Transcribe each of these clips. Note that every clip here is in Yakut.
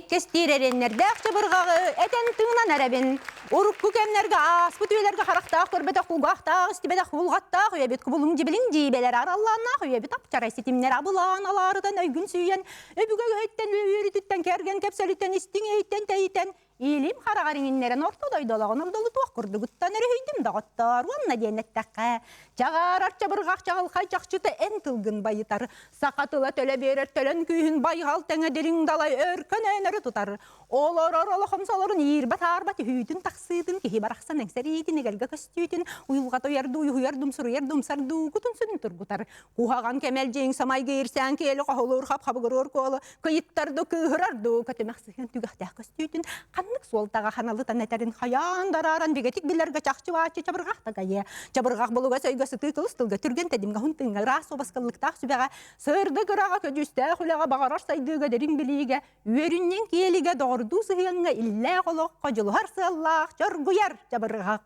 Иккистиир эриэннэрдээх чабырҕаҕы этэн тыынан эрэбин. Урукку кэмнэргэ ааспыт үйэлэргэ харахтаах көрбөтөх кулгаахтаах истибэтэх кулҕаттаах үйэбит кубулуҥ дьибилиҥ дьиибэлэр араллааннаах үйэбит апчарай ситимнэр абылаан алаарытан өйгүн сүүйэн өбүгэ өһөттэн үөрүүтүттэн кэргэн кэпсэлиттэн истиҥ өйтөн тэйитэн Илим хараҕар иҥиннэрэн орто дойдолоҕун ордолутуох курдугуттан өрүһүйдүм доҕоттоор уонна диэн эттэххэ, чаҕаарар чабырҕах чаҕылхай чахчыта эн тылгын байытар, саха тыла төлө биэрэр төлөн күүһүн байҕал тэҥэ дириҥ далай өркөн өөнөрү тутар, олорор олохомсолорун иирбэт-аарбат үһүүтүн тахсыытын киһи барахсан эҥсэриитин эгэлгэ көстүүтүн уйулҕата уйардуу уйуһуйар думсуруйар думсардуу кутун сүрүн тургутар, куһаҕан кэмэлдьиҥ самайгы иирсээн киэли хоһулуур хап-хабыгырыыр куолу кыйыттар ду кыыһырар ду көтүмэх сыһыан түгэхтээх көстүүтүн ханнык суолтаҕа ханалытан этэрин хайаан дарааран бигэтик билэргэ чахчы бааччы чабырҕах такайыа чабырҕах булугас өйгө сытыы кылыс тылга түргэн тэтимҥэ уһун тыыҥҥа ыраас суобаскаллыктаах сүбэҕэ сырдык ыраҕа көдьүүстээх үлэҕэ баҕарар сайдыыга дириҥ билиигэ үөрүнньэҥ киэлигэ доҕордуу сыһыаҥҥа иллээх олоххо дьулуһар сыаллаах чоргуйар чабырҕах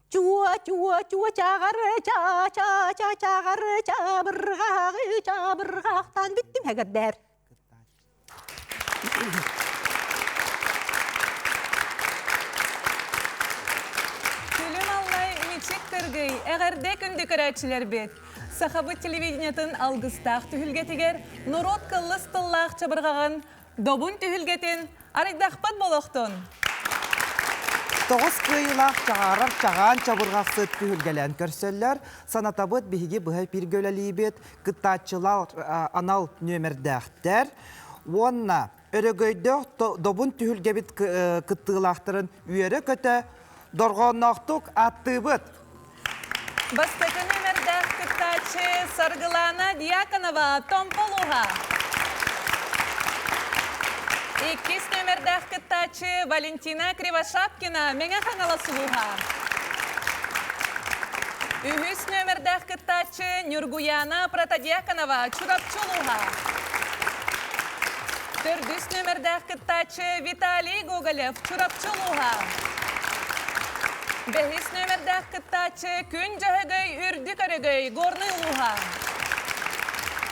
Чуо, чуо, чуо чааҕар, ча, ча, ча чааҕар, чабырҕаҕы, чабырҕахтаан бүттүм хэгэрдээр. Күлүм аллай мичик тыргый, эҕэрдэ күндү көрөөччүлэрбит! Сахабыт телевидениетын алгыстаах түһүлгэтигэр норуот кыллыс тыллаах чабырҕаҕын Добун түһүлгэтин арыйдахпыт болохтун! Тоҕус кыайыылаах чаҕаарар чаҕаан чабырҕахсыт түһүлгэлээн көрсөллөр. Санатабыт биһиги быһа эпииргэ үлэлиибит, кыттааччылар анал нүөмэрдээхтэр уонна өрөгөйдөөх добун түһүлгэбит кыттыылаахтарын үөрэ-көтө дорҕоонноохтук ааттыыбыт. Бастакы нүөмэрдээх кыттааччы Саргылана Дьяконова Томполуха. Иккис нүөмэрдээх кыттааччы Валентина Кривошапкина Мэҥэ Хаҥалас улууһа. Үһүс нүөмэрдээх кыттааччы Ньургуяна Протодьяконова Чурапчы улууһа. Төрдүс нүөмэрдээх кыттааччы Виталий Гоголев Чурапчы улууһа. Бэһис нүөмэрдээх кыттааччы Күн Дьөһөгөй Үрдүк Өрөгөй Горнай улууһа.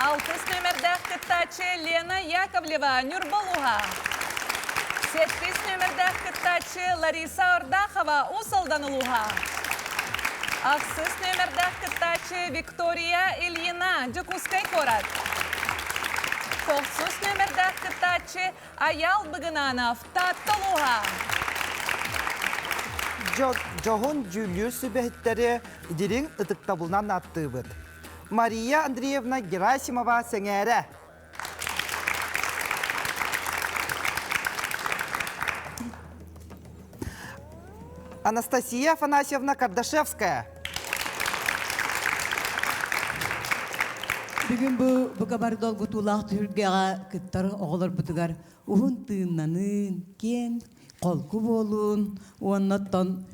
Алтыс нүөмэрдээх кыттааччы Лена Яковлева Ньурба улууһа. Сэттис нүөмэрдээх кыттааччы Лариса Ордахова Уус Алдан улууһа. Ахсыс нүөмэрдээх кыттааччы Виктория Ильина Дьокуускай куорат. Тохсус нүөмэрдээх кыттааччы Айаал Быгынанов Таатта улууһа. Дьоһун дьүүллүүр сүбэһиттэри дириҥ ытыктабылынан ааттыыбыт. Мария Андреевна Герасимова Сэҥээрэ. Анастасия Афанасьевна Кардашевская. Бүгүн бу бука бары долгутуулаах түһүлгэҕэ кыттар оҕолорбутугар уһун тыыннаныын, киэҥ холку буолуун уонна оттон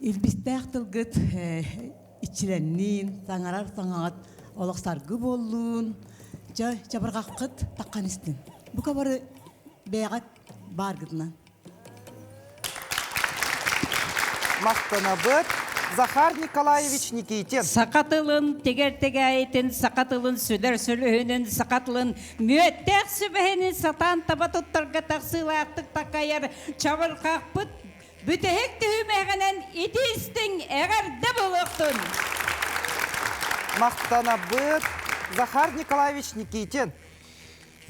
илбистээх тылгыт иччилэнниин, саҥарар саҥаҕыт олох саргы буоллун, чэ чабырҕаххыт таххан истин. Бука бары бэйэҕит бааргытынан. Махтанабыт Захар Николаевич Никитин. Саха тылын тигэр тэгээйитин, саха тылын сүлэр сүлүһүнүн, саха тылын мүөттээх сүбэһинин сатаан таба туттарга тахсыылаахтык такайар чабырҕахпыт бүтэһик түһүмэҕинэн ити истиҥ эҕэрдэ буолуохтун! Махтанабыт Захар Николаевич Никитин.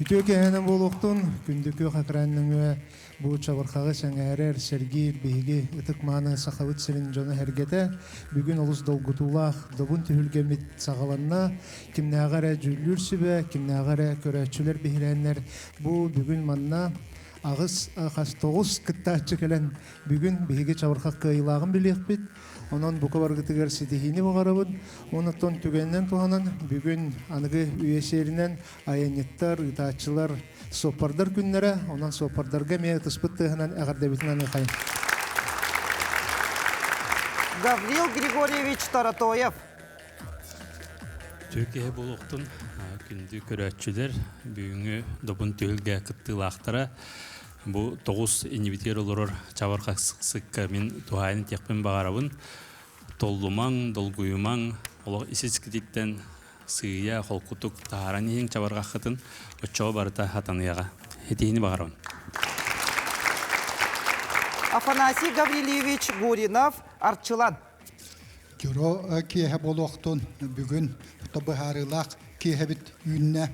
Үтүө киэһэнэн буолуохтун, күндү күөх экран нөҥүө бу чабырҕаҕы сэҥээрэр, сэргиир биһиги ытык-мааны Сахабыт сирин дьоно-сэргэтэ бүгүн олус долгутуулаах добун түһүлгэммит саҕаланна. Кимнээҕэ эрэ дьүүллүүр сүбэ, кимнээҕэ эрэ көрөөччүлэр биһирээннэр бу бүгүн манна аҕыс хас тоҕус кыттааччы кэлэн бүгүн биһиги чабырҕах кыайыылааҕын билиэхпит. Онон бука баргытыгар ситиһиини баҕарабын. Онон түгэнинэн туһанан бүгүн аныгы үйэ сиэринэн Айанньыттар, ыытааччылар, суоппардар күннэрэ, онон суоппардарга эмиэ ытыспыт тыаһынан эҕэрдэбитин аныахайын. Гаврил Григорьевич Таратоев. Үтүө киһи буолуохтун, күндү көрөөччүлэр, бүгүҥҥү Добун түһүлгэ кыттыылаахтара. Бу тоҕус иннибитигэр олорор чабырҕахсыкка мин туһаайан этиэхпин баҕарабын. Толлумаҥ, долгуйумаҥ, олох ис-искититтэн Сыыйа холкутук таһааран иһиҥ чабырҕаххытын, оччоҕо барыта хатаныаҕа. Итиини баҕарабын. Афанасий Гаврильевич Гуринов, Арчылан. Дьоро киэһэ буолуохтун бүгүн быһаарыылаах киэһэбит үүннэ.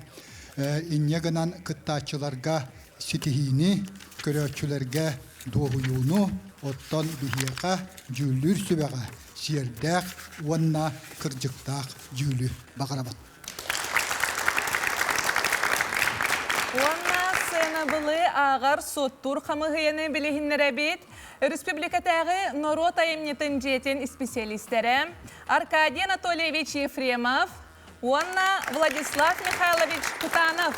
Инньэ гынан кыттааччыларга ситиһиини, көрөөччүлэргэ дуоһуйууну, оттон биһиэхэ дьүүллүүр сүбэҕэ сиэрдээх уонна кырдьыктаах дьүүлү баҕарабын. Уонна сыанабылы ааҕар суоттуур хамыыһыйаны билиһиннэрэбит. Өрөспүүбүлүкэтээҕи норуот айымньытын дьиэтин исписэлиистэрэ Аркадий Анатольевич Ефремов уонна Владислав Михайлович Кутанов.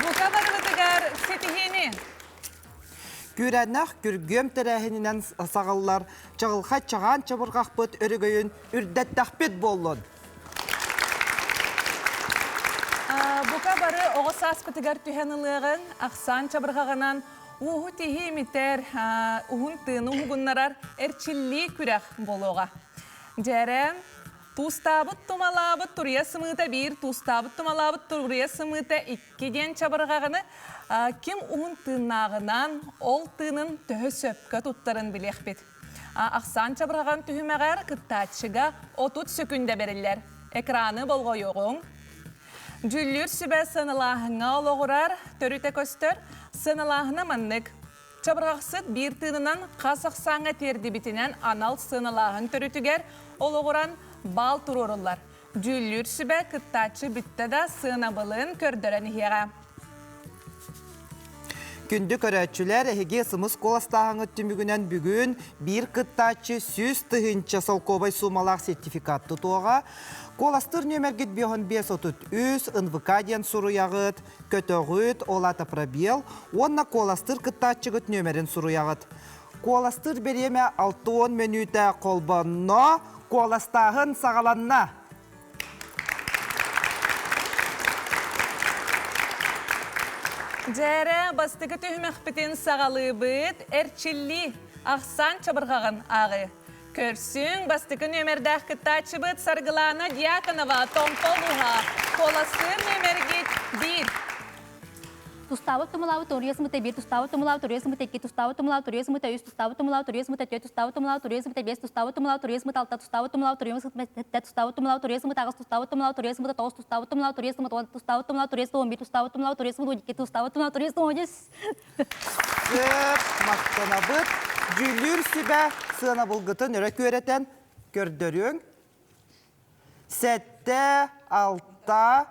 Бука барыбытыгар ситиһиини! Күүрээннээх күргүөм тэрээһининэн саҕыллар чаҕылхай чаҕаан чабырҕахпыт өрөгөйүн үрдэттэхпит буоллун! Бука бары оҕо сааспытыгар түһэн ылыаҕыҥ, ахсаан чабырҕаҕынан ууһу тиһии имитэр, уһун тыыны уһугуннарар эрчиллии күрэх буолуоҕа. Дьэрэ, туустаабыт тумалаабыт туруйа сымыыта биир, туустаабыт тумалаабыт туруйа сымыыта икки диэн чабырҕаҕыны ким уһун тыыннааҕынан, ол тыынын төһө сөпкө туттарын билиэхпит. Ахсаан чабырҕаҕын түһүмэҕэр кыттааччыга 30 сөкүндэ бэриллэр. Экраны болҕойуоҕуҥ. Дьүүллүүр сүбэ сыаналааһыҥҥа олоҕурар, төрүтэ көстөр. Сыаналааһына маннык. Чабырҕахсыт биир тыынынан хас ахсааҥҥа тиэрдибитинэн анал сыаналааһын төрүтүгэр олоҕуран баал туруоруллар. Дьүүллүүр сүбэ кыттааччы бүттэ да сыанабылын көрдөрөн иһиэҕэ. Күндү көрөөччүлэр, эһиги сымыс куоластааһыҥҥыт түмүгүнэн бүгүн биир кыттааччы 100 000 солкуобай суумалаах сертификат тутуоҕа. Куоластыыр нүөмэргит 5533 НВК диэн суруйаҕыт, көтөҕүт, ол аата пробел уонна куоластыыр кыттааччыгыт нүөмэрин суруйаҕыт. Куоластыыр бириэмэ 60 мүнүүтэ холбонно, куоластааһын саҕаланна. Дьээрэ, бастакы түһүмэхпитин саҕалыыбыт. Эрчиллии, ахсаан чабырҕаҕын ааҕыы. Көрсүҥ, бастакы нүөмэрдээх кыттааччыбыт Саргылаана Дьяконова, Томпо улууһа, куоластыыр нүөмэргит биир. Тустаабыт тумулаабыт туруйа сымыта биир, тустаабыт тумулаабыт туруйа сымыта икки, тустаабыт тумулаабыт туруйа сымыта үс, тустаабыт тумулаабыт туруйа сымыта түөрт, тустаабыт тумулаабыт туруйа сымыта биэс, тустаабыт тумулаабыт туруйа сымыта алта, тустаабыт тумулаабыт туруйа сымыта сэттэ, тустаабыт тумулаабыт туруйа сымыта аҕыс, тустаабыт тумулаабыт туруйа сымыта тоҕус, тустаабыт тумулаабыт туруйа сымыта уон, тустаабыт тумулаабыт туруйа сымыта 11, тустаабыт тумулаабыт туруйа сымыта 12, тустаабыт тумулаабыт туруйа сымыта 13. Сөп, махтанабыт. Дьүүллүүр сүбэ сыанабылгытын өрө күөрэтэн көрдөрүөҥ. Сэттэ, алта,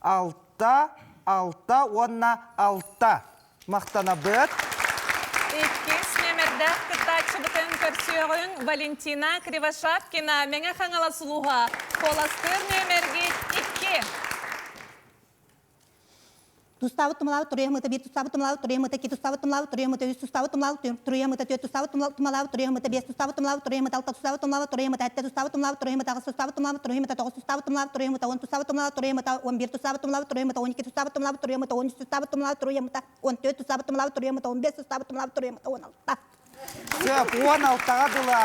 Алта, алта уонна алта. Махтанабыт. Иккис нүөмэрдээх кыттааччыбытын көрсүөҕүҥ Валентина Кривошапкина, Мэҥэ Хаҥалас улууһа. Куоластыыр нүөмэргит икки. Тустаабыт тумалаабыт туруйа биир тустаабыт тумалаабыт туруйа икки тустаабыт тумалаабыт туруйа үс тустаабыт тумалаабыт туруйа түөрт тустаабыт тумалаабыт туруйа биэс тустаабыт тумалаабыт туруйа алта тустаабыт тумалаабыт туруйа сэттэ тустаабыт тумалаабыт туруйа аҕыс тустаабыт тумалаабыт туруйа тоҕус тустаабыт тумалаабыт туруйа он тустаабыт тумалаабыт туруйа 11 тустаабыт тумалаабыт туруйа 12 тустаабыт тумалаабыт туруйа 13 тустаабыт тумалаабыт туруйа 14 тустаабыт тумалаабыт туруйа 15 тустаабыт тумалаабыт туруйа 16. Сөп, 16-ҕа дылы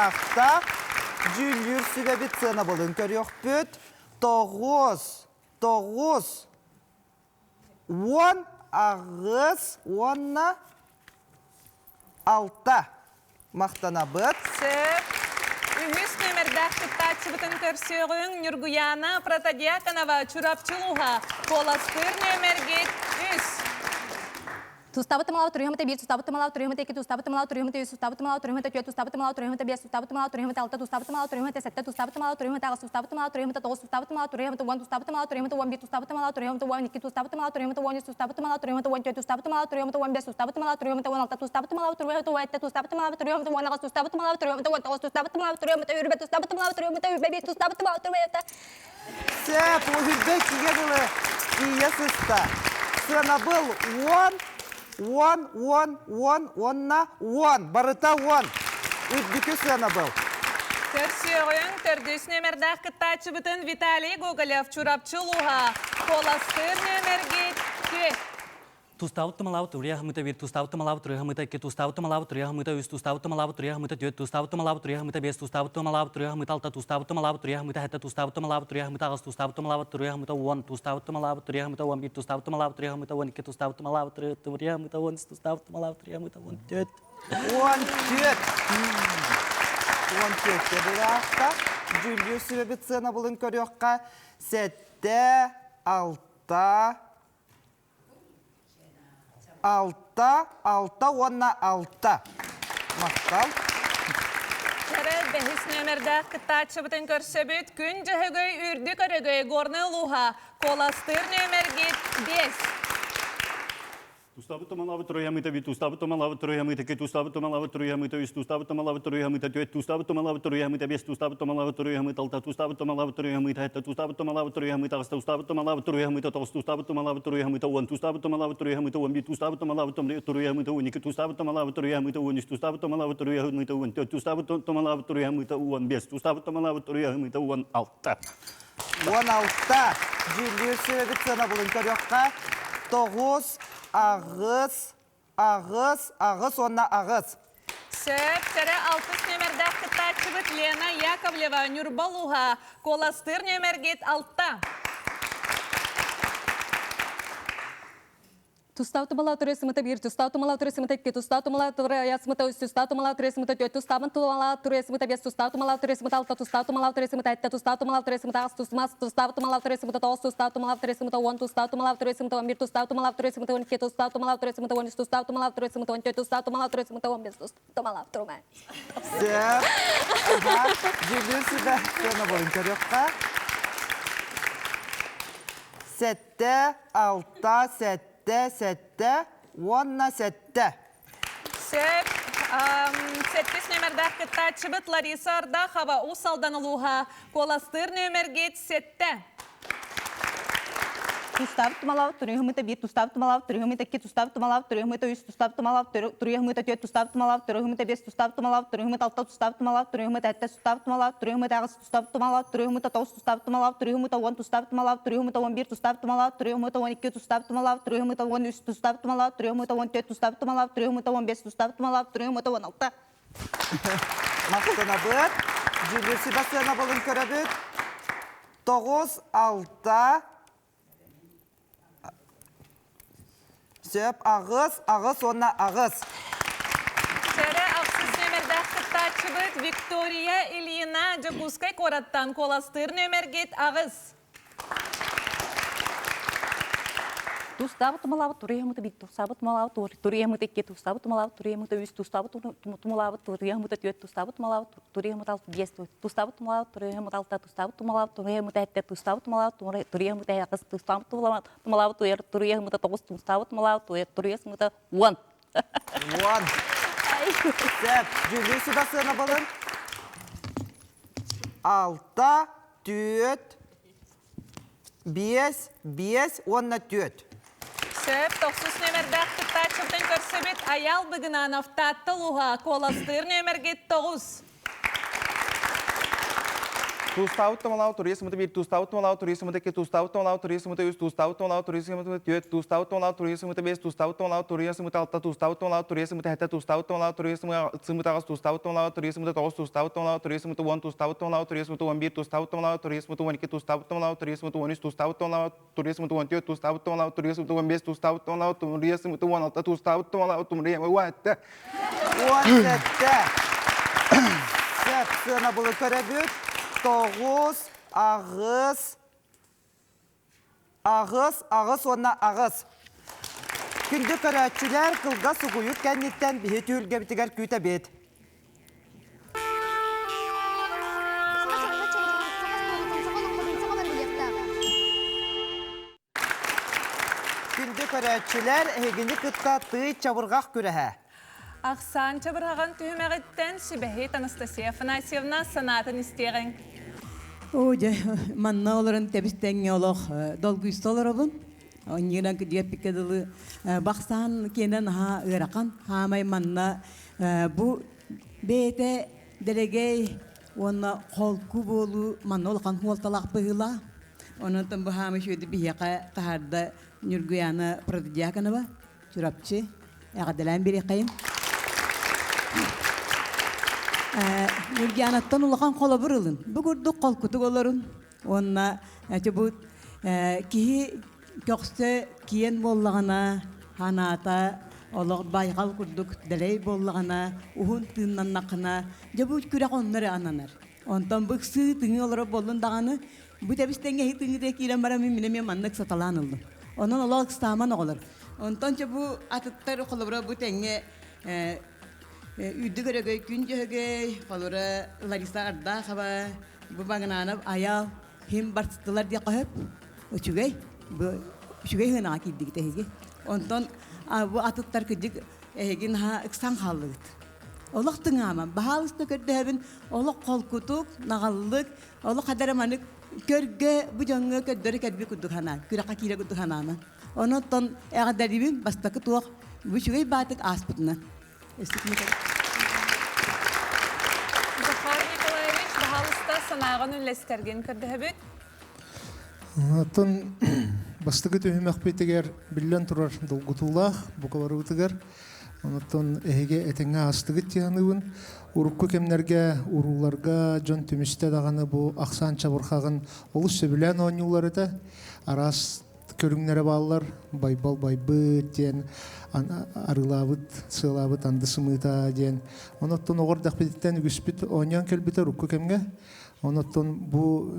дьүүллүүр сүбэбит сыанабылын көрүөхпүт. Тоҕус, тоҕус, 18 уонна алта. Махтанабыт. Сөп. Үһүс нүөмэрдээх кыттааччыбытын көрсүөҕүҥ Ньургуйаана Протодьяконова, Чурапчы улууһа. Куоластыыр нүөмэргит үс. Тустаабыт тымалаабыт туруйа биир, тустаабыт тымалаабыт туруйа икки, тустаабыт тымалаабыт туруйа үс, тустаабыт тымалаабыт туруйа түөрт, тустаабыт тымалаабыт туруйа биэс, тустаабыт тымалаабыт туруйа алта, тустаабыт тымалаабыт туруйа сэттэ, тустаабыт тымалаабыт туруйа аҕыс, тустаабыт тымалаабыт туруйа тоҕус, тустаабыт тымалаабыт туруйа уон, тустаабыт тымалаабыт туруйа 11, тустаабыт тымалаабыт туруйа 12, тустаабыт тымалаабыт туруйа 13, тустаабыт тымалаабыт туруйа 14, тустаабыт тымалаабыт туруйа 15, тустаабыт тымалаабыт туруйа 16, тустаабыт тымалаабыт туруйа 17, тустаабыт тымалаабыт туруйа 18, тустаабыт тымалаабыт туруйа 19, тустаабыт тымалаабыт туруйа 20, тустаабыт тымалаабыт туруйа 21, тустаабыт тымалаабыт туруйа Сөп, уһүрбэ кигэ дылы тиийэ сыста. Сыанабыл уон, уон, уон, уон уонна уон. Барыта уон. Үрдүкү сыанабыл. Көрсүөҕүҥ төрдүс нүөмэрдээх кыттааччыбытын Виталий Гоголев, Чурапчы улууһа, куоластыыр нүөмэргит түөрт. Тустаабыт тумалаабыт туруйа хымыта биир, тустаабыт тумалаабыт туруйа хымыта икки, тустаабыт тумалаабыт туруйа хымыта үс, тустаабыт тумалаабыт туруйа хымыта түөрт, тустаабыт тумалаабыт туруйа хымыта биэс, тустаабыт тумалаабыт туруйа хымыта алта, тустаабыт тумалаабыт туруйа хымыта сэттэ, тустаабыт тумалаабыт туруйа хымыта аҕыс, тустаабыт тумалаабыт туруйа хымыта уон, тустаабыт тумалаабыт туруйа хымыта уон биир, тустаабыт тумалаабыт туруйа хымыта уон икки, тустаабыт тумалаабыт туруйа хымыта уон үс, тустаабыт тумалаабыт туруйа хымыта уон түөрт. Уон түөрт. Уон түөрткэ булаахта. Дьүүллүүр сүбэбит сыанабылын көрүөххэ. Сэттэ, алта, Алта, алта уонна алта. Махтал. Кэрэ бэһис нүөмэрдээх кыттааччыбытын көрсөбүт. Күн Дьөһөгөй үрдүк өрөгөй Горнай улууһа куоластыыр нүөмэргит биэс. Тустаабыт томалаабыт туруйамыта би тустаабыт томалаабыт туруйамыта ки тустаабыт томалаабыт туруйамыта үс тустаабыт томалаабыт туруйамыта түөрт тустаабыт томалаабыт туруйамыта биэс тустаабыт томалаабыт туруйамыта алта тустаабыт томалаабыт туруйамыта сэттэ тустаабыт томалаабыт туруйамыта аҕыс тустаабыт томалаабыт туруйамыта тоҕус тустаабыт томалаабыт туруйамыта уон тустаабыт томалаабыт туруйамыта уон биир тустаабыт томалаабыт туруйамыта уон икки тустаабыт томалаабыт туруйамыта уон үс тустаабыт томалаабыт туруйамыта уон төрт тустаабыт томалаабыт туруйамыта уон биэс тустаабыт томалаабыт туруйамыта уон алта. Уон алта. Дьүүллүүр сүбэбит сыанабылын көрүөххэ. Тоҕус, аҕыс, аҕыс, аҕыс уонна аҕыс. Сөп, сэрэ алтыс нүөмэрдээх кыттааччыбыт Лена Яковлева, Ньурба улууһа, куоластыыр нүөмэргит алта. Тустау тумала туры сымыта бир, тустау тумала туры сымыта икки, тустау тумала туры сымыта үс, тустау тумала туры сымыта төрт, тустаабын тумала туры сымыта бес, тустау тумала туры сымыта алта, тустау тумала туры сымыта этте, тустау тумала туры сымыта аҕыс, тустумас, тустау тумала туры сымыта тоҕус, тустау тумала туры сымыта уон, тустау тумала туры сымыта он бир, тустау тумала туры сымыта он икки, тустау тумала туры сымыта он үс, тустау тумала туры сымыта он төрт, тустау тумала туры сымыта он бес, тустау тумала турума. Сөп. Аха. Дьүүллүүр сүбэ сыанабылын көрүөххэ. Сэттэ, алта, сэттэ, сэттэ уонна сэттэ. Сөп. Сэттис нүөмэрдээх кыттааччыбыт Лариса Ардахова Уус Алдан улууһа куоластыыр нүөмэргит сэттэ. Тустаабыт тумалаабыт туруйуһуммута биир тустаабыт тумалаабыт туруйуһуммута икки тустаабыт тумалаабыт туруйуһуммута үс тустаабыт тумалаабыт туруйуһуммута түөрт тустаабыт тумалаабыт туруйуһуммута биэс тустаабыт тумалаабыт туруйуһуммута алта тустаабыт тумалаабыт туруйуһуммута сэттэ тустаабыт тумалаабыт туруйуһуммута аҕыс тустаабыт тумалаабыт туруйуһуммута тоҕус тустаабыт тумалаабыт туруйуһуммута уон тустаабыт тумалаабыт туруйуһуммута уон биир тустаабыт тумалаабыт туруйуһуммута уон икки тустаабыт тумалаабыт туруйуһуммута уон үс тустаабыт тумалаабыт туруйуһуммута уон төрт тустаабыт тумалаабыт туруйуһуммута уон биэс тустаабыт тумалаабыт туруйуһуммута уон алта. Махтанабыт. Дьүүллүүр сүбэ сыанабылын көрөбүт. Тоҕус, алта, сөп, аҕыс, аҕыс уонна аҕыс. Сэрэ ахсыс нүөмэрдээх кыттааччыбыт Виктория Ильина Дьокуускай куораттан куоластыыр нүөмэргит аҕыс. Тустаабыт тумалаабыт туруйамыта биир тустаабыт тумалаабыт туруйамыта икки тустаабыт тумалаабыт туруйамыта үс тустаабыт тумалаабыт туруйамыта түөрт тустаабыт тумалаабыт туруйамыта алта биэс тустаабыт тумалаабыт туруйамыта алта тустаабыт тумалаабыт туруйамыта сэттэ тустаабыт тумалаабыт туруйамыта аҕыс тустаабыт тумалаабыт туруйамыта тоҕус тустаабыт тумалаабыт туруйамыта уон. Уон. Сөп. Дьүүллүүр сүбэ сыанабылын алта, түөрт, биэс, биэс уонна түөрт. Сөп, тохсус нүөмэрдээх кыттааччыбытын көрсөбүт Айаал Быгынанов Таатта улууһа куоластыыр нүөмэргит тоҕус. Туустаабыт томалаабыт туруйа сымыта биир, туустаабыт томалаабыт туруйа сымыта икки, туустаабыт томалаабыт туруйа сымыта үс, туустаабыт томалаабыт туруйа сымыта түөрт, туустаабыт томалаабыт туруйа сымыта биэс, туустаабыт томалаабыт туруйа сымыта алта, туустаабыт томалаабыт туруйа сымыта сэттэ, туустаабыт томалаабыт туруйа сымыта аҕыс, туустаабыт томалаабыт туруйа сымыта тоҕус, туустаабыт томалаабыт туруйа сымыта уон, туустаабыт томалаабыт туруйа сымыта уон биир, туустаабыт томалаабыт туруйа сымыта уон икки, туустаабыт томалаабыт туруйа сымыта уон үс, туустаабыт томалаабыт туруйа сымыта уон түөрт, туустаабыт томалаабыт туруйа сымыта уон биэс, туустаабыт томалаабыт туруйа сымыта уон алта, туустаабыт томалаабыт туруйа уон сэттэ. Уон сэттэ. Сөп сыанабылы көрөбүт. Тоҕус, аҕыс, аҕыс, аҕыс уонна аҕыс. Күндү көрөөччүлэр, кылгас угуйук кэнниттэн биһи түһүлгэбитигэр күүтэбит. Күндү көрөөччүлэр, эһигини кытта тый чабырҕах күрэһэ. Ахсаан чабырҕаҕын түһүмэҕиттэн сүбэһит Анастасия Афанасьевна санаатын истиэҕиҥ. Оо, дьэ, манна олорон тэбис-тэҥҥэ олох долгуйса олоробун. Онньугунан диэппиккэ дылы бахсаан киэнэ наһаа ыарахан. Хаамай манна бу бэйэтэ дэлэгэй уонна холку буолуу манна улахан суолталаах быһыылаах. Онон бу хаамай үчүгэйдик биһиэхэ таһаарда Ньургуяна Протодьяконова. Чурапчы эҕэрдэлээн биэриэххэйин. Ньургианаттан улахан холобур ылын. Бу курдук холкутук олорун. Уонна бу киһи көхсө киэн буоллаҕына, ханаата олох байҕал курдук дэлэй буоллаҕына, уһун тыыннаннаххына, дьэ бу күрэх онно эрэ ананар. Онтон бу ыксыы тыҥыы олорор буоллун даҕаны, бу тэбис тэҥҥэ тыҥыытыгар киирэн баран мин эмиэ маннык саталаан ыллым. Онон олох ыксааман оҕолор. Онтон чэ бу атыттар холобура бу тэҥҥэ үрдүк өрөгөй күн дьөһөгөй, холобура Лариса Ардахова, бу Багынанов Аял хим барсытылар диэххэ сөп. Үчүгэй. Бу үчүгэй сыанаҕа киирдигит эһиги. Онтон бу атыттар кырдьык эһиги наһаа ыксан хааллыгыт. Олох тыҥааман, баһаалыста көрдөһөбүн, олох холкутук, наҕаллык, олох хадара манык көргө бу дьоҥҥо көрдөрө кэлби курдук санаан, күрэххэ киирэ курдук санааман. Онон эҕэрдэлиибин бастакы туох бу үчүгэй баатык ааспытынан. Захар Николаевич, баһаалыста санааҕын үллэстэргин көрдөһөбүт. Оттон бастакы түһүмэхпитигэр биллэн турар долгутуулаах бука барыбытыгар. Онтон эһиги этэҥҥэ аастыгыт дии саныыбын. Урукку кэмнэргэ урууларга дьон түмүстэ даҕаны бу ахсаан чабырҕаҕын олус сөбүлээн оонньуулар этэ. Араас көрүҥнэрэ бааллар. Байбал байбыт диэн, арыылаабыт, сыалаабыт анды сымыыта диэн. Онон оҕор дэхпититтэн үгүспүт оонньоон кэлбитэ урукку кэмҥэ. Онон бу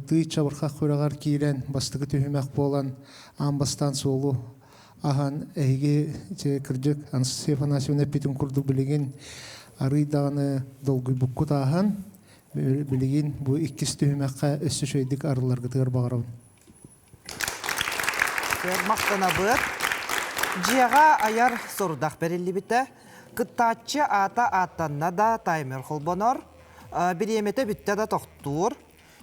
тыы чабырҕах күрэҕэр киирэн бастакы түһүмэх буолан аан бастаан суолу аһан эһиги кырдьык Анастасия Афанасьевна эппитин курдук билигин арыый даҕаны долгуйбуккут ааһан билигин бу иккис түһүмэххэ өссө үчүгэйдик арылларгытыгар баҕарабын. Махтанабыт. Дьиэҕэ айар сорудах бэриллибитэ. Кыттааччы аата ааттанна да таймер холбонор. Бириэмэтэ бүттэ да тохтуур.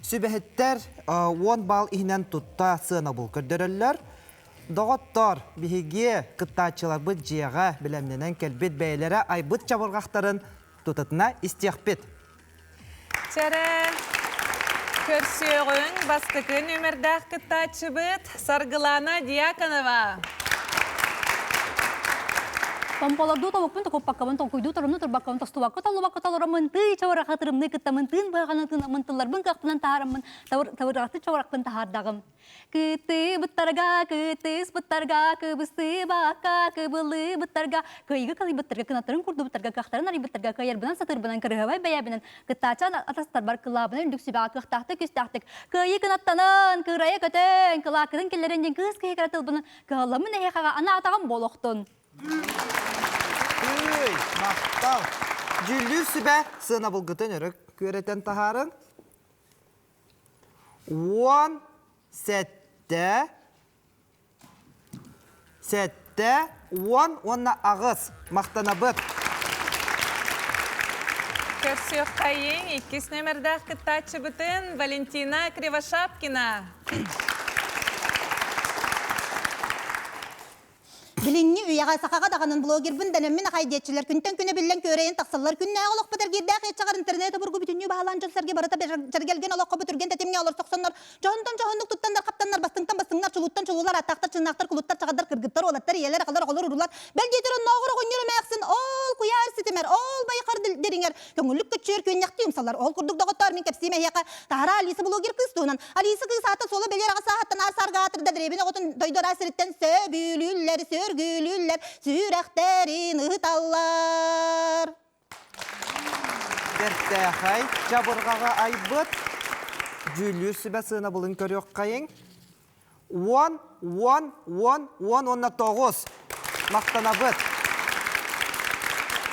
Сүбэһиттэр 10 балл иһинэн тутта сыанабыл көрдөрөллөр. Доҕоттор, биһиги кыттааччыларбыт дьиэҕэ бэлэмнэнэн кэлбит бэйэлэрэ айбыт чабырҕахтарын тутатына истиэхпит. Чэрэ, көрсүөҕүҥ бастакы нүөмэрдээх кыттааччыбыт Саргылана Дьяконова. Томполордуу тобукпун токуппаккабын, толкуйдуу торумну турбаккабын, тостубакка толлубакка толороммун, тыы чабырахха тырымныы кыттаммын, тыын быһаҕаны тыынаммын, тылларбын кыахпынан таһаараммын, табырҕаты чабырахпын таһаардаҕым. Кытыбыттарга, кытыспыттарга, кыбыстыбакка, кыбыллыбыттарга, кыайыгы кылыйбыттарга, кынаттарын курдубуттарга, кыахтарын арыйбыттарга, кыайарбынан сатыырбынан, кырыһабай бэйэбинэн, кыттааччы атастарбар кылаабына үрдүк сүбэҕэ кыахтаахтык, күстээхтик, кыайыы кынаттанан, кырайа көтөн, кылааккытын киллэрэн диэн кыыс киһи кыра тылбынан кыһалламмын эһиэхэҕэ анаатаҕым буолуохтун. Ый, махтал. Дьүүллүүр сүбэ сыанабылгытын өрө күөрэтэн таһаарыҥ. 17, 7, 10 уонна 8. Махтанабыт. Көрсүөххэйиҥ иккис нүөмэрдээх кыттааччыбытын Валентина Кривошапкина. Билиҥҥи үйэҕэ сахаҕа даҕанын блогербын дэнэммин ахай диэччилэр күнтэн күнэ биллэн күөрэйэн тахсаллар. Күннээҕи олохпут эргиирдээх иэччэҕэр интернет обургу бүтүннүү баһылаан дьон-сэргэ барыта дьэргэлгэн олоххо бу түргэн тэтимҥэ олорсохсоннор дьоһунтан дьоһуннук туттаннар хаптаннар бастыҥтан бастыҥнар чулууттан чулуулар ааттаахтар чыннаахтар кулуттар чаҕардар кыргыттар уолаттар ийэлэр аҕалар оҕолор уруулар бэл диэтэр оннооҕор оҕонньор эмээхсин ол куйаар ситимэр ол байхар дириҥэр көҥүллүк көччүйэр күөнньэхтии умсаллар. Ол курдук доҕоттоор мин кэпсиим эһиэхэ таһара Алиса блогер кыыс туһунан. Алиса кыыс аата суола бэлиэр аҕа сааһыттан аар саарга аатырда дэриэбин оҕотун дойду араас сириттэн сөбүлүүллэр, сүргүлүүллэр, сүрэхтэрин ыһыталлар. Бэртээхэй чабырҕаҕа айбыт дьүүллүүр сүбэ сыанабылын көрүөххэйиҥ. 10, 10, 10, 10 уонна 9. Махтанабыт.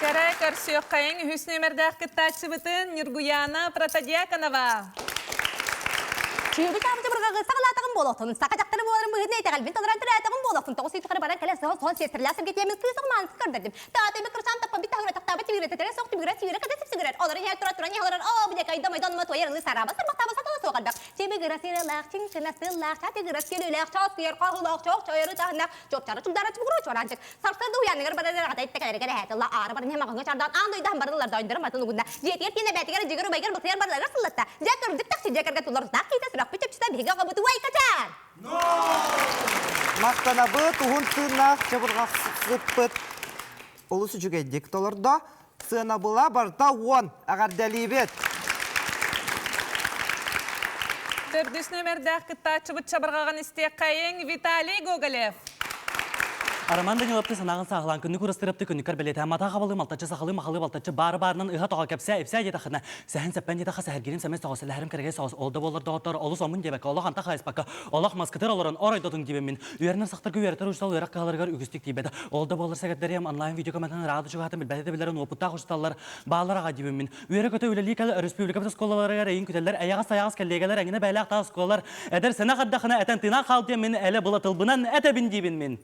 Кэрэ көрсүөххэйиҥ үһүс нүөмэрдээх кыттааччыбытын Ньургуяна Протодьяконова. Чүөбү чаабычы бырҕаҕы саҕалаатаҕым буолуохтун, саха дьахтары буоларым быһыытынан итэҕэлбин толорон төрөөтөҕүм буолуохтун, тоҕус ый тухары баран кэлэн соһон соһон сиэстэрэлээх сэргэтиэмин кыыс оҕумаансы көрдөрдүм. Таатайбыт кырсаан таппан бит таһыгыра тахтаабыт тибигирэ тэтэрэ суох түбүгүрэ сүүрэ кэтэ сипсигирэр, олорон иһэр тура туран иһэ олорор, оо, бу дьэкэ айда майда онума туойар ылыы сараабас сарбахтаабас сатала суох элбэх. Чибигирэ сыралаах, чиҥчина сыллаах, чатыгырас күлүүлээх, чоскуйар хоһулаах, чоох чойору таһыннаах, чуопчары чугдара чубугура чуораанчык. Сарсыарда уйааныгар барар аҕата итте кэлэригэр эһээтилла аара баран иһэ маҕаҥҥа чардаан аан дойду барыллар дойдорун батын угунна. Дьиэтигэр тиийэн эбээтигэр дьигэр убайгар былтыйар барыларыгар сыллатта. Дьэ кырдьык тахсы дьиэ кэргэн туллар тутаах киһитэ сүрэхпит чөпчүтэ биһиги оҕобут уайкачаан! Махтанабыт уһун тыыннаах чабырҕахсыппыт олус үчүгэйдик толордо. Сыанабыла барыта 10. Эҕэрдэлиибит! Төрдүс нүөмэрдээх кыттааччыбыт чабырҕаҕын истиэххэйиҥ Виталий Гоголев. Роман Даниловты санааҕын сааһылаан күннүк урастырапты күннүккэр бэлиэтээн матаа хабалыы малтаччы сахалыы махалыы балтаччы баары баарынан ыһа тоҕо кэпсээ ипсээ диэтэххинэ сэһэн сэппэн диэтэххэ сэһэргиирим сэмэс соҕус сэлэһэрим кэрэгэй соҕус ол да буоллар доҕоттор олус омун диэбэккэ олох антах хайыспакка олох маскытыр олорон оройдотуҥ диэбиммин үөрэнэр сахтарга үөрэтэр учуутал үөрэх кыһаларыгар үгүстүк тиийбэтэ ол да буоллар сэгэрдэриэм онлайн видео көмөтүнэн ыраах да чугаһаатын билбэтэ да билэрин уопуттаах учууталлар бааллар аҕа диэбиммин Үөрэ-көтө үлэлии кэл өрөспүүбүлүкэбит оскуолаларыгар эйин күтэллэр эйэҕэс-сайаҕас кэллиэгэлэр эҥинэ бэйэлээх таас оскуолалар эдэр сэнэх ардахына этэн тыынан хаал диэн мин элэ была тылбынан этэбин диибин мин.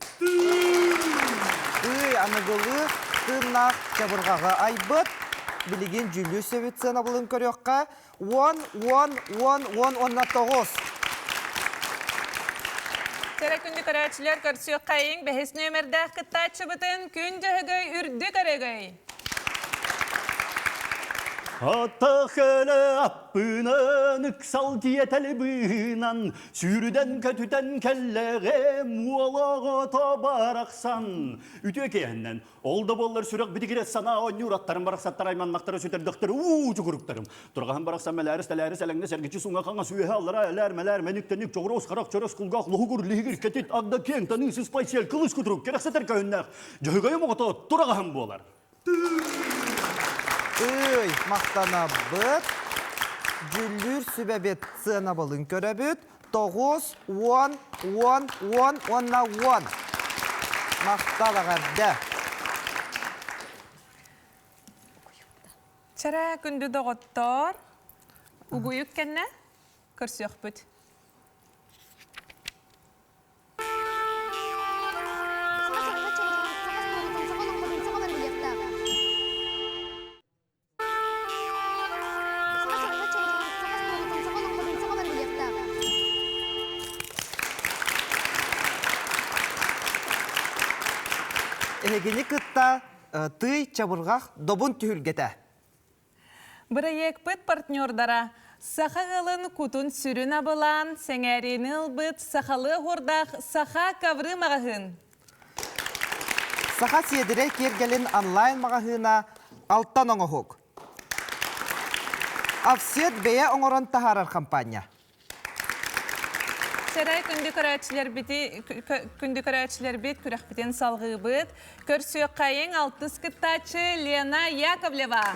Тыый аныгылыы тыыннаах чабырҕаҕы айбыт. Билигин дьүүллүүр сүбүт сыанабылын көрүөххэ. 10, 10, 10, 10 уонна 9. Кэрэ күндү көрөөччүлэр көрсүөххэйиҥ бэһис нүөмэрдээх кыттааччыбытын Күн Дьөһөгөй үрдүк өрөгөй! Атах элэ аппынан ыксал тиэтэл быыһынан сүүрүдэн көтүтэн кэллэҕэ муолаҕото барахсан үтүө киэһэннэн ол да буоллар сүрэх битигирэс санаа оонньуур аттарын барахсаттар айманнахтара сүтэрдэхтэр уу чугуруктарым турҕаһын барахсан мэлээрис тэлээрис элэҥнэс эргиччи суҥа хаҥас үөһэ аллара элээр мэлээр мэник тэник чоҕуруос харах чөрөс кулгаах лоһугур лиһигир кэтит агда киэҥ таныы сыспай сиэл кылыс кутурук кэрэхсэтэр көһүннээх Дьөһөгөйүм оҕото тураҕаһым буолар. Ый, махтанабыт. Дьүллүүр сүбэбит сыанабылын көрөбүт. 9, 10, 10, 10 уонна 10. Махтал эҕэрдэ. Чара күндү доҕоттоор, угуйук кэннэ көрсүөхпүт. Эһигини кытта тый чабырҕах добун түһүлгэтэ. Бырайыакпыт партнердара саха ыалын кутун-сүрүн абылаан, сэҥээриини ылбыт сахалыы оһуордаах Саха ковры маҕаһыын. Саха сиэдэрэй киэргэлин онлайн-маҕаһыына Алтан оҥоһук. Офсет бэйэ оҥорон таһаарар хампаанньа. Сэрэй күндү көрөөччүлэрбити күндү көрөөччүлэрбит күрэхпитин салҕыыбыт. Көрсүөххэйиҥ алтыс кыттааччы Лена Яковлева.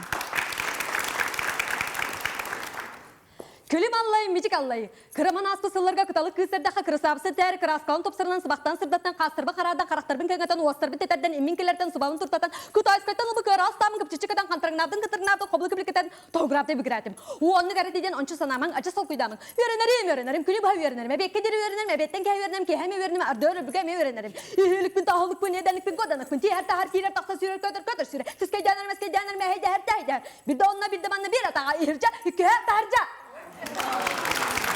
Күлүм аллай, мичик аллай. Кыраман ааспыт сылларга кыталык кыыс эрдэххэ кырасаабыса тээр кырааскалан тупсарынан сыбахтан сырдаттан хаастарба хараардан харахтарбын кэҥэтэн уостарбын тэтэрдэн иммин кэлэртэн субабын туртатан кытайскайтан ылбы кыараас таамын кыпчыччы кэтэн хантарыҥнаабытын кытырыҥнаабытын хобулу кибликэтэн Тоһугураабытай бүгүрээтим. Уоннук эрэ диэн ончу санаамаҥ, адьас толкуйдаамаҥ. Үөрэнэрим, үөрэнэрим, күнү быһа үөрэнэрим, эбиэккэ диэри үөрэнэрим, эбиэттэн киэһэ үөрэнэрим, киэһэ эмиэ үөрэнэрим, ардыгар өрбүгэ эмиэ үөрэнэрим. Иһииликпин, таһылыкпын, иэдэнникпин, куоданыкпын, тиэһэр таһар, киирэр тахса, сүүрэр көтөр, көтөр сүүрэр, сискэйдээнэр, мэскэйдээнэр, мэһэйдэһэр, тэһэйдэһэр. Бирдэ онно, бирдэ манна, биир атаҕа, иһирдьэ, иккиһэ, таһырдьа.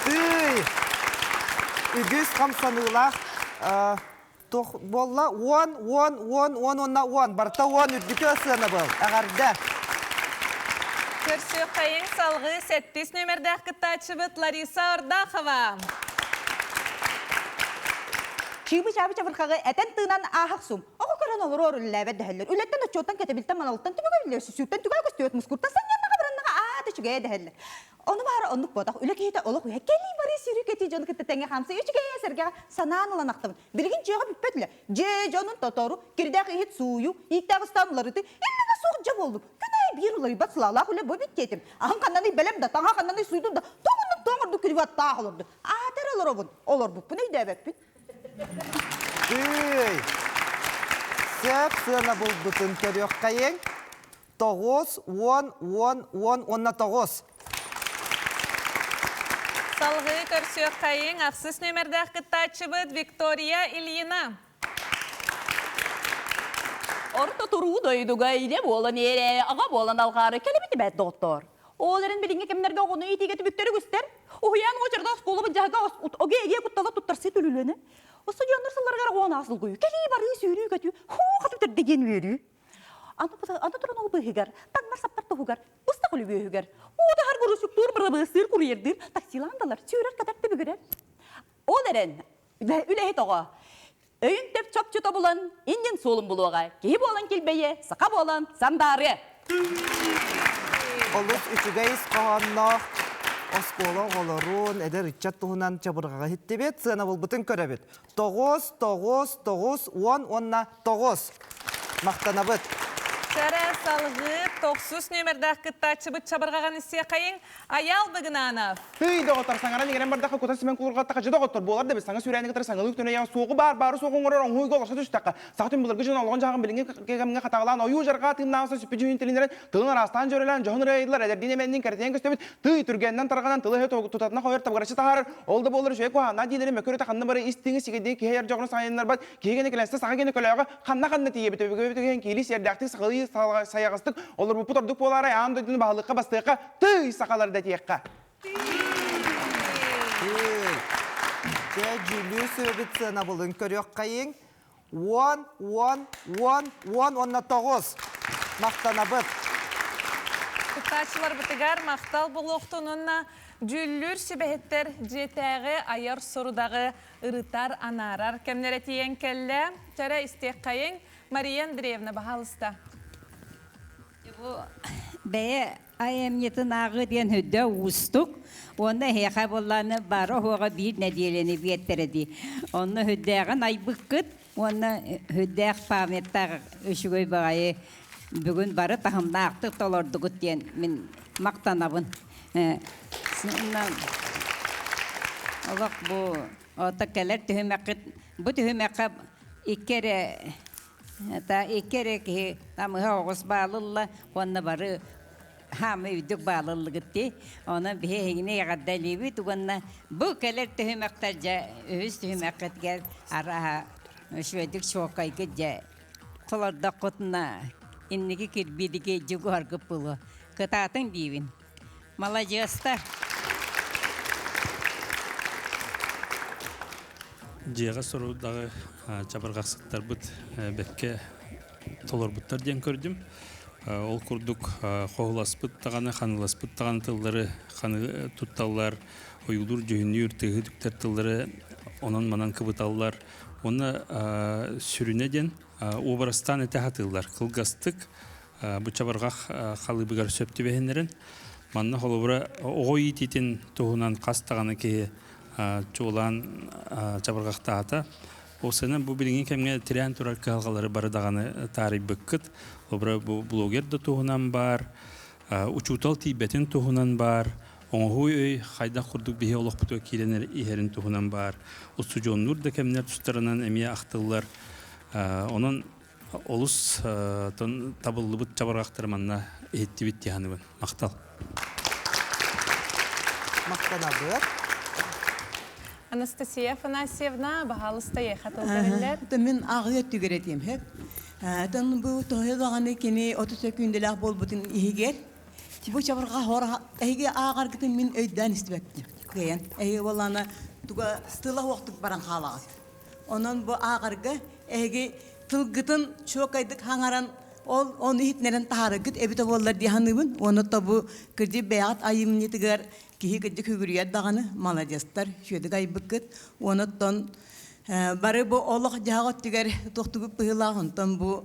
Тыый! Үгүс хамсаныылаах туох буолла? 10, 10, 10, 10 уонна 10. Барыта 10 үрдүкү сыана был. Эҕэрдэ! Көрсүөххэйиҥ салҕыы сэттис нүөмэрдээх кыттааччыбыт Лариса Ордахова. Чыыбы-чаабы чабырҕаҕы этэн-тыынан ааһах сум. Оҕо көрөн олорор үлэлээбэт дэһэллэр. Үлэттэн отчуоттан кэтэбилтэн маналыттан түбүгэр үлэлэр сүсүүртэн түгэл көстүбэт мускуртан санньаннаҕа бараннаҕа аата үчүгэйэ дэһэллэр. Ону баара оннук буотах. Үлэ киһитэ олох үһэ кэлии барыы сүүрүү кэтии дьону кытта тэҥҥэ хаамса үчүгэйэ сэргэҕэ санаан ылан ахтабын. Билигин дьиэҕэ бүппэт үлэ. Дьиэ дьонун тотору, кирдээх иһит сууйу, ииктээх ыстаан уларыты, иллэҥэ суох дьэ буоллум. Күн аайы биир уларыйбат сылаалаах үлэ бу эбит диэтим. Аһын ханнаный бэлэм да, таҥаһа ханнаный сууйдум да, тоҕуннук тоҥордук күлүбаттаах олордум. Аатар олоробун, олорбуппун өйдөөбөппүн. Тыый! Сөп сыана булбутун көрүөххэйиҥ. 9, 10, 10, 10 уонна 9. Салгыы көрсүөххэйиҥ ахсыс нүөмэрдээх кыттааччыбыт Виктория Ильина. Орто туруу дойдуга илэ буолан эрэ, аҕа буолан алҕаары кэлэбит эбээт доҕоттоор. Ол эрэн билиҥҥи кэмнэргэ оҕону иитиигэ түбүктэр үгүстэр. Уһуйаан уочарда оскуола былдьаһыга оге эге куттала туттарсыы түлүлүөнэ. Устудьуоннар сылларыгар оҕону аас долгуйуу, кэлии барыы, сүүрүү-көтүү, хуу хатым төрдө диэн үөрүү. Аны, аны туран ол быыһыгар, таҥнар-саптар туһугар, быстах үлүбүөһүгэр, уутаһар бурусуктуур, бырабыастыыр, курьердыыр, таксилаан далар, сүүрэр-катар түбүгүрэр. Ол эрэн, Үлэһит оҕо. Өйүн төп чопчу тобулан, иннин суолун булуоҕа. Киһи буолан килбэйэ, саха буолан сандаарыа. Олус үчүгэй ис хоһоонноох оскуола оҕолорун, эдэр ыччат туһунан чабырҕаҕа иһиттибит, сыанабылбытын көрөбүт. 9, 9, 9, 10 уонна 9. Махтанабыт. Сэрэ салгыы тохсус нүөмэрдээх кыттааччыбыт чабырҕаҕын истиэхэйиҥ Айаал Быгынанов. Тый доҕоттор саҥаран иҥэрэн бардахха кута симэн кулурҕаттахха дьэ доҕоттор буолар да саҥа сүүрээни кытары саҥалыы үктэнэ суоҕу баар баары суоҕу оҥорор оҥоһууга олорсо түстэххэ саха түн былыргы дьон олоҕун дьаһаҕын билиҥҥи кэмҥэ хатаҕалаан ойуу дьарҕаа тыыннааҕыса сүппүт дьүһүн тилиннэрэн тылын араастаан дьөрөлөөн дьоһун ырыайдылар эдэрдиин эмэнниин кэрэтийэн көстөбүт тый түргэнинэн тарҕанан тылы өһө тутатына хойор табыгыраччы таһаарар ол да буоллар үчүгэй куһаҕаннаах диилэри мөкү өрүтэ ханна бары ис тиҥи сигидии киһи айар дьоҕурун сайыннарбат киһи гэнэ кэлэнсэ саха гэнэ көлөөҕө ханна-ханна тиийэбит өбүгэбит киили сиэрдээхтик сахалыы сайаҕастык олорбуппут ордук буолаарай аан дойдуну баһылыкка бастыахха тый сахалар дэтиэххэ Дьэ, дьүүллүүр сүбэбит сыанабылын көрүөххэйиҥ. 10, 10, 10, 10 уонна 9. Махтанабыт. Кыттааччыларбытыгар махтал буолуохтун уонна дьүүллүүр сүбэһиттэр дьиэтээҕи айар сорудаҕы ырытар, анаарар кэмнэрэ тиийэн кэллэ. Чэрэ истиэххэйиҥ. Мария Андреевна, баһаалыста. Бу бэйэ айымньытын ааҕыы диэн үрдэ уустук. Уонна эһиэхэ буоллааны бары оһуоҕа биир нэдиэлэни биэртэрэ дии. Онно үрдээҕин айбыккыт уонна үрдээх памяттаах үчүгэй баҕайы бүгүн бары таһымнаахтык толордугут диэн мин махтанабын. Олох бу ото кэлэр түһүмэххит бу түһүмэххэ икки эрэ та икки эрэ киһи тамыһа оҕус баалылла уонна бары хаамы үрдүк баалыллыгыт дии. Онон биһи эһигини эҕэрдэлиибит уонна бу кэлэр түһүмэхтэр дьэ үһүс түһүмэххитигэр арааһа үчүгэйдик чуолкайгыт дьэ толордоххутуна инники кирбиидики дьугуһаргыт буолуо. Кытаатыҥ диибин. Маладьыастар. Дьиэҕэ сорудаҕы чабырҕахсыттарбыт бэккэ толорбуттар диэн көрдүм. Ол курдук хоһуласпыт даҕаны, ханыыласпыт даҕаны тыллары ханы тутталлар, ойуулуур, дьүһүннүүр, тыаһы түктэр тыллары онон-манан кыбыталлар. Уонна сүрүнэ диэн уобарастаан этэ сатыыллар. Кылгастык бу чабырҕах халыыбыгар сөп түбэһиннэрин. Манна холобура оҕо иитиитин туһунан хас даҕаны киһи чуолаан чабырҕахтаата. Ол сынан бу билиҥҥи кэмҥэ тирээн турар кыһалҕалары бары даҕаны таарыйбыккыт. Холобура бу блогер да туһунан баар, учуутал тиийбэтин туһунан баар, оҥоһуу өй хайдах курдук биһи олохпутугар киирэн иһэрин туһунан баар. Устудьуоннуур да кэмнэр тустарынан эмиэ ахтыллар. Онон олус табыллыбыт чабырҕахтары манна иһиттибит дии саныыбын. Махтал. Махтанабыт. Анастасия Афанасьевна, баһаалыста эйиэхэ тыл бэриллэр. Мин ааҕыы өттүгэр этиэм сөп. Тон бу тоһуйа даҕаны кини 30 сөкүүндэлээх буолбутун иһигэр бу чабырҕа хор эһиги ааҕаргытын мин өйдөөн истибэттим. Кыайан. Эһиги буоллаана туга тыла суохтук баран хаалаҕыт. Онон бу ааҕарга эһиги тылгытын чуокайдык хаҥаран ол ону иһитинэрэн таһаараргыт эбитэ буоллар дии саныыбын. Уонна то бу кырдьык бэйэҕит айымньытыгар киһи кырдьык үгүрүйэр даҕаны маладьыастар үчүгэйдик айбыккыт. Уонна оттон бары бу олох-дьаһах өттүгэр туохтугут быһыылаах онтон бу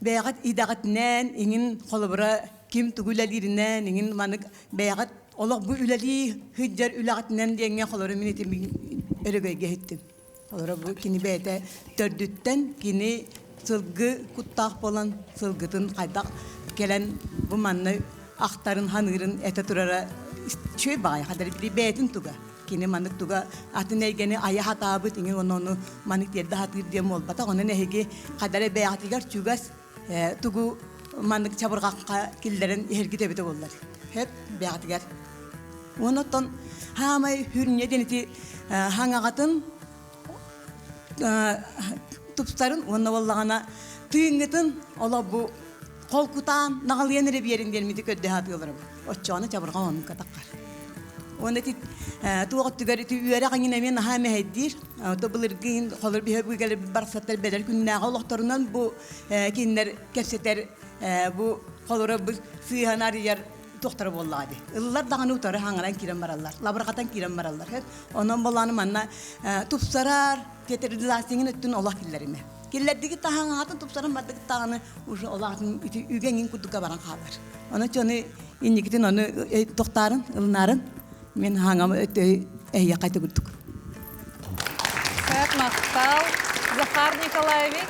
бэйэҕит идэҕитинэн иҥин холобура ким тугу үлэлииринэн иҥин манык бэйэҕит олох бу үлэлии сылдьар үлэҕитинэн диэҥҥэ холобура мин ити өрөгөйгө иһиттим. Холобура бу кини бэйэтэ төрдүттэн кини сылгы куттаах буолан сылгытын хайдах кэлэн бу манна ахтарын ханыырын этэ турара үчүгэй баҕайы хадары бэйэтин туга Кини маннык туга атын эйгэни айа сатаабыт, иҥин уонна ону маннык тиэрдэ сатыыр диэн буолбатах. Онон эһиги хадара бэйэҕитигэр чугас тугу маннык чабырҕахха киллэрэн иһэргит эбитэ буоллар. Хөп бэйэҕитигэр. Уонна оттон хаамай хүрньэ диэн ити хаҥаҕатын тупсарын уонна буоллаҕына тыыҥҥытын олох бу холкутаан наҕылыйан эрэ биэрин диэн мити көрдөһө сатыылларым. Оччоҕуна чабырҕа оннукка таххар. Уонна ити туох өттүгэр ити үөрэх эҥин эмиэ наһаа мэһэйдиир. То былыргы холор биһэ быгалар барсаттар бэлэр күннээҕи олохторунан бу кинилэр кэпсэтэр бу холоро бу сыыһан арыйар тохтара буоллаҕа дии. Ыллар даҕаны утары хаҥаран киирэн бараллар, лабырҕатан киирэн бараллар. Онон болааны манна тупсарар, театрализацияҥын өттүн олох киллэримэ. Киллэрдигит таһаҥаатын тупсаран бардыгыт даҕаны уже олаатын ити үгэҥин курдукка баран хаалар. Ону чону инникитин ону тохтаарын, ылынаарын мен хаҥам өттө эһиэхэ курдук. Сөп, махтал. Захар Николаевич.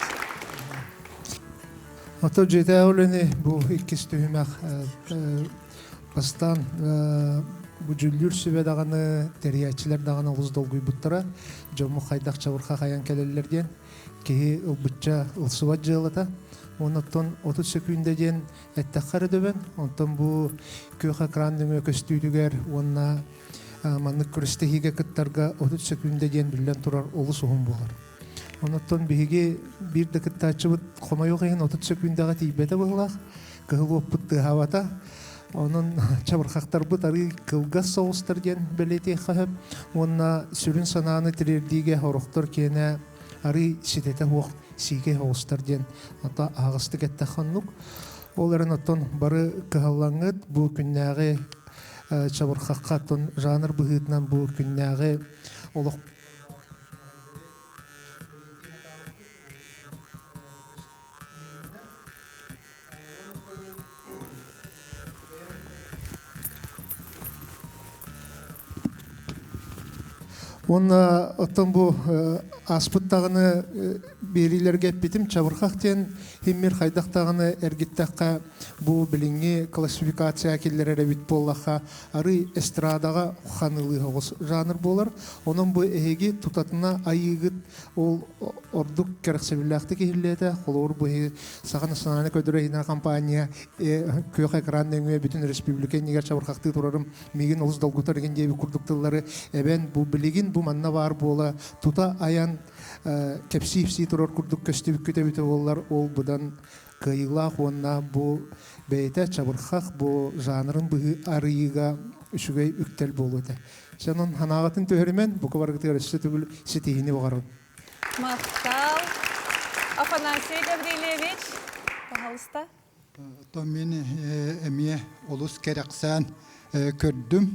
Ото дьиэтээҕи үлэни бу иккис түһүмэх бастаан бу дьүүллүүр сүбэ даҕаны, тэрийээччилэр даҕаны олус долгуйбуттара. Дьоммут хайдах чабырҕах айан кэлэллэр диэн киһи ылбычча ылсыбат дьыалата. Уонна оттон 30 сөкүүндэ диэн эттэххэ эрэ дөбөн, онтон бу күөх экран нөҥүө көстүүтүгэр уонна маннык күрэстэһиигэ кыттарга 30 сөкүүндэ диэн биллэн турар олус уһун буолар. Онон биһиги биир да кыттааччыбыт хомойуох иһин 30 сөкүүндэҕэ тиийбэтэ быһыылаах, кыһыл уоппут тыаһаабата. Онон чабырҕахтарбыт арыый кылгас соҕустар диэн бэлиэтиэххэ сөп. Уонна сүрүн санааны тириэрдиигэ орохтор киэнэ арыый ситэтэ суох сиикэй соҕустар диэн ата аһаҕастык эттэххэ оннук. Ол эрэн оттон бары кыһаллаҥҥыт бу күннээҕи чабырҕахха оттон жанр быһыытынан бу күннээҕи олох Уонна оттон бу ааспыт даҕаны биэриилэргэ эппитим чабырҕах диэн химмир хайдах даҕаны эргиттэххэ бу билиҥҥи классификация киллэрэр эбит буоллахха арый эстрадаҕа ханылыы оҕус жанр буолар. Онон бу эһиги тутатына айыыгыт ол ордук кэрэхсэбиллээхтик иһиллиэтэ. Холобур, бу эһиги Саха национальнай көрдөрөр иһинэн компания күөх экран нөҥүө бүтүн республика иннигэр чабырҕахтыы турарым миигин олус долгутар игин диэбит курдук тыллары эбэн бу билигин бу манна баар буола тута айан кэпсии-ипсии турар курдук көстүбүккүт эбитэ буоллар ол быдан кыайыылаах уонна бу бэйэтэ чабырхах бу жанрын быһыы арыйыыга үчүгэй үктэл буолуо этэ. Онон санааҕытын түһэримэн, бука барыгытыгар өссө төгүл ситиһиини баҕарабын. Махтал. Афанасий Гаврильевич, пожалуйста. То мин эмиэ олус кэрэхсээн көрдүм,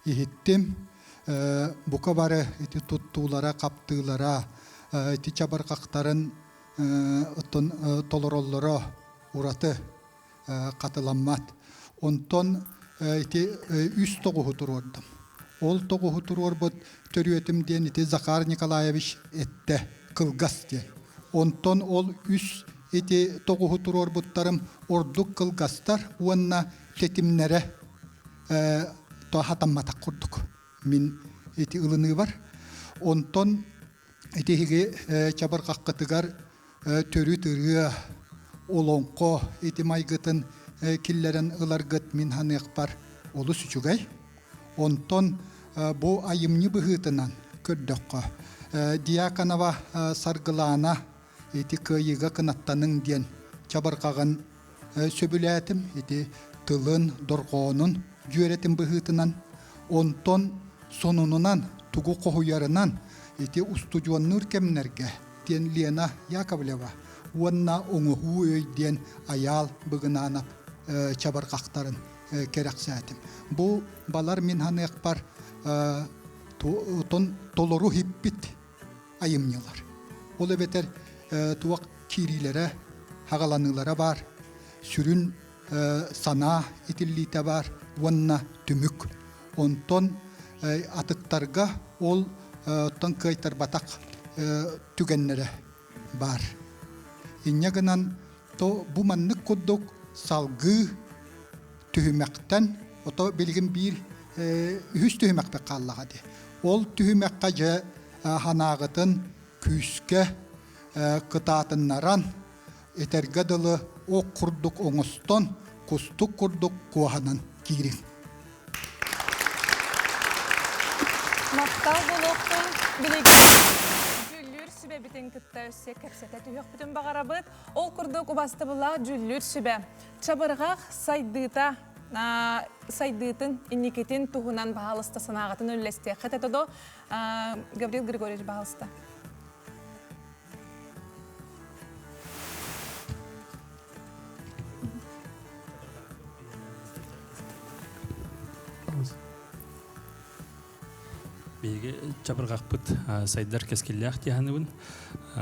иһиттим. Бука бары ити туттуулара, хаптыылара, ити чабырҕахтарын оттон толороллоро ураты хатыламмат. Онтон ити үс тоҕуһу туруордум. Ол тоҕуһу туруорбут төрүөтүм диэн ити Захар Николаевич эттэ, кылгас диэн. Онтон ол үс ити тоҕуһу туруорбуттарым ордук кылгастар уонна тэтимнэрэ хатамматах курдук мин ити ылыныыбар. Онтон ити иһиги чабырҕаххытыгар төрүт ырыа, олоҥхо ити майгытын киллэрэн ыларгыт мин саныахпар олус үчүгэй. Онтон бу айымньы быһыытынан көрдөххө, Дьяконова Саргылаана ити кыайыыга кынаттаныҥ диэн чабырҕаҕын сөбүлээтим. Ити тылын, дорҕоонун дьүөрэтин быһыытынан. Онтон сонунунан, тугу хоһуйарынан ити устудьуоннуур кэмнэргэ диэн Лена Яковлева уонна Оҥоһуу өй диэн Айаал Быгынаанап чабырҕахтарын кэрэхсээтим. Бу балар мин саныахпар толору иһиппит айымньылар. Ол эбэтэр туох киириилэрэ, хаҕаланыылара баар, сүрүн санаа итиллиитэ баар уонна түмүк. Онтон атыттарга ол оттон кыайтарбатах түгэннэрэ баар. Инньэ гынан то бу маннык курдук салгыы түһүмэхтэн ото билигин биир үһүс түһүмэхпит хааллаҕа дии. Ол түһүмэххэ дьэ санааҕытын күүскэ кытаатыннаран этэргэ дылы ох курдук оҥостон, кустук курдук куоһанан киириҥ. Махтал буолуохтун билигин дьүүллүүр сүбэбитин кытта өссө кэпсэтэ түһүөхпүтүн баҕарабыт. Ол курдук убастабыллаах дьүүллүүр сүбэ чабырҕах сайдыыта сайдыытын инникитин туһунан баһаалыста санааҕытын үллэстиэххит этэ до Гаврил Григорьевич баһаалыста. Биһиги чабырҕахпыт сайдар кэскиллээх дии саныыбын.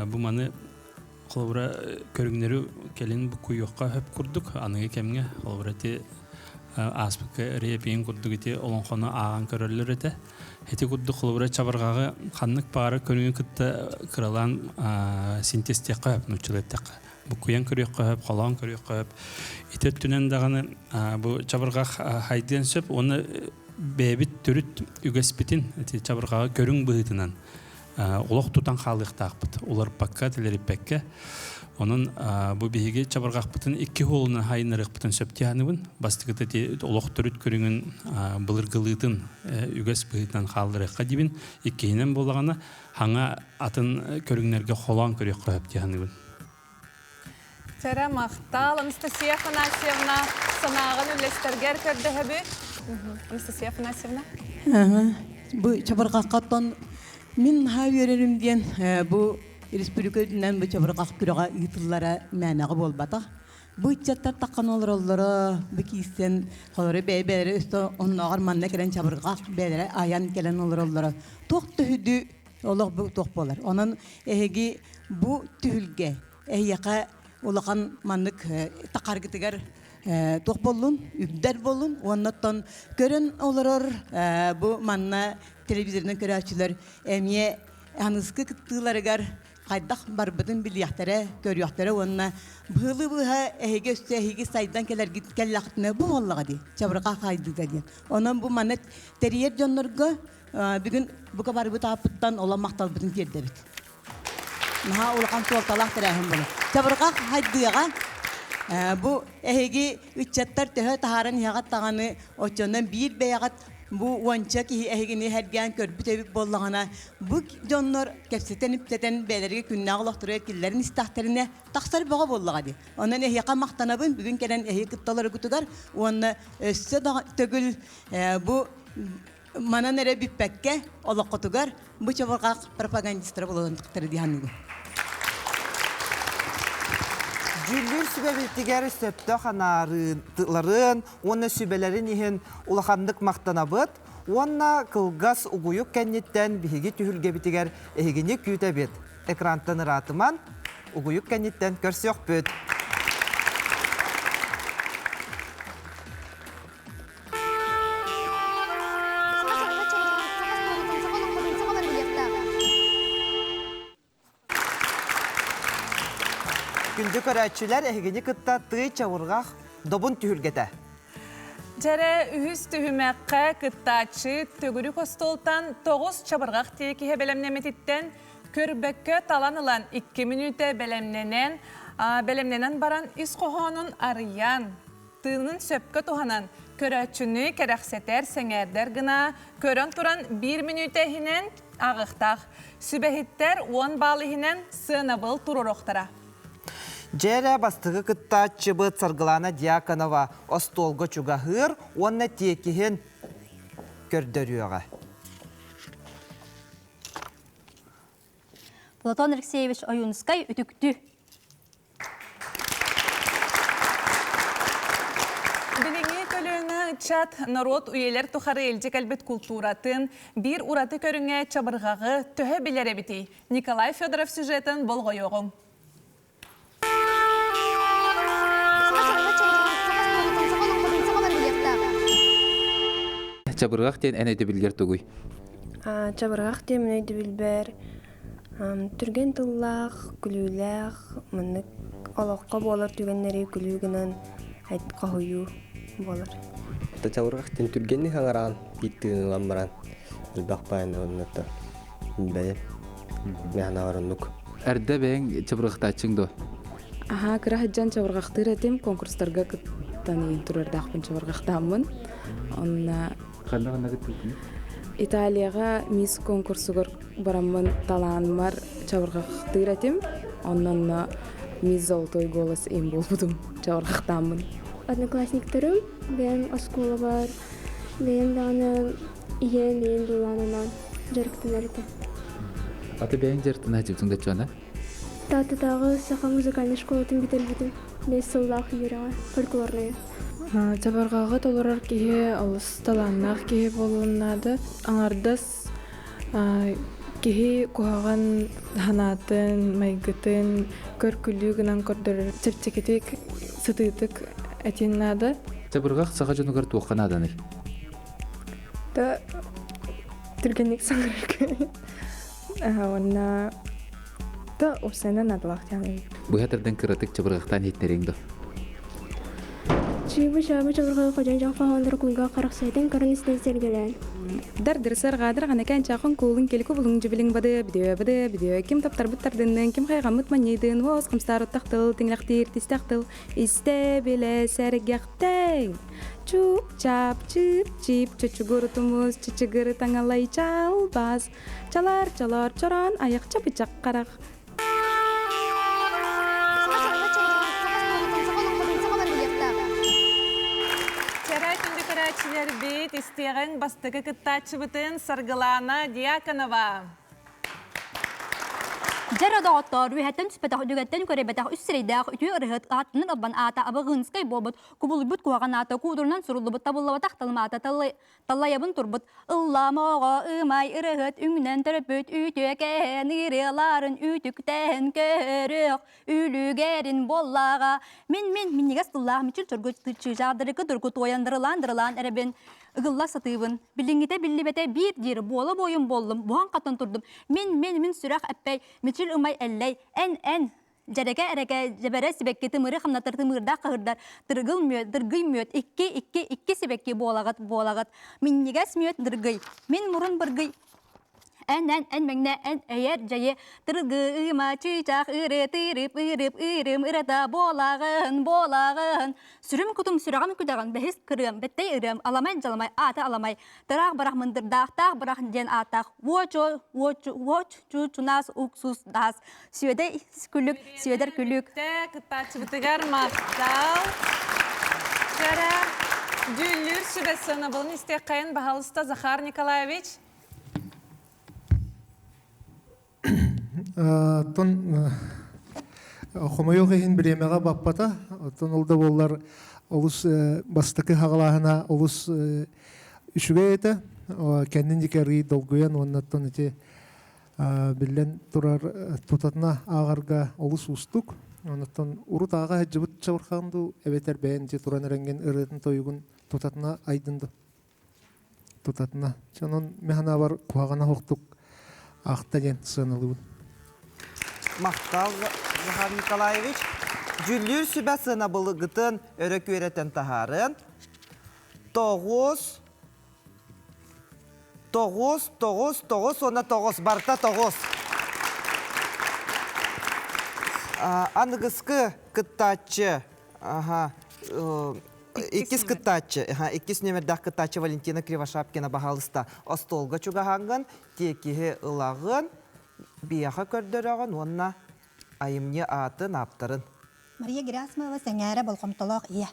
Бу маны холобура көрүҥнэри кэлин буккуйуохха сөп курдук аныгы кэмҥэ холобура ити ааспыкка репиин курдук ити олоҥхону ааҕан көрөллөр этэ. Ити курдук холобура чабырҕаҕы ханнык баҕарар көрүҥү кытта кыралаан синтезтиэххэ сөп нууччалыы эттэххэ. Буккуйан көрүөххэ сөп, холоон көрүөххэ сөп. Ити өттүнэн даҕаны бу чабырҕах хайдыан сөп уонна бэйэбит төрүт үгэспитин ити чабырҕаҕы көрүҥ быһыытынан олох тутан хаалыахтаахпыт, уларыппакка, тэлэриппэккэ. Онон бу биһиги чабырҕахпытын икки хуолунан хайыннарыахпытын сөп дии саныыбын. Бастакыта ити олох төрүт көрүҥүн былыргылыытын үгэс быһыытынан хаалларыахха диибин. Иккиһинэн буоллаҕына, хаҥа атын көрүҥнэргэ холоон көрүөххэ сөп дии саныыбын. Чэрэ махтал, Анастасия Афанасьевна, санааҕын үллэстэргэр көрдөһөбүт. Анастасия Афанасьевна. Бу чабырҕаххаттан мин наһаа үөрэрим диэн бу республика үрдүнэн бу чабырҕах күрэҕэ ыытыллара мээнэҕэ буолбатах. Бу ыччаттар таххан олороллоро, бу киирсэн холоро бэйэ-бэйэлэрэ өстө оннооҕор манна кэлэн чабырҕах бэйэлэрэ айан кэлэн олороллоро. Туох төһүдү олох бу туох буолар. Онон эһиги бу түһүлгэ эһиэхэ улахан маннык тахаргытыгар туох буоллун, үрдэр буоллун уонна оттон көрөн олорор бу манна телевизорынан көрөөччүлэр эмиэ аныскы кыттыыларыгар хайдах барбытын билиэхтэрэ, көрүөхтэрэ уонна быһылы быһа эһиги өссө эһиги сайдан кэлэргит кэллэхтинэ бу буоллаҕа дии, чабырҕа хайдыыта диэн. Онон бу манна тэрийэр дьоннорго Бүгүн бука барыбыт ааппыттан олом махталбытын тиэрдэбит. Наһаа улахан суолталаах тэрээһин буолар. Чабырҕах хайдыаҕа бу эһиги ыччаттар төһө таһааран иһэҕит даҕаны оччонон биир бэйэҕит бу уонча киһи эһигини сэргээн көрбүт эбит буоллаҕына бу дьоннор кэпсэтэн-ипсэтэн бэйэлэригэр күннээҕи олохторугар киллэрин истэхтэринэ тахсар бөҕө буоллаҕа дии. Онон эһиэхэ махтанабын бүгүн кэлэн эһиги кытталаргытыгар уонна өссө да төгүл бу Манан эрэ бүппэккэ, олоххутугар бу чабырҕах пропагандистара буолуохтара дии саныыбын. Дьүүллүүр сүбэбитигэр сөптөөх анаарыыларын уонна сүбэлэрин иһин улаханнык махтанабыт уонна кылгас угуйук кэнниттэн биһиги түһүлгэбитигэр эһигини күүтэбит. Экрантан ыраатыман, угуйук кэнниттэн көрсүөхпүт. Күндү көрөөччүлэр, эһигини кытта тый чабырҕах добун түһүлгэтэ. Дьэрэ үһүс түһүмэххэ кыттааччы төгүрүк остуолтан тоҕус чабырҕах тиэкиһэ бэлэмнэммититтэн көрбөккө талан ылан икки мүнүүтэ бэлэмнэнэн, бэлэмнэнэн баран ис хоһоонун арыйан, Тыынын сөпкө туһанан, көрөөччүнү кэрэхсэтэр, сэҥээрдэр гына көрөн туран биир мүнүүтэ иһинэн ааҕыахтаах. Сүбэһиттэр уон баал иһинэн сыанабыл туруоруохтара. Дьэ эрэ бастакы кыттааччыбыт Саргылана Дьяконова остуолга чугаһыыр уонна тиэкиһин көрдөрүөҕэ. Платон Алексеевич Ойуунускай үтүктүү. Билиҥҥи көлүөнэ ыччат норуот үйэлэр тухары илдьэ кэлбит култууратын биир ураты көрүҥэ чабырҕаҕы төһө билэр эбитий? Николай Федоров сюжетын болҕойуоҕуҥ. Чабырҕах диэн эн өйдөбүлгэр тугуй? Чабырҕах диэн мин өйдөбүлбэр Түргэн тыллаах, күлүүлээх, маннык олоххо буолар түгэннэри күлүү гынан хоһуйуу буолар. Чабырҕах диэн түргэнник аҥараан биир тыын ылан баран элбэх баайын ылыннарда бэйэм мэхэнэҕэр оннук. Эрдэ бэйэҥ чабырҕахтааччыҥ дуо? Аһаа, кыра сылдьан чабырҕахтыыр этим, конкурстарга кыттан иһин турардаахпын чабырҕахтааммын. Онно Ханна ханна кыттыбытыҥ? Италияҕа мисс конкурсугар бараммын талаанмар чабырҕахтыыр этим. Онно мисс Золотой голос им буолбутум чабырҕахтааммын. Одноклассниктарым бэйэм оскуолабар бэйэм даҕаны ийэм ийэм былаанынан дьарыктанар этим. Аты бэйэҥ дьарыктана сылдьыбытыҥ да чуона? Тааттатааҕы саха музыкальнай школатын бүтэрбитим. Бэс сыллаах үөрэҕэ фольклорная. Чабырҕаҕы толорор киһи олус талааннаах киһи буолуон наада. Аҥардас Киһи куһаҕан санаатын, майгытын көр-күлүү гынан көрдөрөр чэпчэкитик, сытыытык этиэн наада. Чабырҕах саха дьонугар туохха нааданый? Да түргэнник саҥарарга уонна да уопсайынан наадалаах диэн. Быһа тардан кыратык чабырҕахтаан иһиттэриҥ да. Чыыбы-чаабы чабырҕаҕы ходьон дьоҕ кулга харахсайтын көрөн истэн сэргэлээн. Дардыр сарҕаадыр ҕанакаан чахан куулун келику булуҥ дьүбүлүҥ бады бүдүө бады бүдүө ким таптарбыт тардыннын ким хайҕаммыт манньыйдын уос хамстаар оттах тыл тиҥилэхтиир тистэх тыл истэ билэ сэргэхтэҥ чуп чап чып чип чочугур тумус чычыгыр таҥалай чалбас чалар чолор чороон айах чапычах харах. Чэрэ күндү көрөөччүлэрбит, истиэҕиҥ бастакы кыттааччыбытын Саргылаана Дьяконова. Дьэр доҕоттоор, үөһэттэн түспэтэх, үгэттэн көрөбөтөх үс сирэйдээх үтүө ырыһыт ааттанан албан аата Абаҕыынскай буолбут, кубулуйбут куһаҕан аата куудурунан суруллубут табыллыбатах талым аата Таллайабын турбут ылламоҕо ымай ырыһыт үҥнэн төрөппүт үтүөкэһэн ырыаларын үтүктэһэн көрүөх үлүгэрин буоллаҕа мин мин минньигэс тыллаах мичил чоргу чыычаадырыкы дургу туойан дырылаан дырылаан эрэбин ыгылла сатыыбын билиҥҥитэ биллибэтэ биир диир буола буойун буоллум буһан хатан турдум мин мин мин сүрэх эппэй мичил ымай эллэй эн эн Дьэрэкэ эрэкэ дьэбэрэ сибэкки тымыры хамнатар тымыырдаах хаһырдар тыргыл мүөт дыргый мүөт икки икки икки сибэкки буолаҕыт буолаҕыт минньигэс мүөт дыргый мин мурун быргый эн эн эн мэҥнэ эн эйэр дьайы тыргыыма чыычаах ыры тырып ырып ырым ырата буолаҕын буолаҕын сүрүм кутум сүрэҕим күдэҕин бэһис кырыам бэттэй ырыам аламай дьаламай аата аламай Тараах барах мындырдаахтаах барах диэн ааттаах уочо уоч уоч чу чунаас уксус даас Сүөдэй күлүк Сүөдэр күлүк Кыттааччыбытыгар махтал. Кэрэ дьүүллүүр сүбэ сыанабылын истиэххэйин баһалыста Захар Николаевич. Оттон хомойуох иһин бириэмэҕэ баппата. Оттон ол да буоллар олус бастакы хаҕалааһына олус үчүгэй этэ. Кэннин диэки арыый долгуйан уонна оттон ити биллэн турар тутатына ааҕарга олус уустук. Онуттан урут ааҕа сылдьыбыт чабырҕаҕын дуу эбэтэр бэйэн ити туран эрэнгин ырыатын тойугун тутатына айдын дуу тутатына. Онон мин санаабар куһаҕана суохтук аахта диэн сыаналыыбын. Махтал, Захар Николаевич. Дьүллүүр сүбэ сыанабылыгытын өрө күөрэтэн таһаарын. Тоҕус, тоҕус, тоҕус, тоҕус уонна тоҕус, барыта тоҕус. Аныгыскы кыттааччы, аха, Иккис кыттааччы, иккис нүөмэрдээх кыттааччы Валентина Кривошапкина баһаалыста остуолга чугаһааҥҥын, тиэкиһи ылаҕын, биһиэхэ көрдөрөҕүн уонна айымньы аатын, ааптарын. Мария Герасимова сэҥээрэ болҕомтолоох ийэ.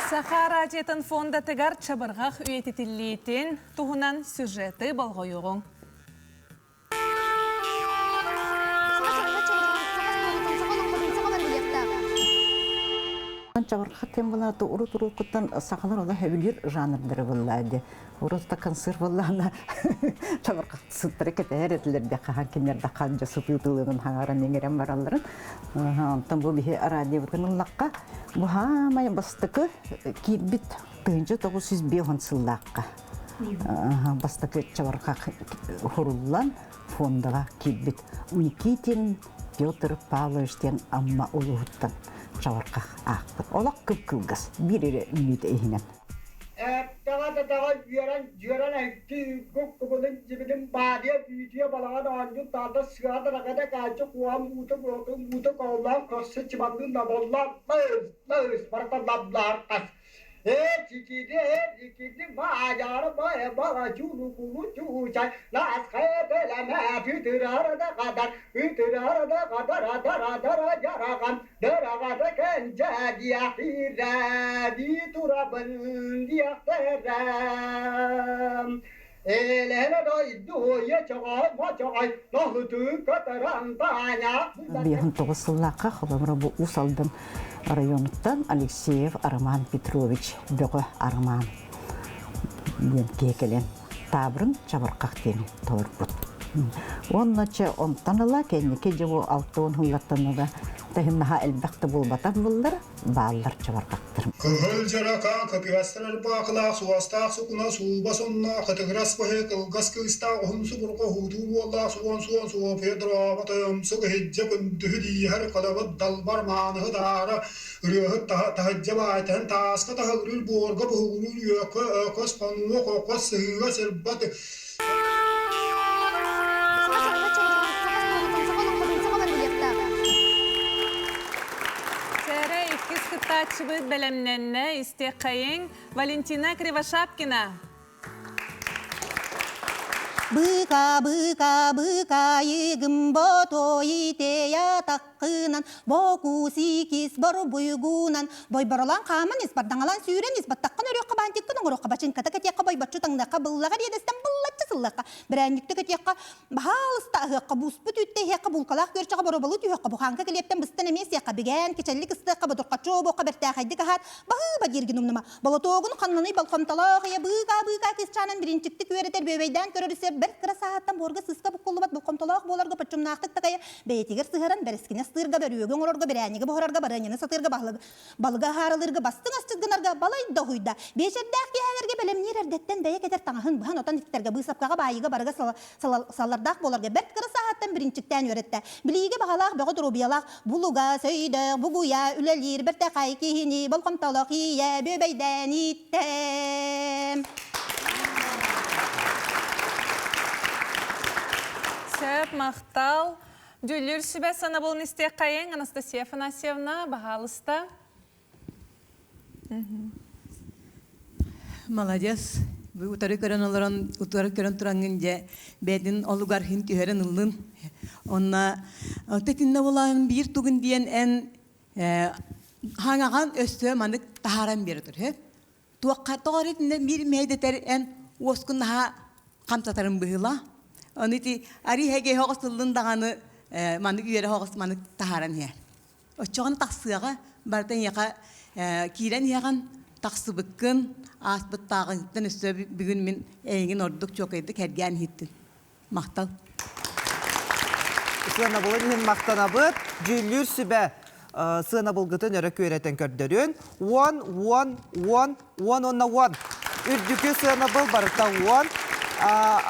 Саха радиотын фондатыгар чабырҕах үйэтитиллиитин туһунан сюжеты болҕойуоҕуҥ. Чабырҕах булааты урут уруккуттан сахалар ола сөбүлүүр жанрдары буллаа Урут да концерт буллаана чабырҕах сыттары кэтэһэр этилэр де хаһан кинилэр да ханжа сытыытылыгын хаҥаран иҥэрэн баралларын. Онтон бу биһи радиобытын ыллахха бу хаамай бастакы киирбит 1905 сыллаахха бастакы чабырҕах хуруллан фондаҕа киирбит Никитин Петр Павлович диэн Амма улууһуттан чабырҕах аахпыт. Олох кып-кылгас, биир эрэ мүнүүтэ иһинэн. Эптэҕэ дадаҕа үөрэн дьүөрэн айты үгүк кубулун дьибилин баадыйа бүүтүйэ балаҕан оонньуу таата сыа дарагада каачы куһам уута буотун уута коллоон көрсө чыбанныы наболлоон лыс лыс барыта лаблаар тас Э чикиди э чикиди ма ажары ба э ба чулу кулу чучай ласхэ белеме тытырары да кадар ытырары да кадар адара дара жараган дырагада кенже диахтирэ ди турабын диахтэрэ Элэһэ дойду е чоҕой ма чоҕой ноһуту катаран таня 59 сыллаахха холобура бу Уус Алдан районуттан Алексеев Роман Петрович Бөҕө Роман. Диэн киһи кэлэн таабырын чабырҕах диэни толорбут. Уонна чэ онтон ыла кэнники дьэ бу 60 сыллартан ыла таһым наһаа элбэх да буолбатах буллар бааллар чабырҕахтар. Кыһыл дьарака кытыастар ырбаахылаах суостаах сукуна сууба сонноох кытыгырас быһыы кылгас кыыстаах уһун субурҕу уһуутуу буоллаах суон суон суопуйа дорообо тойомсук иһиддьэ күндүһү дииһэр кылабыт далбар мааныһы даара ырыаһыт таһыддьа баайтаһын тааска таһыгырыыр буорга буһугунуур үөкө өкөс хонуох окос сыһыыга сырбат Сэрэ иккис кыттааччыбыт бэлэмнэннэ истиэххэйиҥ Валентина Кривошапкина. Быка, быка, быкайыгым ботой тея таккынан, бокусикис борбуйгунан, бойборолан хааман ис бардаҥалан сүүрэн ис баттаххын өрүөххэ баантиккын оҥоруохха бачыҥката кэтиэххэ бойбоччу таҥныахха быллаҕар иэдэстэн быллаччы сыллыахха брээнньиктэ кэтиэххэ баһаалыста аһыахха буспут үүттэ иһиэххэ булкалаах күөрчэҕэ боруобалыы түһүөххэ бухааҥка килиэптэн быстан эмиэ сиэххэ бигээн кичэллик ыстыахха бодурхаччы буохха бэртээхэйдик аһаат баһыыба дииргин умнума Болотуогун ханнаный болҕомтолоох ийэ быыкаа-быыкаа кыысчаанын бириинчиктик үөрэтэр бүөбэйдээн көрөр сир бэрт кыра сааһыттан буорга сыыска буккуллубат болҕомтолоох буоларга боччумнаахтык такайа бэйэтигэр сыһаран бэрэскини астыырга бөрүөгү оҥорорго бирээниги буһарарга барыанньаны сатыырга балыгы аһааралыырга бастыҥ асчыт гынарга балай да уһуйда биэчэрдээх киэһэлэргэ бэлэмниир эрдэттэн бэйэ кэтэр таҥаһын быһан отон иттэргэ быысапкаҕа баайыыга барыга саллардаах буоларга бэрт кыра сааһыттан бириинчиктээн үөрэттэ билиигэ баҕалаах бөҕө доруобуйалаах Булугас өйдөөх бугуйа үлэлиир бэртээхэй киһини болҕомтолоох ийэ бүөбэйдээн ииттэ. Сөп, махтал. Дьүүллүүр сүбэ санабылын истиэххэйиҥ, Анастасия Афанасьевна, баһаалыста. Молодец. Бу утары көрөн олорон, утары көрөн тураҥҥын дьэ бэйэтин олугар хин түһэрин ыллын. Онна тэтиннэ булаһын биир тугун диэн эн хаҥаҕан өссө манык таһааран биэрэ тур. Туохха тоҕо итиннэ биир мэйдэтэр эн уоскун наһаа хамсатарын быһыла. Оны ити ари хэгэ хоҕос тыллын даҕаны манык үөрэ хоҕос манык таһааран иһэр. Оччоҕуна тахсыаҕа, барыта эйиэхэ киирэн иһэҕин, тахсыбыккын, ааспыттааҕыттан өссө бүгүн мин эйигин ордук чуокайдык эргээн иһиттим. Махтал. Сыанабылын иһин махтанабыт. Дьүүллүүр сүбэ сыанабылгытын өрө күөрэтэн көрдөрүн. 10, 10, 10, 10 уонна 10. Үрдүкү сыанабыл барыта 10.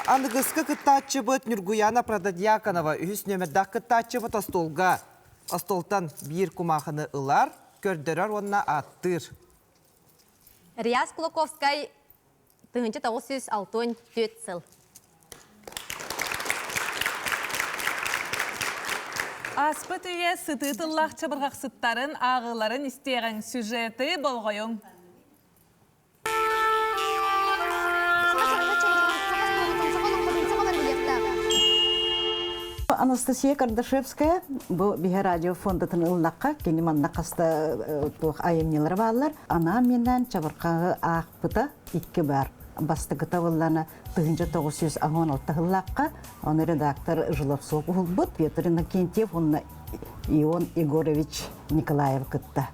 Аныгыскы кыттааччыбыт Нюргуяна Протодьяконова үһүс нүөмэрдээх кыттааччыбыт остуолга Остуолтан биир кумаахыны ылар, көрдөрөр уонна ааттыыр. Риас Кулаковскай 1964 сыл. Ааспыт үйэ сытыы тыллаах чабырҕахсыттарын ааҕыыларын истиэҕиҥ, сюжеты болҕойуҥ. Анастасия Кардашевская бу биһи радио фондатын ыллахха кини манна хаста туох айымньылара бааллар. Анаан миннээн чабырҕаҕы аахпыта икки бар. Бастакыта буоллана 1916 сыллаахха оны редактор Жиловцов уһулбут Петр Иннокентьев уонна Ион Егорович Николаев кытта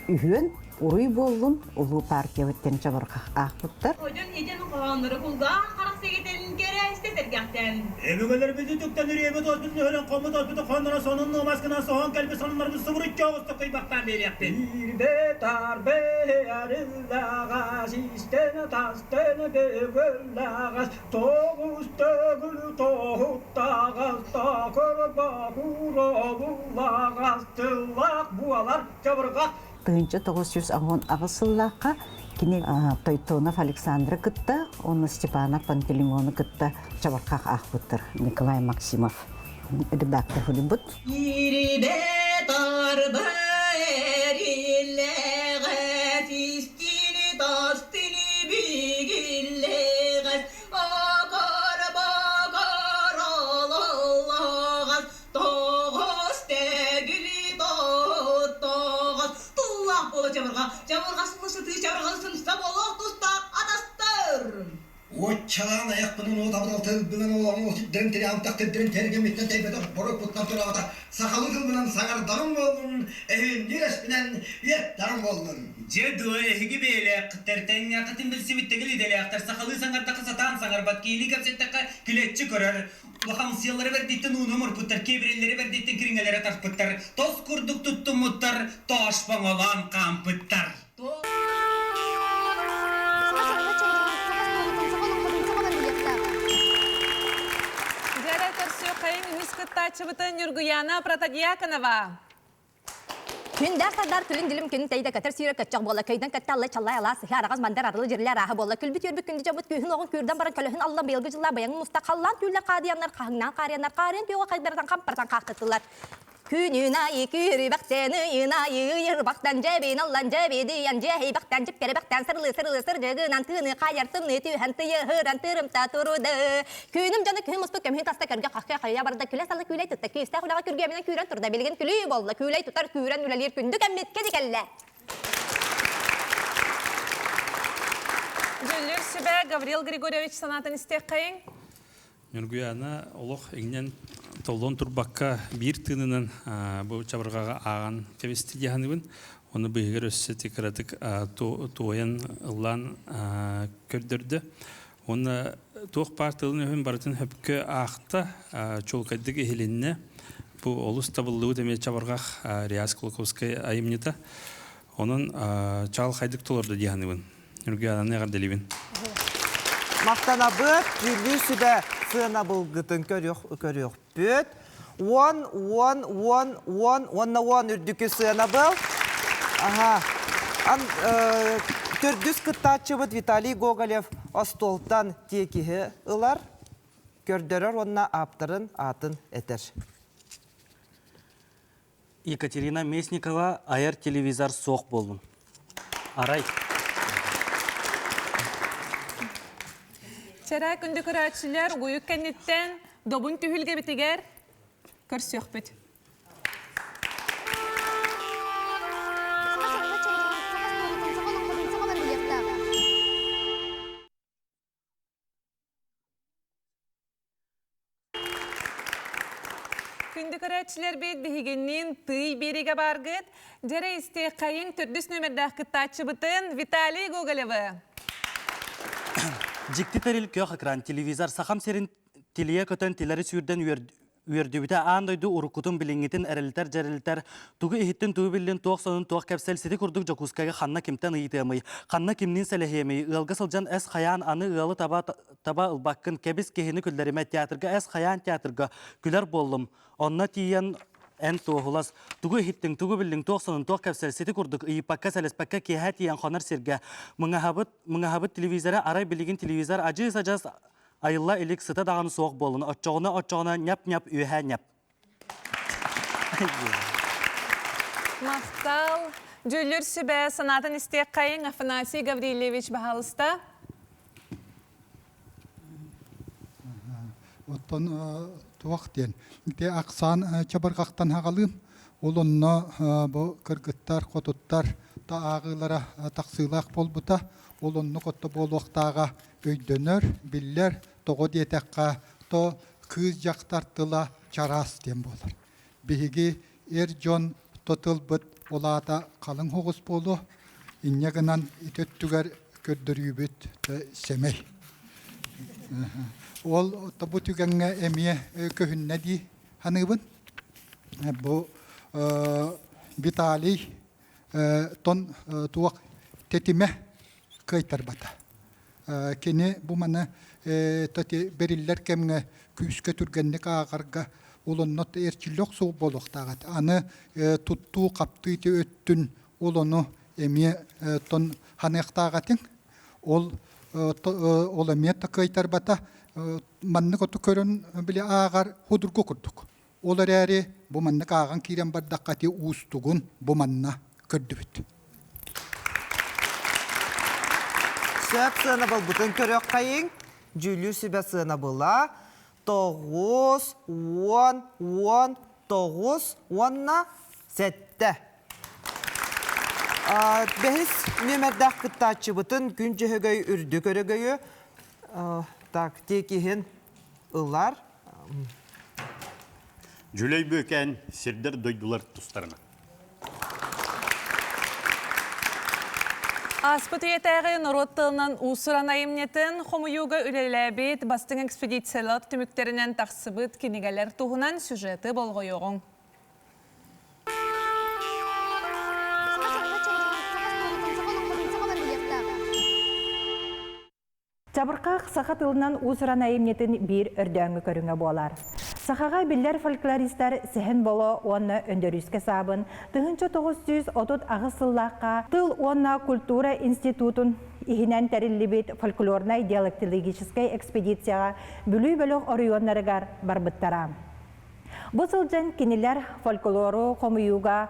үһүөн уруй буоллун улуу партиябыттан чабырҕах аахпыттар. Одьон иден хоһооннору кулгаах харах сэгэтэн кэрээстэ сэргэхтэн. Өбүгэлэрбити түктэн үрүөбүт оспутун өһөрөн хоммут оспуту хонноро сонун нуомаскынан соһон кэлбит сонуннарбыт субуруччу оҕустук кыйбахтаан биэриэхпит. Биирбэ тарбе арыллаҕас истэн тастан бөгөллаҕас тоҕус төгүл тоһуттаҕас такыр бакур обуллаҕас тыллаах буолар чабырҕах 1998 сыллаахха кини Тойтонов Александра кытта уонна Степанов Пантелеймону кытта чабырҕах аахпыттар Николай Максимов редактор суруйбут. Кирибэ тарба эриллэҕэс истини тастыны бигиллэҕэс акар бакар алаллаҕас тоҕус тегили тоттоҕос туллаах буола чабырҕа чабырҕа сытыы чабырҕа сымса буолуох тустаах атастар. Чаан айахпынан уотабытал тылбынан олоҕун сирдэрин тирэҕимтэх тирдэрин тэргэмиттэн тэйбэтэх борук-куттан тураабата сахалыы тылбынан саҥардаҕым буоллун, эһиннир эспинэн үөттэҕим буоллун. Дьэ дуо, эһиги бэйэлээххиттэр, тэҥҥээххитин билсибиттэгил идэлээхтэр, сахалыы саҥардахха сатаан саҥарбат, киһилии кэпсэттэххэ күлэччи көрөр, улахамсыйаллара бэрдиттэн ууну омурпуттар, киэбирэллэрэ бэрдиттэн кириҥэлэрэ тарпыттар, тос курдук туттуммуттар, тоошпоҥолоон хаампыттар. Дьэрэ көрсүөххэйин үһүс кыттааччыбытын Ньургуяна Протодьяконова. Күндэр сардар күлүн дилим күн тэйдэ көтөр сүүрэ көччөх буолла көйдөн көттө алла чаллай алаас сыһа араҕас мандар арылы дьирлэ арааһа буолла күлбүт үөрбүт күндү дьоммут күүһүн оҕун күүрдэн баран көлөһүн алла быйылгы дьылла быйаҥ муста халлаан түүллэр хаадыйаннар хаһыҥнаан хаарыйаннар хаарыан түөҕэ хайдаратан хампаратан хаахтаттылар Күнүн айы күрүбэхтэн ыйын айы ыйырбахтан дьэбин аллан дьэбидийэн дьэһийбэхтэн дьипкэрэбэхтэн сырылыы сырылыы сырдьыгынан тыыны хайар тымныы түһэн тыйыһыран тырымта туруды. Күнүм дьоно күһүн муспут көмүһүн таста көргө хахха хайа барда күлэ салы күүлэй тутта күүстээх үлэҕэ күргүөмүнэн күүрэн турда билигин күлүү буолла күүлэй тутар күүрэн үлэлиир күндү кэммит кэди кэллэ. Дьүллүр сүбэ Гаврил Григорьевич санаатын истиэххэйиҥ. Ньургуйаана олох иҥнэн толлон турбакка биир тыынынан бу чабырҕаҕа ааҕан кэбисти дии саныыбын. Ону быыһыгар өссө ити кыратык туойан ыллаан көрдөрдө. Уонна туох баар тылын-өһүн барытын сөпкө аахта, чуолкайдык иһилиннэ. Бу олус табыллыбыт эмиэ чабырҕах Реас Кулаковскай айымньыта. Онон чаҕылхайдык толордо дии саныыбын. Ньургуйаананы эҕэрдэлиибин. Махтанабыт, дьүүллүүр сүбэ сыанабылгытын көрүөхпүт. 10, 10, 10, 10 уонна 10 үрдүкү сыанабыл. Аха. Ан, төрдүс кыттааччыбыт Виталий Гоголев остуолтан тиэкиһи ылар, көрдөрөр уонна ааптарын аатын этэр. Екатерина Местникова айар телевизор суох буоллун. Арай. Чэрэ күндү көрөөччүлэр, угуйук кэнниттэн добун түһүлгэбитигэр көрсүөхпүт. Күндү көрөөччүлэрбит биһигинниин тый биэриигэ бааргыт. Дьэрэ истиэххэйиҥ төрдүс нүөмэрдээх кыттааччыбытын Виталий Гоголевы. Дьикти тэрил көх экран телевизор Сахам сирин тилийэ көтөн тилэри сүүрдэн үөрдүбүтэ аан дойду уруккутун билиҥҥитин эрэлитэр-дьэрэлитэр тугу иһиттин тугу биллин туох сонун туох кэпсэл сити курдук Дьокуускайга ханна кимтэн ыйытыамый ханна кимниин сэлэһиэмий ыалга сылдьан эс хайаан аны ыалы таба таба ылбаккын кэбис киһини күллэримэ театрга эс хайаан театрга күлэр буоллум онно тиийэн эн туоһулас тугу иһиттиҥ тугу биллиҥ туох сонун туох кэпсэл сити курдук ыйыппакка сэлэспэккэ киэһэ тиийэн хонор сиргэ мыҥаһабыт мыҥаһабыт телевизоры арай билигин телевизор адьыыс адьас айылла илик сыта даҕаны суох буоллун оччоҕуна оччоҕуна няп-няп үөһээ няп Махтал. Дьүүллүүр сүбэ санаатын истиэххэйиҥ Афанасий Гаврильевич баһаалыста. Оттон туох диэн, ити ахсаан чабырҕахтан хаҕалыым. Ол онно бу кыргыттар, хотуттар та ааҕыылара тахсыылаах буолбута. Ол оннук отто буолуохтааҕа өйдөнөр, биллэр, тоҕо диэтэххэ, то кыыс дьахтар тыла чараас диэн буолар. Биһиги эр дьон то тылбыт ол аата халыҥ оҕус буолуо, инньэ гынан ити өттүгэр көрдөрүүбүт сэмэй. Ол бу түгэҥҥэ эмиэ көһүннэ дии саныыбын. Бу Виталий тон туох тэтимэ кыайтарбата. Кини бу маны бэриллэр кэмҥэ күүскэ түргэнник ааҕарга ол онно эрчиллэ охсуу буолуохтаах этэ. Аны туттуу хаптыы ити өттүн ол ону эмиэ тон ханыахтаах этиҥ. Ол ол эмиэ кыайтарбата. Маннык оту көрөн били ааҕар худургу курдук. Ол эрээри бу маннык ааҕан киирэн бардахха ити уустугун бу манна көрдүбүт. Сөп сыанабылбытын көрүөххэйиҥ. Дьүүллүүр сүбэ сыанабыла 9, 10, 10, 9 уонна 7. Бэһис нүөмэрдээх кыттааччыбытын Күн Дьөһөгөй үрдүк өрөгөйү. Так, тиэкиһин ылар. Дьүлэй Бүөкээн сирдэр дойдулар тустарынан. Ааспыт үйэтээҕи норуот тылынан уус-уран айымньытын хомуйууга үлэлээбит бастыҥ экспедициялар түмүктэринэн тахсыбыт кинигэлэр туһунан сюжеты болҕойуоҕуҥ. Чабырҕах саха тылынан уус-уран айымньытын биир өрдөөҥҥү көрүҥэ буолар. Сахаҕа биллэр фольклористар Сэһэн Боло уонна Өндөрүүскэ Саабын 1938 сыллаахха Тыл уонна культура институтун иһинэн тэриллибит фольклорнай диалектологическай экспедицияҕа Бүлүү бөлөх оройуоннарыгар барбыттара. Бу сылдьан кинилэр фольклору хомуйууга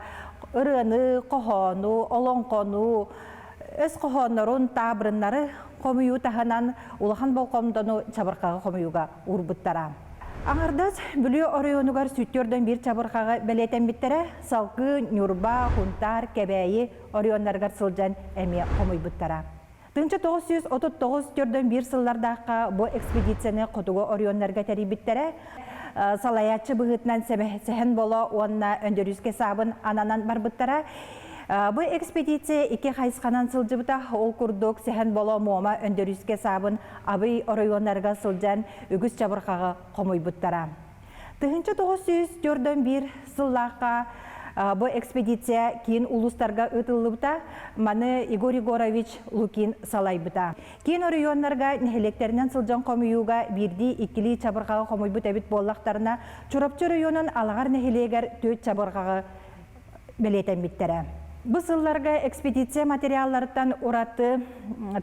ырыаны, хоһоону, олоҥхону, өс хоһооннорун, таабырыннары хомуйуу таһынан улахан болҕомтону чабырҕаҕы хомуйууга уурбуттара. Аҥардас Бүлүү оройуонугар сүттүөрдөн биир чабырҕаҕы бэлиэтэммиттэрэ, салгыы Ньурба, Хунтаар, Кэбээйи оройуоннарыгар сылдьан эмиэ хомуйбуттара. 1939 төрдөн биир сыллардаахха бу экспедицияны хотугу оройуоннарга тэрийбиттэрэ. Салайааччы быһыытынан Сэһэн Боло уонна Өндөрүүскэ Саабын ананан барбыттара. Бу экспедиция икки хайысханан сылдьыбыта. Ол курдук Сэһэн Боло Муома Өндөрүүскэ Саабын Абый оройуоннарыгар сылдьан үгүс чабырҕаҕы хомуйбуттара. 1941 сыллаахха бу экспедиция киин улуустарга ыытыллыбыта. Маны Егор Егорович Лукин салайбыта. Киин оройуоннарга нэһилиэктэринэн сылдьан хомуйууга биирдии-иккилии чабырҕаҕы хомуйбут эбит буоллахтарына, Чурапчы оройуонун Алаҕар нэһилиэгэр түөрт чабырҕаҕы бэлиэтэммиттэрэ. Бу сылларга экспедиция материалларыттан ураты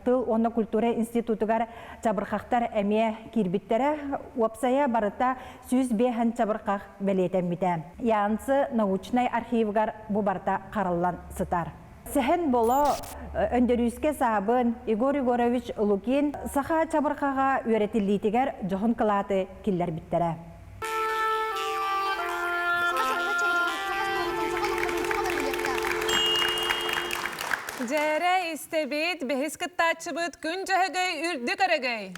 тыл уонна культура институтугар чабырҕахтар эмиэ киирбиттэрэ. Уопсайа барыта 105 чабырҕах бэлиэтэммитэ. Янцы научнай архивыгар бу барыта хараллан сытар. Сэһэн Боло, Өндөрүүскэ Саабын, Егор Егорович Лукин саха чабырҕаҕа үөрэтиллиитигэр дьоһун кылааты киллэрбиттэрэ. Дьэрэ истэбит, бэһис кыттааччыбыт күн дьөһөгөй үрдүк өрөгөй.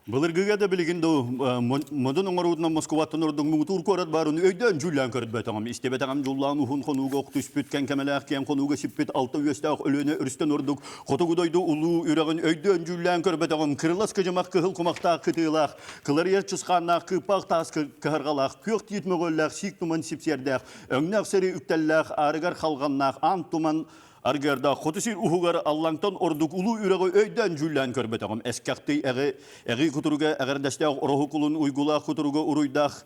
Былыргыга да билигин да модун оҥоруутунан Москваттан ордук муҥутуур куорат баарын өйдөөн дьүүллээн көрбөтөҕүм. Истибэтэҕим дьуллаан уһун хонууга ох түспүт, кэҥкэмэлээх киэҥ хонууга сиппит алта үөстээх Өлүөнэ өрүстэн ордук Хотугу дойду улуу үрэҕин өйдөөн дьүүллээн көрбөтөҕүм. Кырылас кыдьымах кыһыл кумахтаах кытыылаах, кыларыйар чысхааннаах кыыппах таас кыһарҕалаах, күөх тиит мөҕүөллээх сиик туман сипсиэрдээх, өҥнөөх сэрии үктэллээх, аарыгар халҕаннаах аан туман Аргыардаах хоту сир уһугар Аллаҥтан ордук улуу үрэҕи өйдөөн дьүүллээн көрбөтөҕүм. Эскэхтий эҕи, эҕи кутуруга эҕэрдэстээх ороһу кулун уйгулаах кутуруга уруйдаах,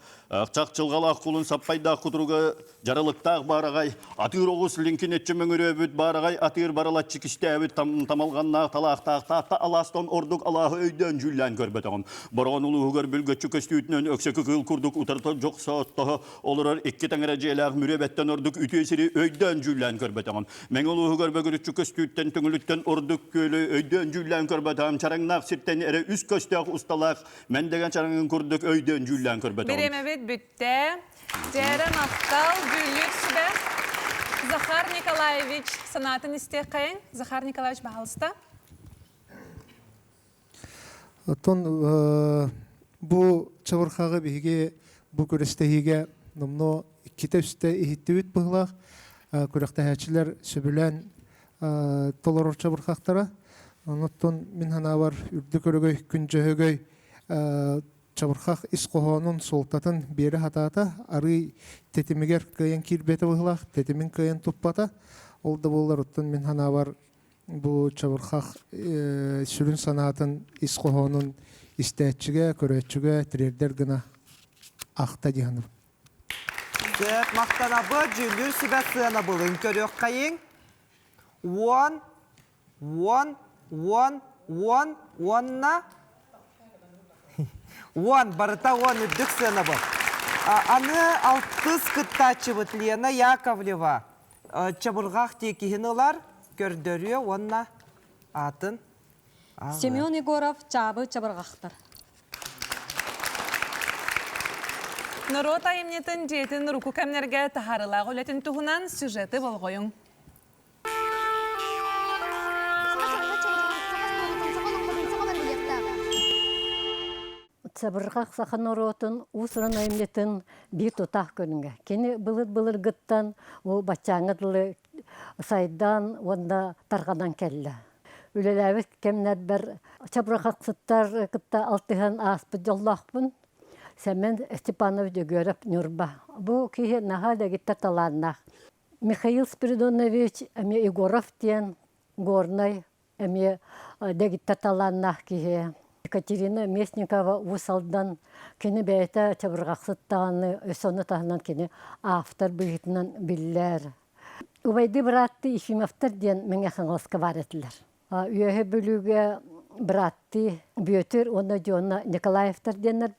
чахчылҕалаах кулун саппайдаах кутуруга Дьаралыктаах баараҕай атыыр оҕус лиҥкинэччи мөҥүрүөбүт баараҕай атыыр барылаччы кистээбит тамалҕаннаах талаахтаах Таатта алаастан ордук алааһы өйдөөн дьүүллээн көрбөтөҕүм. Бороҕон улууһугар бүлгөччү көстүүтүнэн өксөкү кыыл курдук утарыта дьохсооттоһо олорор икки таҥара дьиэлээх Мүрү эбэттэн ордук үтүө сири өйдөөн дьүүллээн көрбөтөҕүм. Мэҥэ улууһугар бөгүрүччү көстүүттэн Төҥүлүттэн ордук күөлү өйдөөн дьүүллээн көрбөтөҕүм. Чараҥнаах сиртэн эрэ үс көстөөх усталаах Мэндэгэн чараҥын курдук өйдөөн дьүүллээн көрбөтөҕүм. Бириэмэбит бүттэ. Дьэрэ махтал, дьүүллүүр сүбэ. Захар Николаевич санаатын истиэххэйиҥ. Захар Николаевич, баһаалыста. Оттон бу чабырхаҕы биһиги бу күрэстэһиигэ номнуо иккитэ-үстэ иһиттибит быһыылаах. Күрэхтэһээччилэр сөбүлээн толорор чабырхахтара. Онон мин санаабар үрдүк өрөгөй, күн дьөһөгөй чабырхах ис хоһоонун суолтатын биэрэ сатаата, арыый тэтимигэр кыайан киирбэтэ быһыылаах, тэтимин кыайан туппата. Ол да буоллар, оттон мин санаабар, бу чабырхах сүрүн санаатын, ис хоһоонун истээччигэ, көрөөччүгэ тириэрдэр гына ахта дии саныыбын. Сөп, махтанабыт, дьүүллүүр сүбэ сыанабылын көрүөххэйиҥ. Уон, уон, уон, уон, уонна уон, барыта уон үрдүк сыанабыл. Аны алтыс кыттааччыбыт Лена Яковлева чабырҕах тиэкиһин ылар, көрдөрүө уонна аатын Семен Егоров Чаабы чабырҕахтар. Норуот айымньытын дьиэтин уруку кэмнэргэ таһаарыылаах үлэтин туһунан сюжеты болҕойуҥ. Чабырҕах саха норуотун уус-уран айымньытын биир тутаах көрүҥэ. Кини былыр-былыргыттан бу баччааҥҥа дылы сайдан уонна тарҕанан кэллэ. Үлэлээбит кэмнэрбэр чабырҕахсыттар кытта алтыһан ааспыт дьоллоохпун. Сэмэн Степанович Дьөгүөрэп Ньурба. Бу киһи наһаа дэгиттэр талааннаах. Михаил Спиридонович эмиэ Егоров диэн Горнай эмиэ дэгиттэр талааннаах киһи. Екатерина Местникова Уус Алдан кини бэйэтэ чабырҕахсыт даҕаны өссө ону таһынан кини автор быһыытынан биллэр. Убайды быраатты Ефимовтар диэн Мэҥэ Хаҥаласка баар этилэр. Үөһэ Бүлүүгэ бырааттыы Бүөтүр уонна Дьуона Николаевтар диэннэр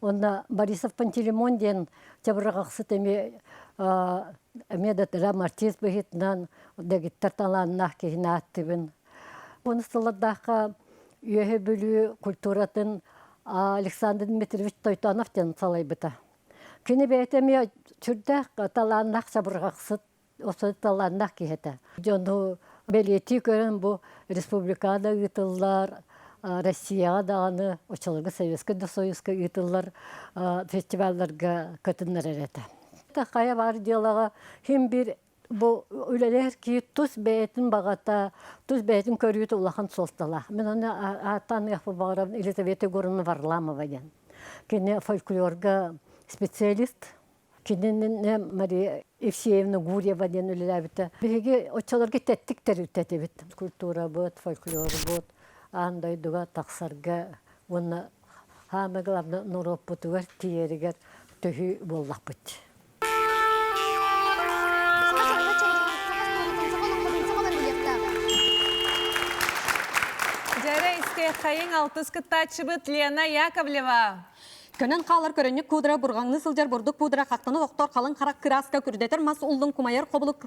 уонна Борисов Пантелеймон диэн чабырҕахсыт эмиэ эмиэ да драм артист быһыытынан дэгиттэр талааннаах киһини ааттыыбын. Уонус сыллардаахха Үөһэ Бүлүү культуратын Александр Дмитриевич Тойтонов диэн салайбыта. Кини бэйэтэ эмиэ сүрдээх талааннаах чабырҕахсыт, талааннаах киһи этэ. Дьону бэлиэтии көрөн бу республикаҕа да ыытыллар, Россияҕа даҕаны, оччолорго Советскай да Союзка ыытыллар фестивалларга кытыннарар этэ. Хайа баар дьыалаҕа хим бир бу үлэлэһэр киһи тус бэйэтин баҕата, тус бэйэтин көрүүтэ улахан суолталаах. Мин ону ааттаан баҕарабын Елизавета Егоровна Варламова диэн. Кини фольклорга специалист. Кинини Мария Евсеевна Гурьева диэн үлэлээбитэ. Биһиги оччолорго тэттик тэрилтэтибит. Культурабыт, фольклорбут аан дойдуга тахсарга уонна самое главное норуоппутугар тиийэригэр төһүү буоллахпыт. Дьэрэ истиэххэйиҥ алтыс кыттааччыбыт Лена Яковлева. Көнөн хаалар көрөнньүк куудара бурҕаҥныы сылдьар бурдук пуудара хахтаны тохтор халыҥ харах кырааска күрдэтэр мас уллун кумайар хобулук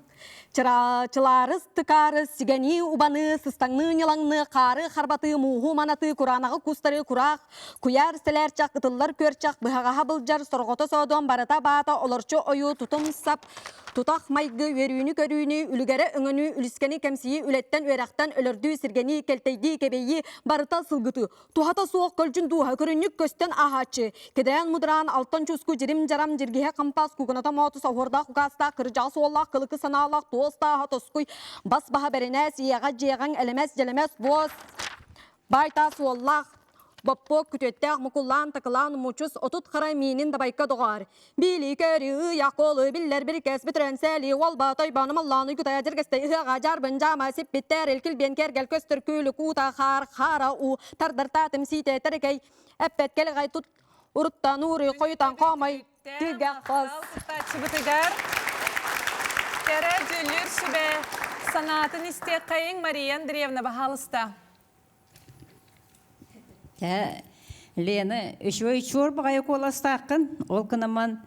чылаарыс тыкаарыс сигэнии убаныы сыстаҥныы ньылаҥныы хаары харбатыы мууһу манатыы кураанаҕы кустары кураах Куйаар сэлээрчэх, ытыллар күөрчэх, быһаҕаһа былдьар, сорҕото соодуон барыта баата, олорчу ойуу, тутум сап, тутах майгы, үөрүүнү-көрүүнү, үлүгэрэ өҥөнүү, үлүскэни кэмсийии, үлэттэн, үөрэхтэн, өлөрдүү, сиргэнии, кэлтэйдии, кэбэйии, барыта сылгытыы. Туһата суох көлдьүн дууһа, көрүнньүк көстөн ааһааччы. Кэдээн мудраан, алтан чуску, дьирим-дьарам, дьиргиһэ хампаас, кугуната моотус, оһуордаах угаастаах, кырдьаҕас уоллаах, кылыкы санаалаах, туос тааһа тоскуй, бас баһа бэринээс, иэҕэ дьиэҕэҥ, элэмэс, дьэлэмэс, буос, Баай-таас уоллаах, боппуок күтүөттээх мукуллаан такылаан мучус 30 хара миинин дабайка доҕоор. Биили көрү ыйах колы биллэр бирикэс бүтүрэн сээли уолба тойбону маллаан уйгутая дьэргэстэй ыһыаҕа дьаарбын дьаама сиппиттэр илкилбиэн кэргэл көстөр күлүк уута хаар хаара уу тардар таатым сиитэ тэрикэй эппэт кэлэҕэй тут уруттан ууруй хойутан хоомой Түгэх хос. Кыттааччыбытыгар кэрэ дьүллүүр сүбэ санаатын истиэххэйиҥ Мария Андреевна баһаалыста. Лена, үчүгэй чуор баҕайы куоластааххын. Ол гынан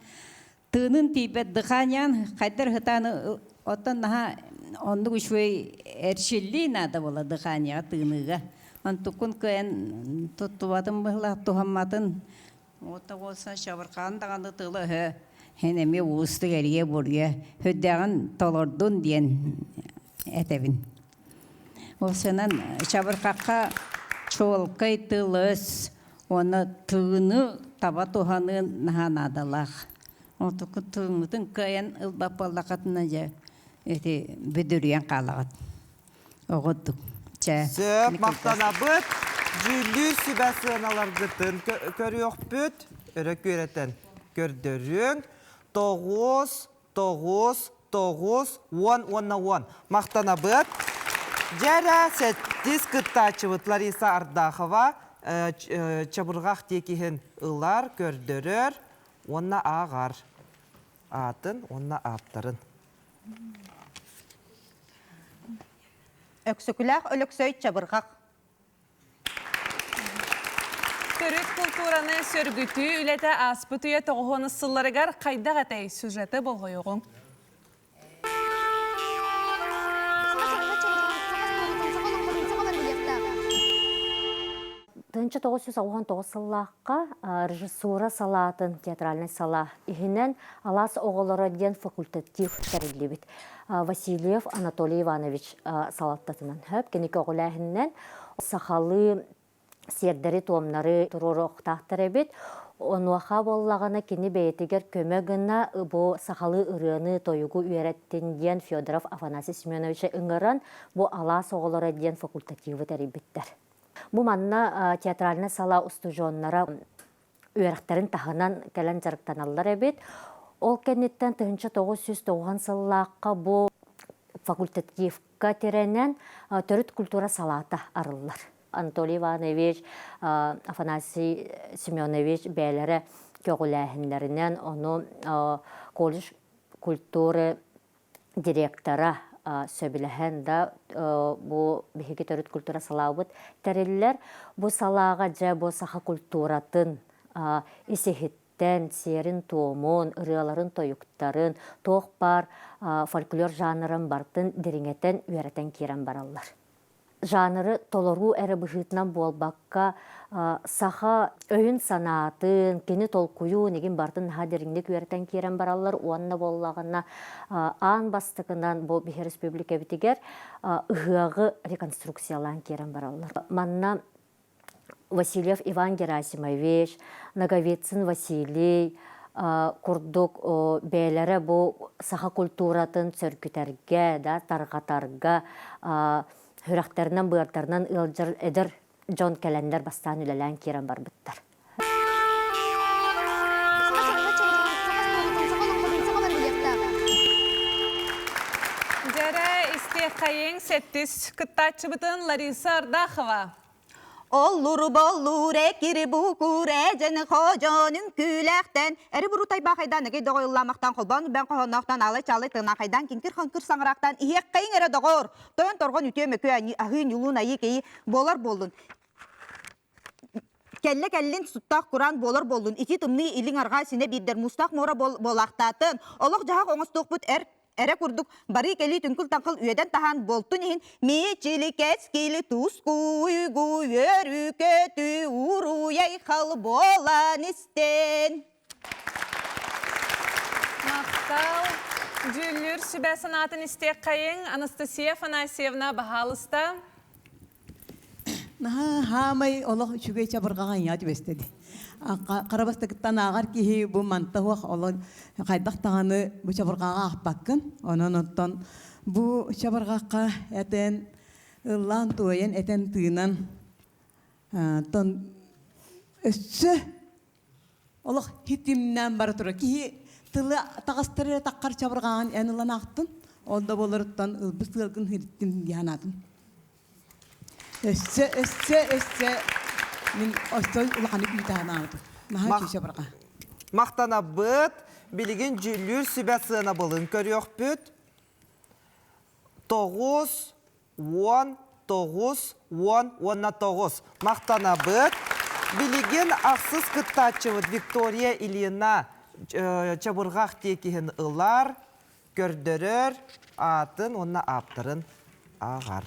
тыынын тиийбэт дыхааньаан хайдар хытааны оттон наһаа оннук үчүгэй эрчиллии наада буола дыхааньаҕа тыыныыга. Онтуккун кыайан туттубатын быһылаах туһамматын Уота уолсан чабырҕаан даҕаны тыла-өһө һин эмиэ уустук эрийэ-буруйа сүрдээҕин толордун диэн этэбин. Уопсайынан чабырҕахха чуолкай тыл-өс уонна тыыны таба туһаныы наһаа наадалаах. Отуку тыыҥҥытын кыайан ылбат буоллаххытына дьэ ити бүдүрүйэн хаалаҕыт. Оҕурдук. Чэ. Сөп, махтанабыт. Дьүүллүүр сүбэ сыаналаргытын көрүөхпүт. Өрө күөрэтэн көрдөрүөҥ. 9, 9, 9, 10 уонна 10. Махтанабыт. Дьэрэ сэттис кыттааччыбыт Лариса Ардахова чабырҕах тиэкиһин ылар, көрдөрөр уонна ааҕар. Аатын уонна ааптарын. Өксөкүлээх Өлөксөй чабырҕах. Төрүт култуураны сөргүтүү үлэтэ ааспыт үйэ тоҕуһуонус сылларыгар хайдах этэй сюжеты болҕойуоҕуҥ. 1999 сыллаахха режиссура салаатын театральнай салаа иһинэн Алаас оҕолоро диэн факультатив тэриллибит. Васильев Анатолий Иванович салалтатынан хөп кини көҕүлээһининэн сахалыы сиэрдэри-туомнары туруоруохтаахтар эбит. Онуоха буоллаҕына кини бэйэтигэр көмө гына бу сахалыы ырыаны, тойугу үөрэттин диэн Федоров Афанасий Семеновича ыҥыран бу Алаас оҕолоро диэн факультативы тэрийбиттэр. Бу манна театральнай салаа устудьуоннара үөрэхтэрин таһынан кэлэн дьарыктаналлар эбит. Ол кэнниттэн 1990 сыллаахха бу факультативка тирэнэн төрүт культура салаата арыллар. Анатолий Иванович, Афанасий Семенович бэйэлэрэ көҕүлээһиннэринэн ону колледж культуры директора сөбүлэһэн да бу биһиги төрүт культура салаабыт тэриллэр. Бу салааҕа дьэ бу саха культуратын ис-иһиттэн, сиэрин-туомун, ырыаларын-тойуктарын, туох баар фольклор жанрын барытын дириҥэтэн үөрэтэн киирэн бараллар. жанры толоруу эрэ быһыытынан буолбакка, саха өйүн-санаатын, кини толкуйун игин барытын наһаа дириҥник үөрэтэн киирэн бараллар уонна буоллаҕына аан бастакынан бу биһи республикабитигэр ыһыаҕы реконструкциялаан киирэн бараллар. Манна Васильев Иван Герасимович, Ноговицын Василий курдук бэйэлэрэ бу саха культуратын сөргүтэргэ, да, тарҕатарга сүрэхтэринэн, быардарынан ыалдьар эдэр дьон кэлэннэр бастаан үлэлээн киирэн барбыттар. Дьэрэ истиэххэйиҥ сэттис кыттааччыбытын Лариса Ардахова. Оллуру-боллур экири-букур эдьэн хожон үҥкүүлээхтэн эри-буру тайбаахайдаан эгэй доҕойуллаамахтаан холбоон үрбээн хоһоонноохтон аалай-чаалай тынаахайдаан киҥкир-хаҥкыр саҥараахтаан иһиэххэйиҥ эрэ доҕоор тойон торҕон үтүө мөкү аһыы ньулуун айыы кэйи буолар буоллун кэллэ кэллин суттаах кураан буолар буоллун ити тымныы илиҥ арҕаа синэ биирдэр муустаах муора буолаахтаатын олох-дьаһах оҥостуохпут эр эрэ курдук барыы-кэлии түҥкүл-таҥкыл үөдэн-таһаан буолтун иһин мичили кэскили тускуйгу үөрүү-көтүү уруй-айхал буолан истин. Махтал. Дьүүллүүр сүбэ санаатын истиэххэйиҥ. Анастасия Афанасьевна, баһаалыста. Наһаа хаамай олох үчүгэй чабырҕаҕа айаат үөстэди. Хара бастакыттан ааҕар киһи бу манта суох олох хайдах даҕаны бу чабырҕаҕа аахпаккын. Онон оттон бу чабырҕахха этэн ыллаан туойан этэн тыынан тон өссө олох хитимнээн бара турар. Киһи тылы таҕыстар эрэ таххар чабырҕаҕын эн ылан аахтын. Ол да буоларыттан ылбыт сыалгын иһиттим дии санаатым. Өссө, өссө, өссө мин өссө улаханнык үүтэ Наһаа үчүгэй чабырҕа. Махтанабыт. Билигин дьүүллүүр сүбэ сыанабылын көрүөхпүт. 9, 10, 9, 10 уонна 9. Махтанабыт. Билигин ахсыс кыттааччыбыт Виктория Ильина чабырҕах тиэкиһин ылар, көрдөрөр, аатын уонна ааптарын ааҕар.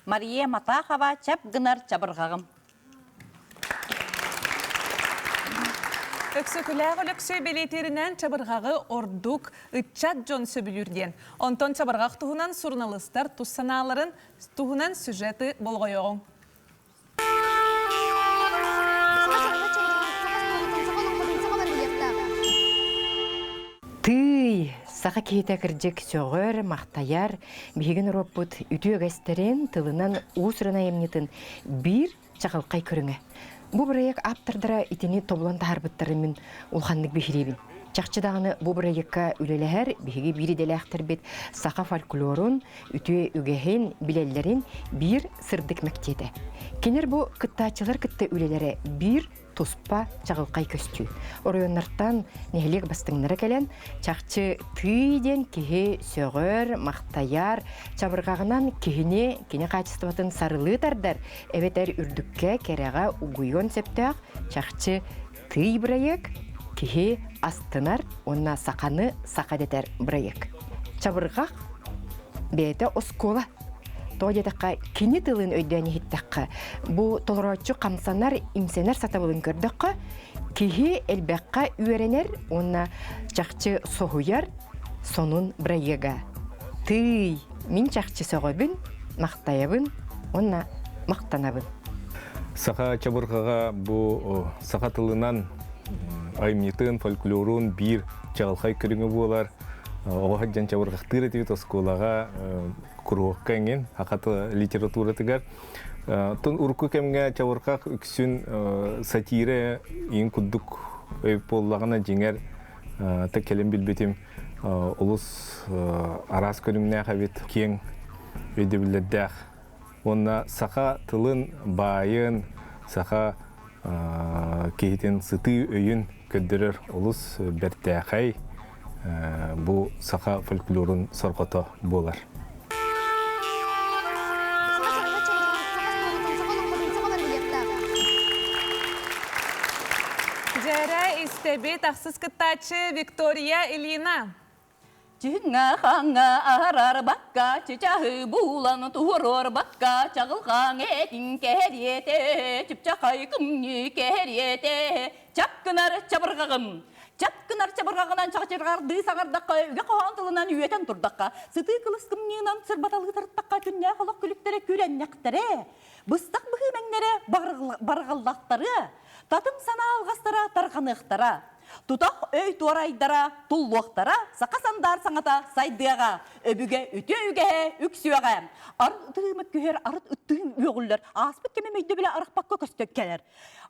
Мария Матахова чап гынар чабырҕаҕым. Өксөкүлээх Өлөксөй бэлиэтииринэн чабырҕаҕы ордук ыччат дьон сөбүлүүр диэн. Онтон чабырҕах туһунан суруналыыстар тус санааларын туһунан сюжеты болҕойоҕуҥ. Тыый, саха киһитэ кырдьык сөҕөр, махтайар, биһиги норуоппут үтүө үгэстэрин, тылынан уус-уран айымньытын биир чаҕылхай көрүҥэ. Бу бырайыак ааптардара итини тобулан таһаарбыттарын мин улаханнык биһириибин. Чахчы даҕаны бу бырайыакка үлэлэһэр биһиги биир идэлээхтэрбит саха фольклорун, үтүө үгэһин билэллэрин биир сырдык мэктиэтэ. Кинилэр бу кыттааччылар кытта үлэлэрэ биир туспа чаҕылхай көстүү. Оройуоннартан нэһилиэк бастыҥнара кэлэн, чахчы тыы диэн киһи сөҕөр, махтайар, чабырҕаҕынан киһини кини хаачыстыбатын сарылыы тардар, эбэтэр үрдүккэ, кэрэҕэ угуйуон сөптөөх чахчы тый бырайыак киһи астынар уонна саханы саха дэтэр бырайыак. Чабырҕах бэйэтэ оскуола. Тоҕо диэтэххэ, кини тылын өйдөөн иһиттэххэ, бу толорооччу хамсанар, имсэнэр сатабылын көрдөххө, киһи элбэххэ үөрэнэр уонна чахчы соһуйар сонун бырайыага. Тыый, мин чахчы сөҕөбүн, махтайабын уонна махтанабын. Саха чабырҕаҕа бу саха тылынан айымньытын, фольклорун биир чаҕылхай көрүҥэ буолар. Оҕо сылдьан чабырҕахтыыр этибит оскуолаҕа, куруһуокка эҥин, саха литературатыгар. Тун урукку кэмҥэ чабырҕах үксүн сатира иин курдук өй буоллаҕына дьиҥэр та кэлин билбитим олус араас көрүҥнээх эбит, киэҥ өйдөбүллэрдээх. Уонна саха тылын баайын, саха киһитин сытыы өйүн көрдөрөр олус бэртээхэй бу саха фольклорун сорҕото буолар. Дьэрэ истэбит ахсыс кыттааччы Виктория Ильина. Чыҥа-хаҥа аһарарбакка, чычаһы булан туруорбакка, чаҕылҕаҥ этиҥ кэриэтэ, чыпчахай кымньыы кэриэтэ, чап гынар чабырҕаҕым. Чап гынар чабырҕаҕынан чаҕычырҕардыы саҥардахха, үгэ хоһоон тылынан үөтэн турдахха, сытыы кылыс кымньыынан сырбаталыы тартахха, күннээх олох күлүктэрэ күрэннэхтэрэ, быстах быһыы мэҥнэрэ барҕаллахтара, татым санаа алҕастара тарҕаныахтара. Тутах өй туорайдара туллуохтара, саха сандаар саҥата сайдыаҕа, өбүгэ үтүө үгэһэ үксүөҕэ. Арыт ытыымыт күһэр, арыт ыттыым үөҕүллэр, ааспыт кэмим өйдөбүлэ арахпакка көстөн кэлэр.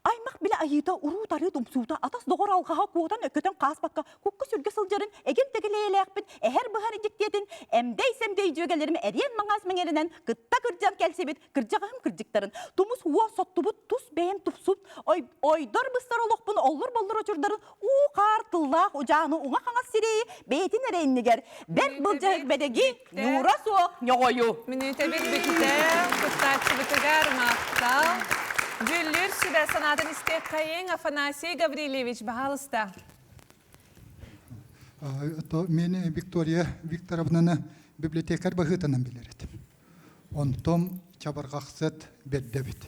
Аймах билэ айыыта, уруу-тарыы тумсуута, атас доҕор алҕаһа куотан өкөтөн хааспакка, кукка сүргэ сылдьарын, эгил тэгэлэйэлээхпин, эһэр быһар дьиктиэтин, эмдэй-сэмдэй дьүөгэлэрим эриэн маҥаас мэҥэринэн кытта кырдьан кэлсибит кырдьаҕаһым кырдьыктарын, тумус уо соттубут тус бэйэм тупсут, ойдор быстар олохпун оллур-боллур очурдарын уу-хаар тыллаах удьааны уҥа-хаҥас сирэйи бэйэтин эрэ иннигэр бэрт былдьаһык бэдэги ньуура суох ньоҕойу. Мүнүүтэбит бүттэ, кыттааччыбытыгар махтал. Дьүүллүүр сүбэ санаатын истиэххэйиҥ Афанасий Гаврильевич, баһаалыста. Мен Виктория Викторовнаны библиотекарь быһыытынан билэр этим. Онтон чабырҕахсыт бэрдэбит.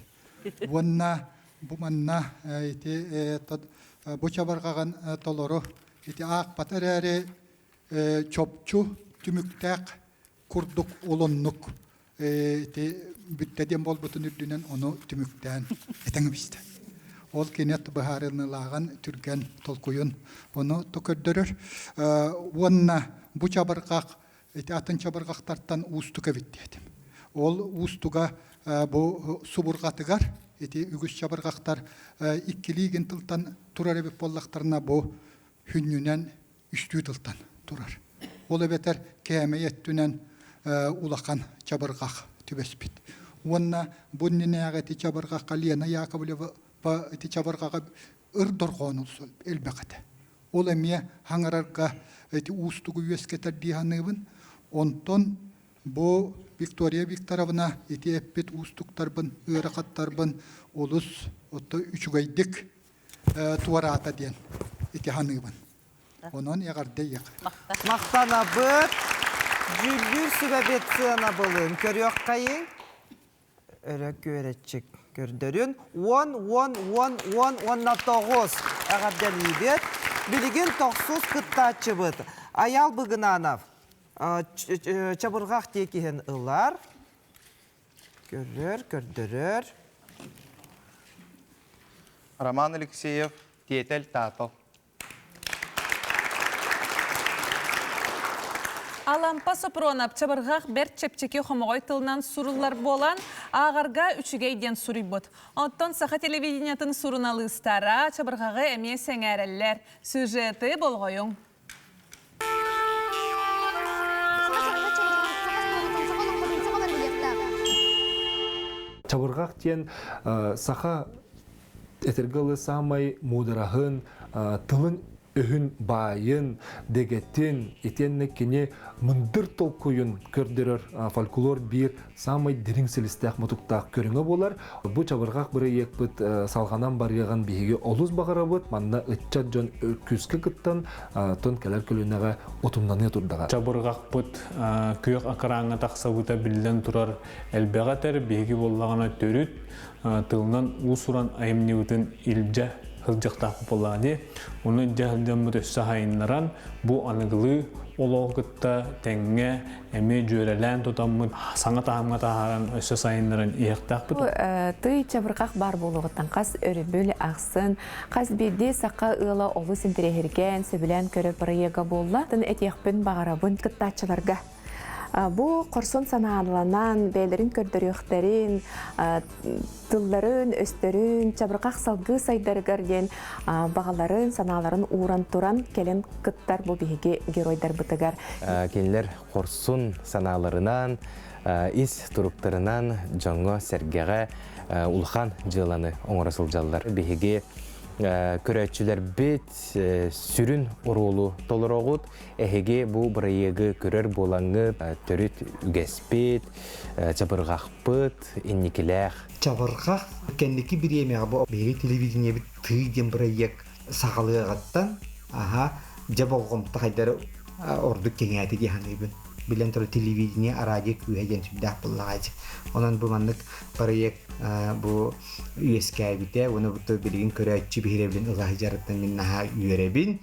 Уонна бу манна ити бу чабырҕаҕын толору ити аахпата эрээри чопчу түмүктээх курдук олоннук ити бүттэ диэн буолбутун үрдүнэн ону түмүктээн этэн эбистэ. Ол кини быһаарыныылааҕын түргэн толкуйун ону көрдөрөр. Уонна бу чабырҕах Ити атын чабырҕахтартан уустук эбит диэтим. Ол уустуга бу субурҕатыгар ити үгүс чабырҕахтар иккилии гин тылтан турар эбит буоллахтарына бу хүннүнэн үстүү тылтан турар. Ол эбэтэр кээмэй өттүнэн улахан чабырҕах түбэспит. Уонна бу иннинээҕи ити чабырҕахха Лена Яковлева ити чабырҕаҕа ыр дорҕоону элбэх этэ. Ол эмиэ хаҥарарга ити уустугу үөскэтэр дии саныыбын. Онтон бу Виктория Викторовна ити эппит уустуктарбын, ыарахаттарбын олус отто үчүгэйдик туораата диэн ити саныыбын. Онон эҕэрдэ ийэхэ. Махтанабыт. Дьүүллүүр сүбэбит сыанабылын көрүөххэйиҥ. Өрө күөрэччик көрдөрүн. 10, 10, 10, 10 уонна 9 эҕэрдэлиибит. Билигин тохсус кыттааччыбыт Айаал Быгынанов чабырҕах тиэкиһин ылар. Көрөр, көрдөрөр. Роман Алексеев, Тиэтэл Таатал. Алампа Сопронов чабырҕах бэрт чэпчэки хомоҕой тылынан суруллар буолан, ааҕарга үчүгэй диэн суруйбут. Оттон саха телевидениетын суруналыыстара чабырҕаҕы эмиэ сэҥээрэллэр. Сюжеты болҕойуҥ. Чабырҕах диэн саха этэргэ дылы саамай муудараһын, тылын өһүн баайын, дэгэтин, итиэннэ кини мындыр толкуйун көрдөрөр фольклор биир саамай дириҥ силистээх мутуктаах көрүҥэ буолар. Бу чабырҕах бырайыакпыт салҕанан барыаҕын биһиги олус баҕарабыт. Манна ыччат дьон күүскэ кыттан, тон кэлэр көлүөнэҕэ утумнаныа турдаҕа. Чабырҕахпыт күөх экраҥҥа тахсабыта биллэн турар элбэҕи этэр. Биһиги буоллаҕына төрүт тылынан уус-уран айымньыбытын илдьэ сылдьыахтаахпыт буоллаҕа дии. Ону илдьэ сылдьаммыт өссө сайыннаран, бу аныгылыы олоҕу кытта тэҥҥэ эмиэ дьүөрэлээн тутаммыт, саҥа таһымҥа таһааран өссө сайыннаран иһиэхтээхпит. Тый чабырҕах баар буолуоҕуттан хас өрөбүл ахсын хас биирдии саха ыала олус интэриэһиргээн, сөбүлээн көрөр бырайыага буолла. Этиэхпин баҕарабын кыттааччыларга. Бу хорсун санааланан, бэйэлэрин көрдөрүөхтэрин, тылларын, өстөрүн, чабырҕах салгыы сайдарыгар диэн баҕаларын, санааларын ууран туран кэлэн кыттар бу биһиги геройдарбытыгар. Кинилэр хорсун санааларынан, ис туруктарынан дьоҥҥо-сэргэҕэ улахан дьыаланы оҥоро сылдьаллар. Биһиги көрөөччүлэрбит сүрүн оруолу толороҕут. Эһиги бу бырайыагы көрөр буолаҥҥыт төрүт үгэспит, чабырҕахпыт инникилээх. Чабырҕах кэнники бириэмэҕэ бу биһиги телевидениебит тыы диэн бырайыак саҕалыаҕыттан аха дьэ болҕомто хайдары ордук кэҥээтэ дии саныыбын. Билэн турар телевидение, радио күүһэ диэн сүрдээх буоллаҕа Онон бу маннык бырайыак бу үөскээбитэ уонна бу билигин көрөөччү биһирэбилин ыла сылдьарыттан мин наһаа үөрэбин.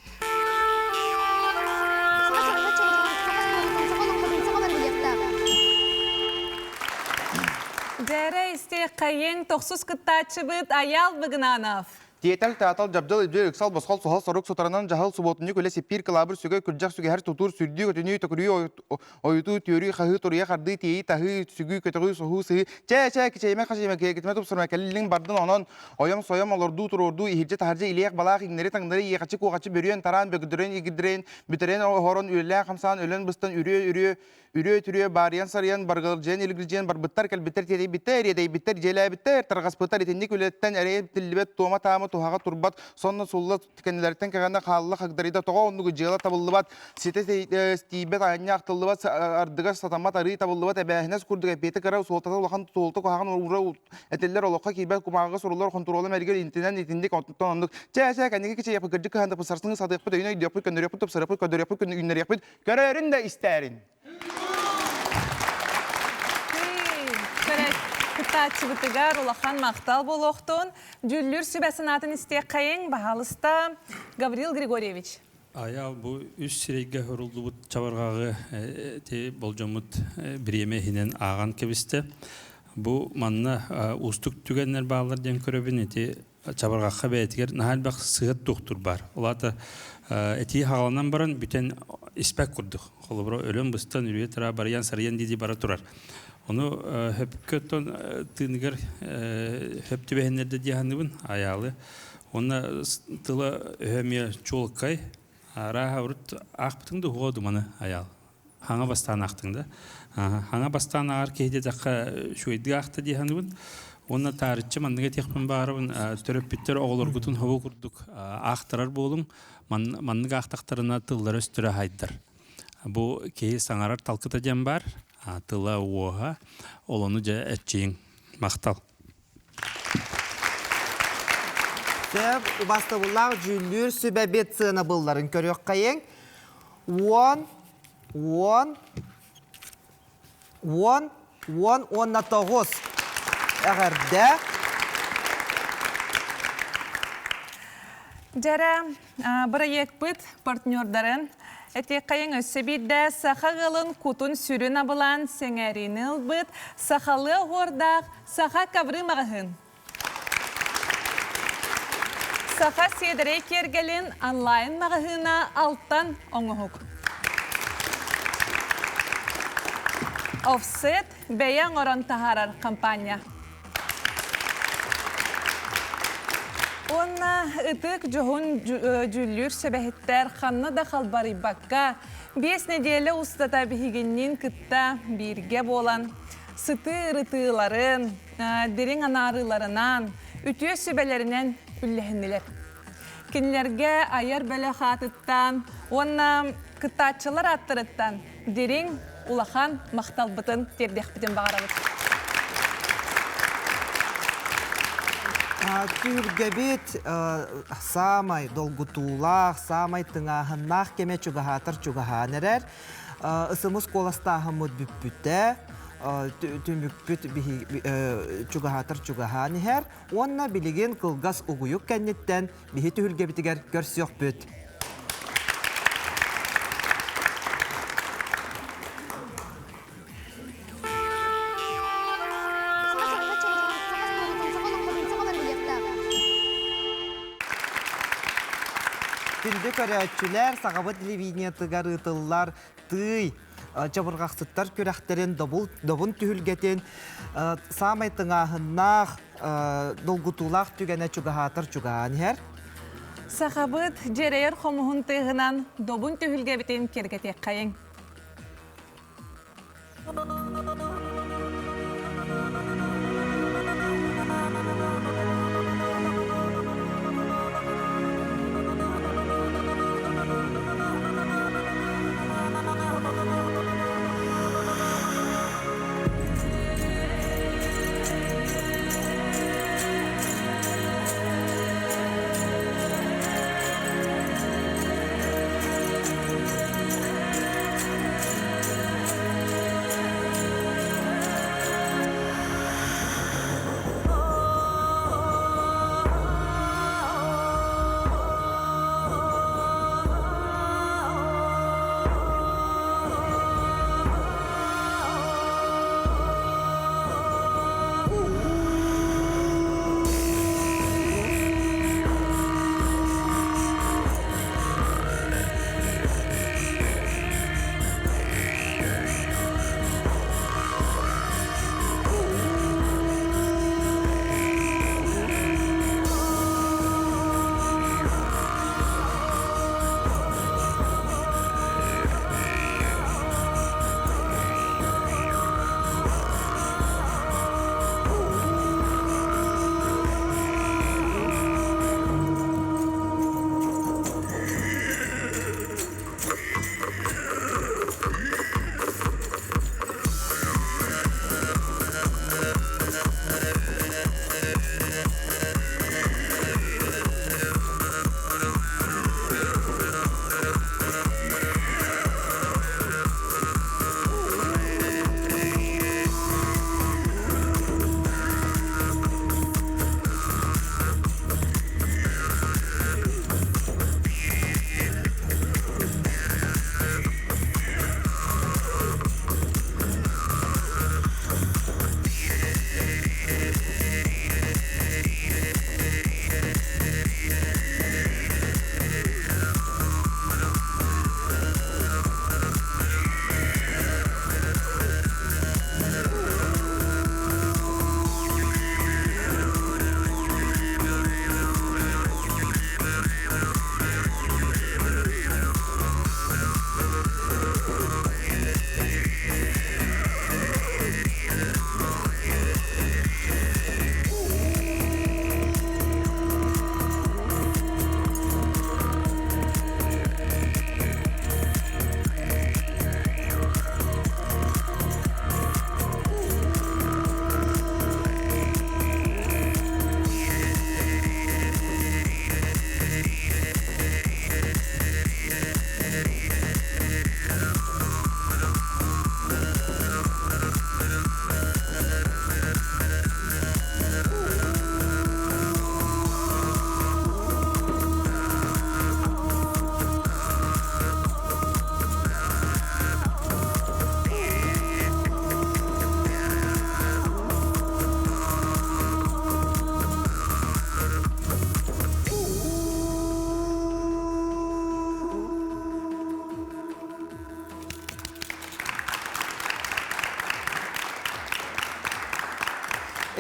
Дьэрэ истиэххэйиҥ тохсус кыттааччыбыт Айаал Быгынанов. Тиэтэл, таатал, дьабдьал, илдьир, ыксал, босхол, суһал, сорук, сутаранан, дьаһал, субуотунньук, үлэ, сиппиир, кылаабыр, сүгэ, күрдьэх, сүгэһэр, тутуур, сүрдүү, көтүнүү, төкүрүү, ойутуу, түөрүү, хаһыы, туруйа, хардыы, тиэйии, таһыы, сүгүү, көтөҕүү, соһуу, сыһыы, чээ-чээ, кичэйимэ, хачыйыма, киэкитимэ, тупсарыма, кэллиҥ, бардын, онон, ойом-сойом, олордуу, туруордуу, иһирдьэ-таһырдьа, илиэх-балаах, иҥнэри-таҥнары, иэхэччи-куохаччы, бүрүөн, тараан, бөгдөрөн, игирдэрэн, бүтэрэн, оһорон, үлэлээн-хамсаан, өлөн-быстан, үрүө-үрүө, Үрүө-түрүө баарыйан-сарыйан, баргылдьыйан-илгилдьийэн барбыттар, кэлбиттэр, тиэтэйбиттэр, иэдэйбиттэр, дьиэлээбиттэр, тарҕаспыттар итинник үлэттэн эрэй тиллибэт туома-таама туһаҕа турбат, сонно сулла кэннилэриттэн кэҕэнэ хаалла хагдарыйда тоҕо оннугу дьыала табыллыбат, ситэ тиийбэт аанньа ахтыллыбат, ардыгар сатаммат арыы табыллыбат эбээһинэс курдук эппиэтэ кыра, суолтата улахан, суолта куһаҕан уура этиллэр олоххо киирбэт кумааҕыга суруллар хонтуруола мэлгир интинэн итинник онтон оннук чээ-чээ кэнники кичэйиэхпит кырдьык кыһандаппыт сарсыҥҥы сатыахпыт өйүн өйдүөхпүт көннөрүөхпүт тупсарыахпыт көрдөрүөхпүт үүннэриэхпит Көрөөрүн да истээрин. Кыттааччыбытыгар улахан махтал буолуохтун. Дьүүллүүр сүбэ санаатын истиэххэйиҥ, баһаалыста, Гаврил Григорьевич. Айаал бу үс сирэйгэ хөруллубут чабырҕаҕы ти болдьоммут бириэмэ иһинэн ааҕан кэбистэ. Бу манна уустук түгэннэр бааллар диэн көрөбүн. Ити чабырҕахха бэйэтигэр наһаа элбэх сыһыат туохтур баар. Ол аата этии хаҕаланан баран бүтэн испэк курдук. Холобура өлөн быстан үрүйэ тара барыйан сарыйан дии бара турар. Ону хөпкө оттон тыыныгар хөп түбэһиннэрдэ дии саныыбын айаалы. Уонна тыла өһө эмиэ чуолкай. Арааһа урут аахпытыҥ да уһуга думаны айаал. Хаҥа бастаан аахтыҥ да. Хаҥа бастаан ааҕар киһи диэтэххэ үчүгэйдик аахта дии саныыбын. Уонна таарыччы маннык этиэхпин баҕарабын, төрөппүттэр оҕолоргутун хобу курдук аахтарар буолуҥ. Маннык аахтахтарына тыллара өстөрө хайдар. Бу киһи саҥарар талкыта диэн баар, тыла уоһа, ол ону дьэ эччийиҥ. Махтал. Сөп, убастабыллаах дьүүллүүр сүбэбит сыанабылларын көрүөххэйиҥ. 10, 10, 10, 10 уонна 9. Эҕэрдэ. Дьэрэ, бырайыакпыт партнердарын этиэххэйиҥ өссө биирдэ саха ыалын кутун-сүрүн абылаан сэҥээриини ылбыт сахалыы оһуордаах Саха ковры маҕаһыын. Саха сиэдэрэй киэргэлин онлайн маҕаһыына Алтан оҥоһук. Офсет бэйэ оҥорон таһаарар компания. Уонна ытык дьоһун дьүүллүүр сүбэһиттэр ханна да халбарыйбакка, биэс нэдиэлэ устата биһигинниин кытта бииргэ буолан, сытыы ырытыыларын, дириҥ анаарыыларынан, үтүө сүбэлэринэн үллэһиннилэр. Кинилэргэ айар бөлөх аатыттан уонна кыттааччылар ааттарыттан дириҥ, улахан махталбытын тиэрдиэхпитин баҕарабыт. Түһүлгэбит саамай долгутуулаах, саамай тыҥааһыннаах кэмэ чугаһаатар чугаһаан эрэр. Ысымыс куоластааһыммыт бүппүтэ. Түмүкпүт чугаһаатар чугаһаан иһэр уонна билигин кылгас угуйук кэнниттэн биһи түһүлгэбитигэр көрсүөхпүт. Күндү көрөөччүлэр, саҕабыт телевидениетыгар ыытыллар тыый чабырҕахсыттар күрэхтэрин добун түһүлгэтин саамай тыҥааһыннаах, долгутуулаах түгэнэ чугаһаатар чугаһаан иһэр. Сахабыт дьиэрэйэр хомуһун тыаһынан добун түһүлгэбитин киэргэтиэххэйиҥ.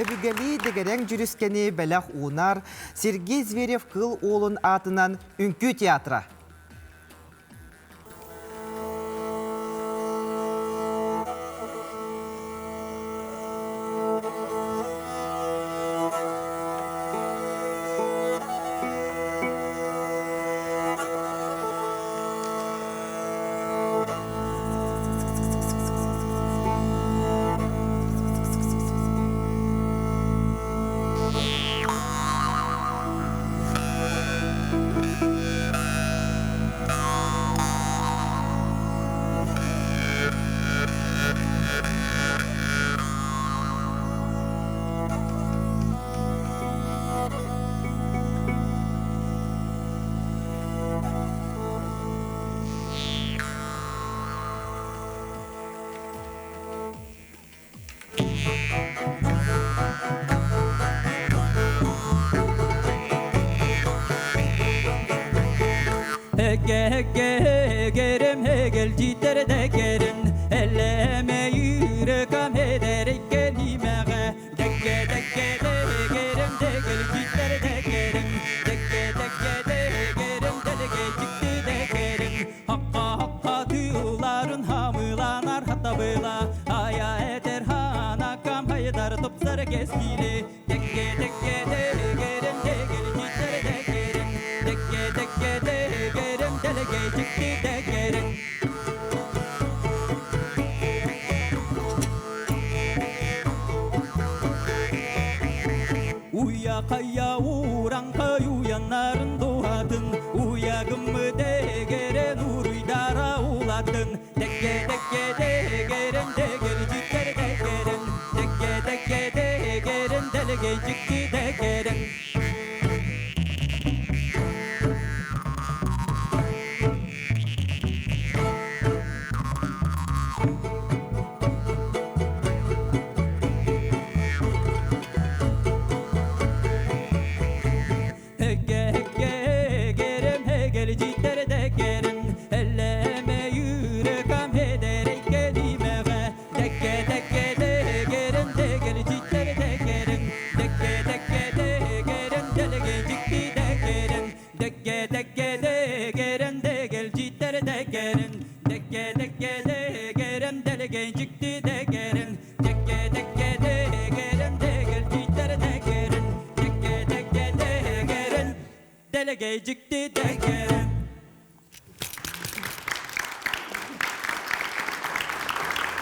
Өбүгэлии дэгэрэҥ дьүрүскэни бэлэх уунар Сергей Зверев Кыл Уолун аатынан Үҥкүү театра. Hegge hegel jitter degerin Elleme yürükam ederek nimege Dekke dekke degerim degel jitter degerin Dekke dekke degerim delege çıktı degerin Hakka hakka tüyların hamılanar hatta bıla Aya eder hanakam haydar topsar keskili Dekke dekke degerim degel jitter degerin Dekke dekke degerim delege çıktı degerin Уя кая уран каюяннарын дуатын Уя гыммы дегерен уруйдара улатын Декке декке дегерен дегер життер дегерен Декке декке дегерен делге жикти дегерен Hegge hegge gerem hegel jitter degerin Elleme yürekam ederek gedimege Dekke dekke degerin degel jitter degerin Dekke dekke degerin delege jikti degerin Dekke dekke degerin degel jitter degerin Dekke dekke degerin delege jikti degerin Dekke dekke degerin degel jitter degerin Dekke dekke degerin delege jikti degerin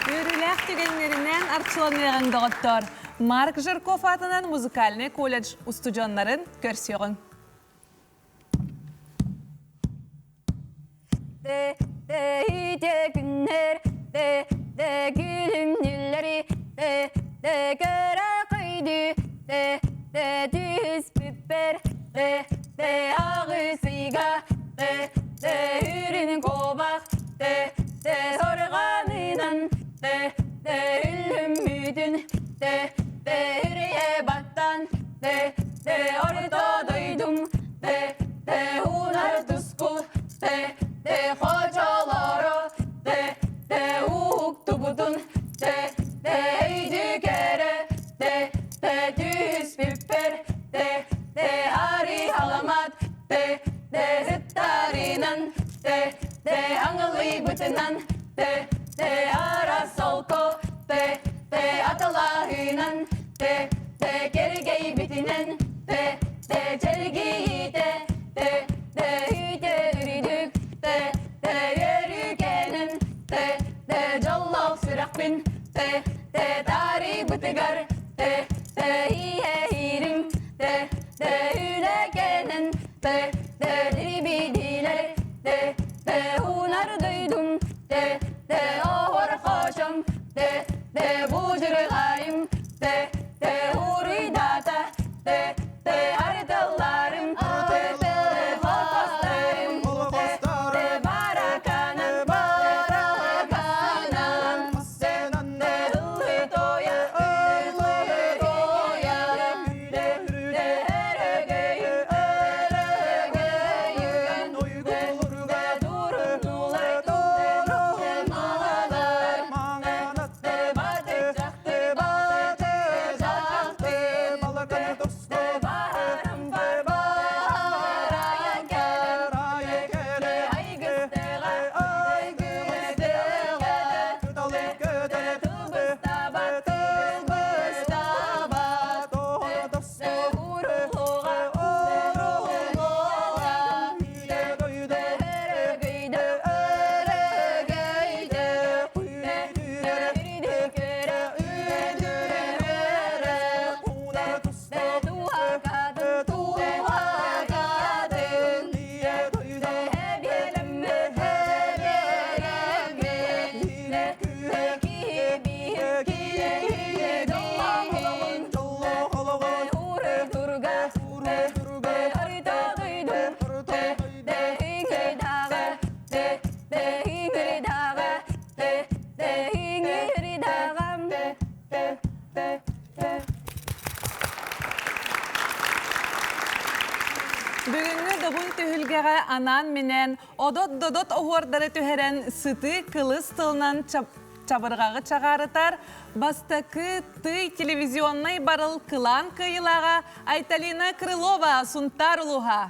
Үөрүүлээх түгэннэринэн арчыланыаҕыҥ доҕоттоор! Марк Жирков аатынан музыкальнай колледж устудьуоннарын көрсүөҕүҥ. Де де үйде күннер де де күлүмнүллэри де де көрө көйдү де де түспүппэр де де агысыйга де де үрүн кобах де де сорҕанынан де де үлүммүтүн де де үрүйэ баттан де де орто дойдум де де унар туску де де хочолоро де де уктубутун де де өйдүкэрэ де де түспүппэр де де ари халамат де де ыттарынан де де аңылыйбытынан де де ара солко де де аталаһынан де де кергейбитинэн де де чэлгийите де де үйте үрүдүк де де өрүкэнин де де дьоллоох сүрэхпин де де таарыйбытыгар де де иэһиирим де де үлэкэнин де де дирибидилэр де де уунар дойдум де де оһор хочом де де бужырҕайым де де уруйдата де де артылларым де де холкостарым де де бараканан бараканан де де ыллы тоя ыллы тоя де де өрөгөйүм өрөгөйүм де де дуруннулар де малалар де батык жакты батык жакты де барым бар барайын келем де айгыстыга айгыстыга де тылбыстабат тылбыстабат де урулуга урулуга де өрөгөйдө өрөгөйдө де үрдүкөрө үрдүкөрө де туһакадын туһакадын де хэбиэлэммэ хэбиэлэммэ де киһибиһин киһибиһин де уры турга де арыта дойдум де де иҥирдааҕа де де иҥирдааҕа де де иҥирдааҕам де де де де Бүгүҥҥү добун түһүлгэҕэ анаан-минээн, одот-додот оһуордары түһэрэн сытыы кылыс тылынан чабырҕаҕы чаҕаарытар бастакы тый телевизионнай барыл кылаан кыайыылааҕа Айталина Крылова, Сунтаар улууһа.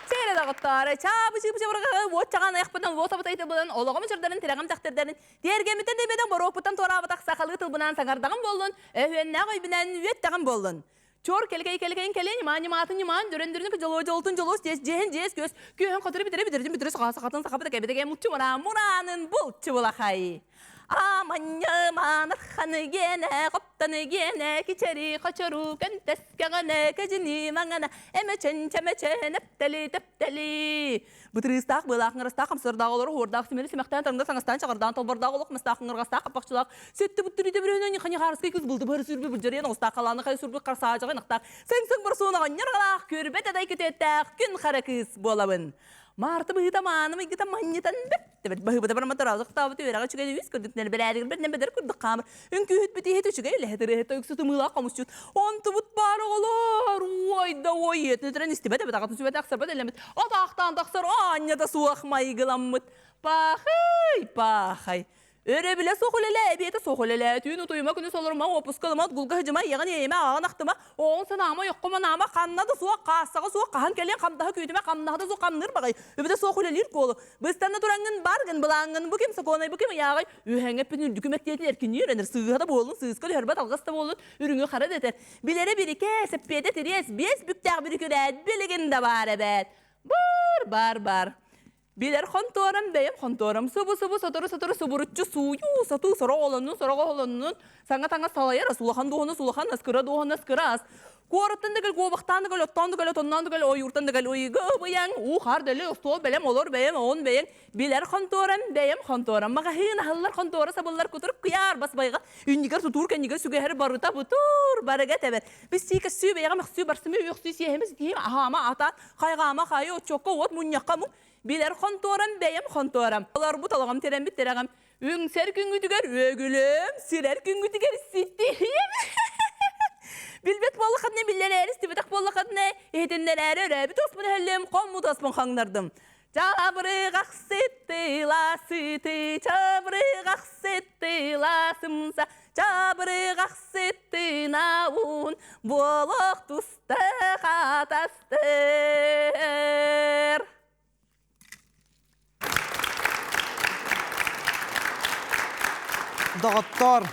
Чээрэ доҕоттоор, чаабы-чыыбы чабырҕаҕы уот чаҕаан айахпынан уот абытайтыбынан олоҕум чордарын тирэҕим тэхтэрдэрин Тиэргэммиттэн тэйбэтэх боруокпуттан туораабатах сахалыы тылбынаан саҥардаҕым буоллун, өһүөннээх өйбүнэн үөттэҕим буоллун. Чуор кэлкэй кэлкэйин кэлин, ньымаан ньымаатын ньымаан, дөрөн дөрүнүк дьолуо дьолтун дьолуос диэс дьиэһин дьиэс күөс, күөһүн хотуру бүтэрэ бүтэрдин бүтэрэ саха сахатын сахабыта кэбитэгэ муччу мураан мураанын булчу булахай. Аманньа маанарханы гиэнэ, хоптаны гиэнэ, кичэри хочору көнтөскөҕөнө, кэдьини маҥана, эмэчэн чэмэчэн эптэли тэптэли. Бытырыыстаах, быалаах, ҥырастаах, хамсардаах олору хуордаах, симэри симэхтээн, таҥда саҥастаан, чаҕардаан, толбордаах олох, мастаах, ҥырҕастаах, хаппахчылаах, сөттө буттуруйда бүрүнэн, ньыханьыхаарыскай кыс булду быһары сүрбү былдьарыйан, оҕустаах халааны хайа сурбут харсаажаҕа ынахтаах, сыҥ-сыҥ борсуон оҕонньор аҕалаах, көрбөт адай күтүөттээх, күн хара кыыс буолабын. Маарты быһыыта мааны майгыта манньытан бэрт баһыыбыта бараммат тараалыктаабыт үөрэҕэ үчүгэй үс курдук нэлбэрээдигэр бэдэр курдук хаамыр Үҥкүүһүт бүтиһит үчүгэй үлэһит ырыаһыт тойуксут ымыылаах хомусчут. Онтубут баар оҕолор, уой да уой ийэтин өтөрөн истибэт эбит, аҕатын сүбэтэ ахсарбат элэммит, атаахтаан тахсар аанньа да суох майгыламмыт. Паахай, паахай. Өрөбүлэ суох үлэлээ, эбиэтэ суох үлэлээ, түүн утуйума, күнүс олорума, уоппуска ылыма, отгулга сыдьыма, ийэҕин иэйимэ, аҕаҕын ахтыма, Оҕоҥ санаама, ойоххо манаама, ханна да суох, каассаҕа суох, хаһан кэлиэн хамдаһа күүтүмэ, хамнаһа да суох хамныыр баҕай, үбүтэ суох үлэлиир куолу. Быстанна тураҥҥын баргын, былааҥҥын бу ким сокуонай, бу ким ыйааҕай, үөһэҥҥэ эппин үрдүкү мэктиэтин эркиннии үөрэнэр, сыыһа да буоллун, сыыска түһэрбэт алҕас да буоллун, үрүҥү хара дэтэр. Билэрэ бирикээс, эппиэтэ тириэс, биэс бүктээх бүрүкүрээт билигин да баар эбээт. Бар, бар, бар. Билэр хонтуорам бэйэм хонтуорам субу-субу сотору-сотору субуруччу сууйуу, сотуу сорох олоннун, сорох оһолоннун, саҥа таҥас салайар ас, улахан дуоһунас улахан ас, кыра дуоһунас кыра ас. Куораттан да кэл, куобахтаан да кэл, оттоон да кэл, отонноон да кэл, ойууртан да кэл, ыйга ыбыйаҥ, уу хаар дэлэй, остуол бэлэм, олор бэйэм, оҕун бэйэҥ, билэр хонтуорам, бэйэм хонтуорам, маҕаһыын аһыллар, хонтуора сабыллар, кутурук куйаар, бас байҕал, үнньүгэр тутуур, кэннигэр сүгэһэр, барыта бутуур, барыга тэбэр. Биссии көссүү, бэйэҕэ мөхсүү, барсымы үөхсүү, сиэһэмэ ситиһим, аһаама атаан, Хайҕаама хайы отчуокка уот мунньахха муҥ билэр хонтуорам бэйэм хонтуорам. Олорбут олоҕум тирэммит тирэҕим. Үҥсэр күҥҥүтүгэр үөгүлүөм, сирэр күҥҥүтүгэр ситиһиэм. Билбэт буоллаххытына биллэрээри, истибэтэх буоллаххытына иһитиннэрээри өрөөбүт оспун өһөллүм, хоммут оспун хаҥнардым. Чабырыгах сыттыла сыты, чабырыгах сыттыла сымса, чабырыгах сыттына уун, буолуох туста хатастыр. Доҕоттоор,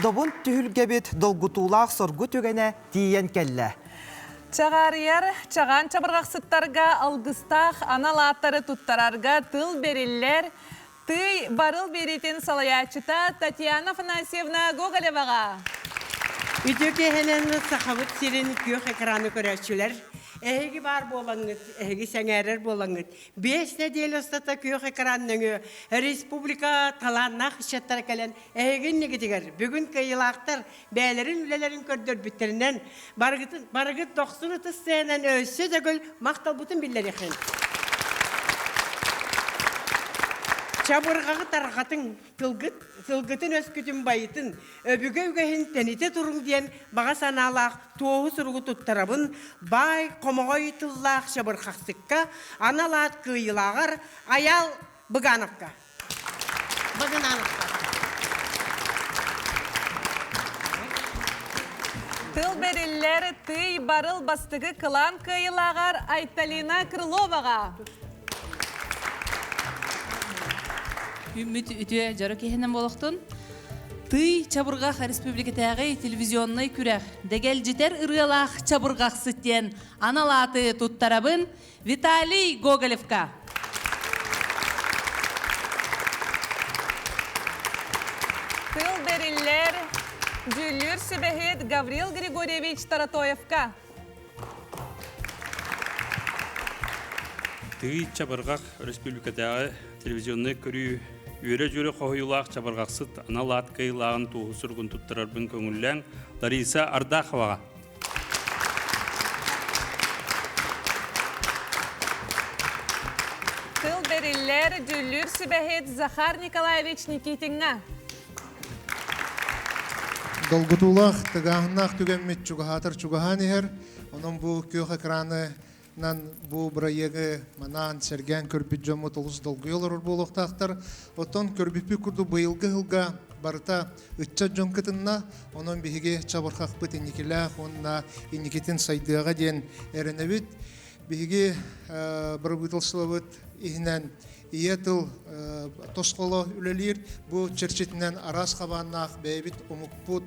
добун түһүлгэбит долгутуулаах соргу түгэнэ тиийэн кэллэ. Чаҕаарыйар чаҕаан чабырҕахсыттарга алгыстаах анал ааттары туттарарга тыл бэриллэр Тый барыл биэриитин салайааччыта Татьяна Афанасьевна Гоголеваҕа. Үтүө киэһэнэн Сахабыт сирин күөх экраны көрөөччүлэр, эһиги баар буолаҥҥыт, эһиги сэҥээрэр буолаҥҥыт, биэс нэдиэлэ устата күөх экран нөҥүө республика талааннаах ыччаттара кэлэн эһиги иннигитигэр бүгүн кыайыылаахтар бэйэлэрин үлэлэрин көрдөрбүттэринэн барыгытын барыгыт дохсун ытыс сыанан өссө төгүл махталбытын биллэриэхин. Чабырҕаҕы тарҕатыҥ, тылгыт, тылгытын өскүтүн байытын, өбүгэ үгэһин тэнитэ туруҥ диэн баҕа санаалаах туоһу суругу туттарабын баай хомоҕой тыллаах чабырҕахсыкка анал аат кыайыылааҕар Айаал Быгановка. Быгынановка. Тыл бэриллэр тый барыл бастакы кылаан кыайыылааҕар Айталина Крыловаҕа. Үммүт үтүө дьоро киһинэн буолуохтун. Тый чабырҕах республикатааҕы телевизионнай күрэх Дэгэлдьитэр ырыалаах чабырҕахсыт диэн анал ааты туттарабын Виталий Гоголевка. Тыл бэриллэр дьүүллүүр сүбэһит Гаврил Григорьевич Таратоевка. Тыый чабырҕах республикатааҕы телевизионнай көрүү үөрэ-дьүөрэ хоһуйуулаах чабырҕахсыт анал аат кыайыылааҕын туоһу суругун туттарарбын көҥүллээҥ Лариса Ардаховаҕа. Тыл бэриллэр дьүүллүүр сүбэһит Захар Николаевич Никитиҥҥа. Долгутуулаах, тыгааһыннаах түгэммит чугаһаатар чугаһаан иһэр. Онон бу күөх экраны нан бу бырайыагы манаан сэргээн көрбүт дьоммут олус долгуйа олорор буолуохтаахтар. Оттон көрбүппүт курдук быйылгы сылга барыта ыччат дьон кытынна. Онон биһиги чабырхахпыт инникилээх уонна инникитин сайдыаҕа диэн эрэнэбит. Биһиги бырабыыталыстыбабыт иһинэн ийэ тыл тосхоло үлэлиир. Бу чэрчитинэн араас хабааннаах бэйэбит омукпут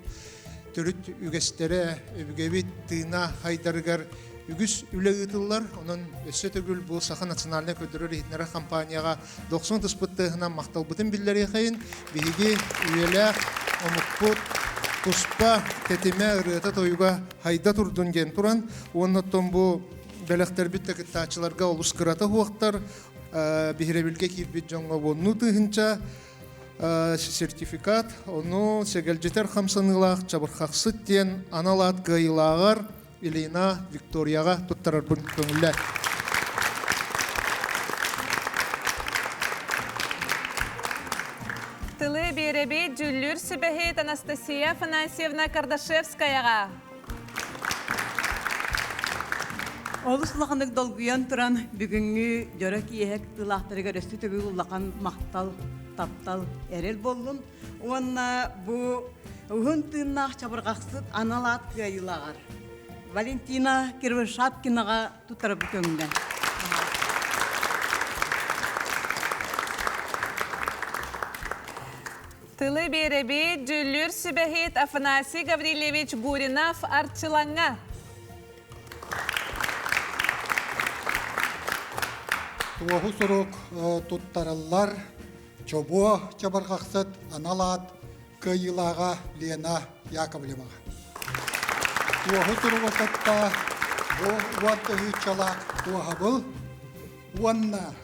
төрүт үгэстэрэ, өбүгэбит тыына хайдарыгар үгүс үлэ ыытыллар. Онон өссө төгүл бу Саха национальнай көрдөрөр-иһитиннэрэр компанияҕа дохсун тыспыт тыаһынан махталбытын биллэриэхэйин. Биһиги үйэлээх омукпут туспа тэтимэ, ырыата-тойуга хайда турдун диэн туран, уонна оттон бу бэлэхтэрбит да кыттааччыларга олус кырата суохтар, биһирэбилгэ киирбит дьоҥҥо уоннуу тыһыынча сертификат, ону сэгэлдьитэр хамсаныылаах чабырхахсыт диэн анал аат кыайыылааҕар Ильина Викторияҕа туттарарбын көҥүллээ. Тылы биэрэбит дьүүллүүр сүбэһит Анастасия Афанасьевна Кардашевскаяҕа. Олус улаханнык долгуйан туран бүгүҥҥү дьоро киэһэ кыттыылаахтарыгар өссө төгүл улахан махтал, таптал, эрэл буоллун. Уонна бу уһун тыыннаах чабырҕахсыт анал аат кыайыылааҕар Валентина Кривошапкинаҕа туттарабыт көҥүлэ. Тылы биэрэбит дьүүллүүр сүбэһит Афанасий Гаврильевич Гуринов Арчылаҥҥа. Туоһу сурук туттарыллар Чобуо чабырҕахсыт анал аат кыайыылааҕа Лена Яковлеваҕа. Туоһу суругу кытта бу уон тыһыынчалаах туоһабыл уонна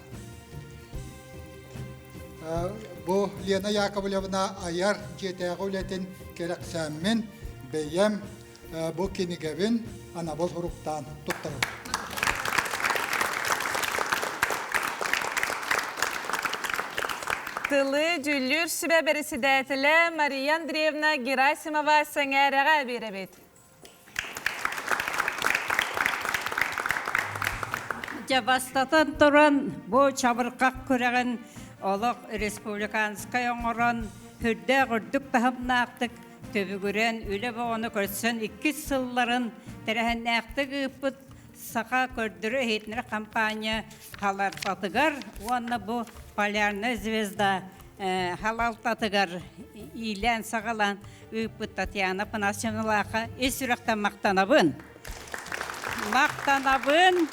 бу Лена Яковлевна айар дьиэтээҕи үлэтин кэрэхсээммин бэйэм бу кинигэбин анабыл суруктаан туттарабын. Тылы дьүүллүүр сүбэ бэрэсидээтэлэ Мария Андреевна Герасимова сэҥээрэҕэ биэрэбит. Дьэ бастатан туран бу чабырҕах күрэҕин олох республиканскай оҥорон үрдээх үрдүк таһымнаахтык түбүгүрэн үлэ бөҕөнү көрсөн иккис сылларын тэрээһиннээхтик ыыппыт Саха көрдөрөр-иһитиннэрэр компания халалтатыгар уонна бу Полярная звезда халалтатыгар иилээн-саҕалаан ыыппыт Татьяна Афанасьевналаахха ис сүрэхтэн махтанабын. Махтанабын.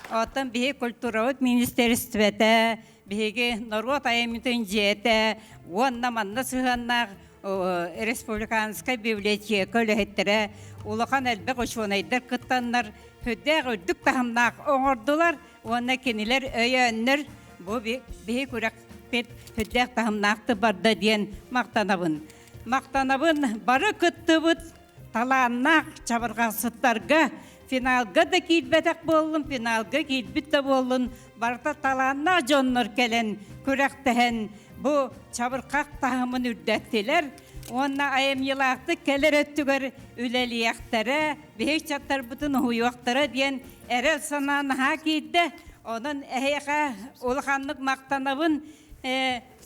Оттон биһи культурабыт министерствэтэ, биһиги норуот айымньытын дьиэтэ уонна манна сыһыаннаах республиканскай библиотека үлэһиттэрэ улахан элбэх учуонайдар кыттаннар сүрдээх үрдүк таһымнаах оҥордулар уонна кинилэр өйөөннөр бу биһи күрэхпит сүрдээх таһымнаахтык барда диэн махтанабын. Махтанабын бары кыттыбыт талааннаах чабырҕахсыттарга финалга да киирбэтэх буоллун, финалга киирбит да буоллун, барыта талааннаах дьоннор кэлэн күрэхтэһэн бу чабырҕах таһымын үрдэттилэр уонна айымньылаахтык кэлэр өттүгэр үлэлиэхтэрэ, биһи ыччаттарбытын уһуйуохтара диэн эрэл санаа наһаа киирдэ. Онон эһиэхэ улаханнык махтанабын.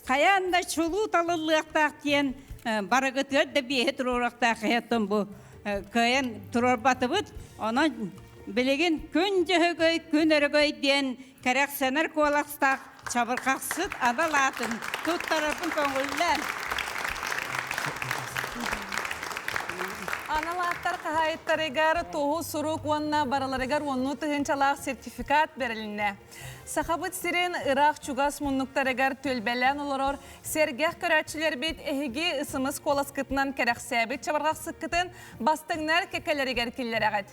Хайаан да чулуу талыллыахтаах диэн барыгытыгар да биэһи туруоруохтаах иһэттэн бу кыайан туруорбатыбыт. Онон билигин күн дьөһөгөй, күн өрөгөй диэн кэрэхсэнэр куоластаах чабырҕахсыт анал аатын туттарарбын көҥүллээн. Анал ааттар хаһаайыттарыгар туоһу сурук уонна барыларыгар уоннуу тыһыынчалаах сертификат бэрилиннэ. Сахабыт сирин ыраах-чугас муннуктарыгар түөлбэлээн олорор сэргэх көрөөччүлэрбит эһиги ысымыс куоласкытынан кэрэхсээбит чабырҕахсыккытын бастыҥнар кэккэлэригэр киллэрэҕит.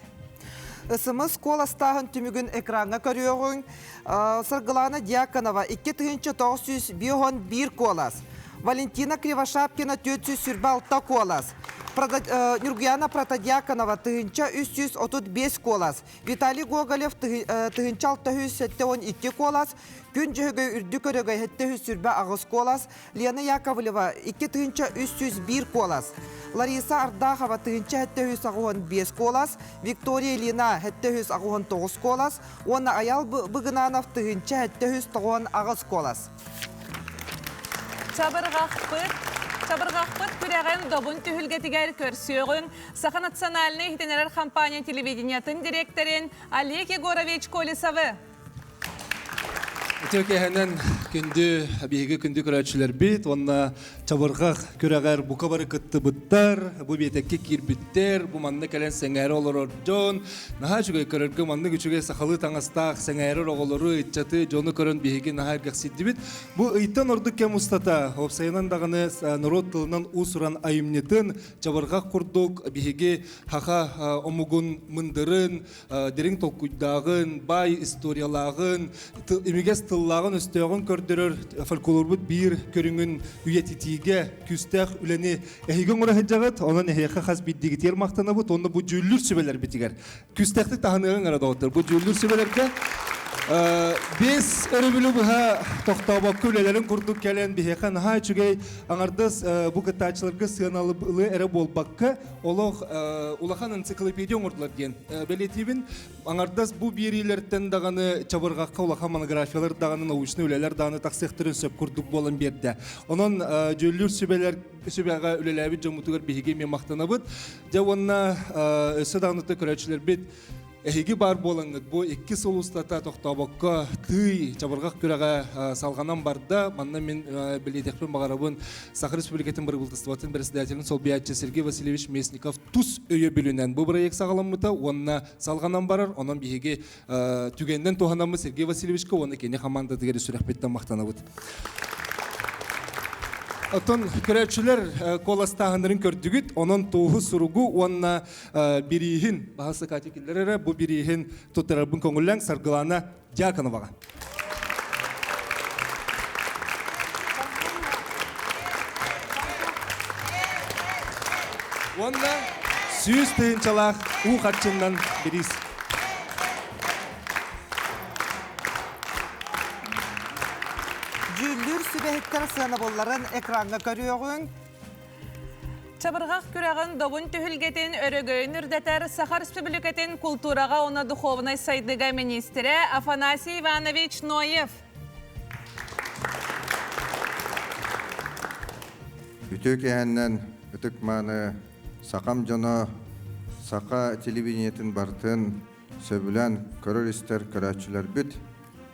Ысымыс куоластааһын түмүгүн экраҥҥа көрүөҕүҥ. Саргылана Дьяконова 2951 куолас. Валентина Кривошапкина 426 куолас. Ньургуяна Протодьяконова 1335 куолас, Виталий Гоголев 1672 куолас, Күн Дьөһөгөй Үрдүк Өрөгөй 728 куолас, Лена Яковлева 2301 куолас, Лариса Ардахова 1785 куолас, Виктория Ильина 789 куолас уонна Аял Быгынанов 1798 куолас. Чабырҕахпыт, чабырҕахпыт күрэҕин добун түһүлгэтигэр көрсүөҕүҥ Саха национальнай иһитиннэрэр компания телевидениетын дириэктэрин Олег Егорович Колесовы. Үтүө киэһэнэн күндү биһиги күндү көрөөччүлэрбит уонна чабырҕах күрэҕэр бука бары кыттыбыттар, бу биэтэккэ киирбиттэр, бу манна кэлэн сэҥээрэ олорор дьон наһаа үчүгэй көрөргө маннык үчүгэй сахалыы таҥастаах сэҥээрэр оҕолору, ыччаты, дьону көрөн биһиги наһаа эргэхсийдибит. Бу ыйтан ордук кэм устата уопсайынан даҕаны норуот тылынан уус-уран айымньытын чабырҕах курдук биһиги саха омугун мындырын, дириҥ толкуйдааҕын, баай историялааҕын, имигэс тыллааҕын, өстөөҕүн көрдөрөр фольклорбут биир көрүҥүн үйэтитиигэ күүстээх үлэни эһиги оҥоро сылдьаҕыт. Онон эһиэхэ хас биирдиигитигэр махтанабыт уонна бу дьүүллүүр сүбэлэрбитигэр күүстээхтик таһыныаҕыҥ эрэ доҕоттор. Бу дьүүллүүр сүбэлэргэ 5 өрөбүлү быһа тохтообокко үлэлэрин курдук кэлэн биһиэхэ наһаа үчүгэй аҥардас бу кыттааччыларга сыаналыы эрэ буолбакка олох улахан энциклопедия оҥордулар диэн бэлиэтиибин. Аҥардас бу биэриилэртэн даҕаны чабырҕахха улахан монографиялар даҕаны научнай үлэлэр даҕаны тахсыахтарын сөп курдук буолан биэрдэ. Онон дьүүллүүр сүбэлэр сүбэҕэ үлэлээбит дьоммутугар биһиги эмиэ махтанабыт. Дьэ уонна өссө даҕаны көрөөччүлэрбит Эһиги баар буолаҥҥыт бу икки сыл устата тохтообокко тыый чабырҕах күрэҕэ салҕанан барда. Манна мин бэлиэтиэхпин баҕарабын Саха Республикатын бырабыыталыстыбатын председателин солбуйааччы Сергей Васильевич Местников тус өйөбүлүнэн бу бырайыак саҕаламмыта уонна салҕанан барар. Онон биһиги түгэнинэн туһанаммыт Сергей Васильевичка уонна кини хамаандатыгар сүрэхпиттэн махтанабыт. Оттон көрөөччүлэр куоластааһыннарын көрдүгүт, онон туоһу суругу уонна бирииһин баһа Катя киллэрэрэ бу бирииһин туттарарбын көҥүллэҥ Саргылана Дьяконоваҕа. Уонна 100 тыһыынчалаах уу харчыннан бириис. Дьүүллүүр сүбэһиттэр сыанабылларын экраҥҥа көрүөҕүҥ. Чабырҕах күрэҕин добун түһүлгэтин өрөгөйүн үрдэтэр Саха Республикатын култуураҕа уонна духовнай сайдыыга министрэ Афанасий Иванович Ноев. Үтүө киэһэннэн ытык-мааны сахам дьоно саха телевидениетин барытын сөбүлээн көрөр-истэр көрөөччүлэрбит.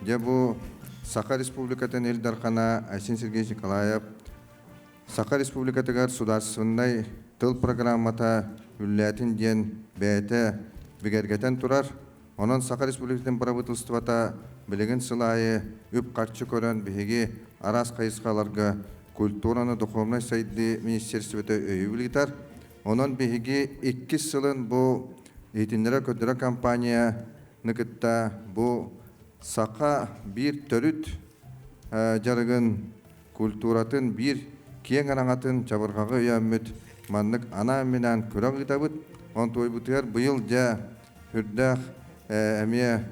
Дьэ бу Саха Республикатын Ил Дархана Айсен Сергеевич Николаев Саха Республикатыгар судаарыстыбаннай тыл программата үлэлээтин диэн бэйэтэ бигэргэтэн турар. Онон Саха Республикатын бырабыыталыстыбата билигин сыл аайы үп-харчы көрөн биһиги араас хайысхаларга культураны духовнай сайдыы министерствота өйөбүл ыытар. Онон биһиги иккис сылын бу иһитиннэрэ-көрдөрө компанияны кытта бу саха биир төрүт дьарыгын культуратын биир киэҥ араҥатын чабырҕаҕы өйөөммүт маннык анаан-минээн күрэх ыытабыт. Онтуойбутугар быйыл дьэ үрдээх эмиэ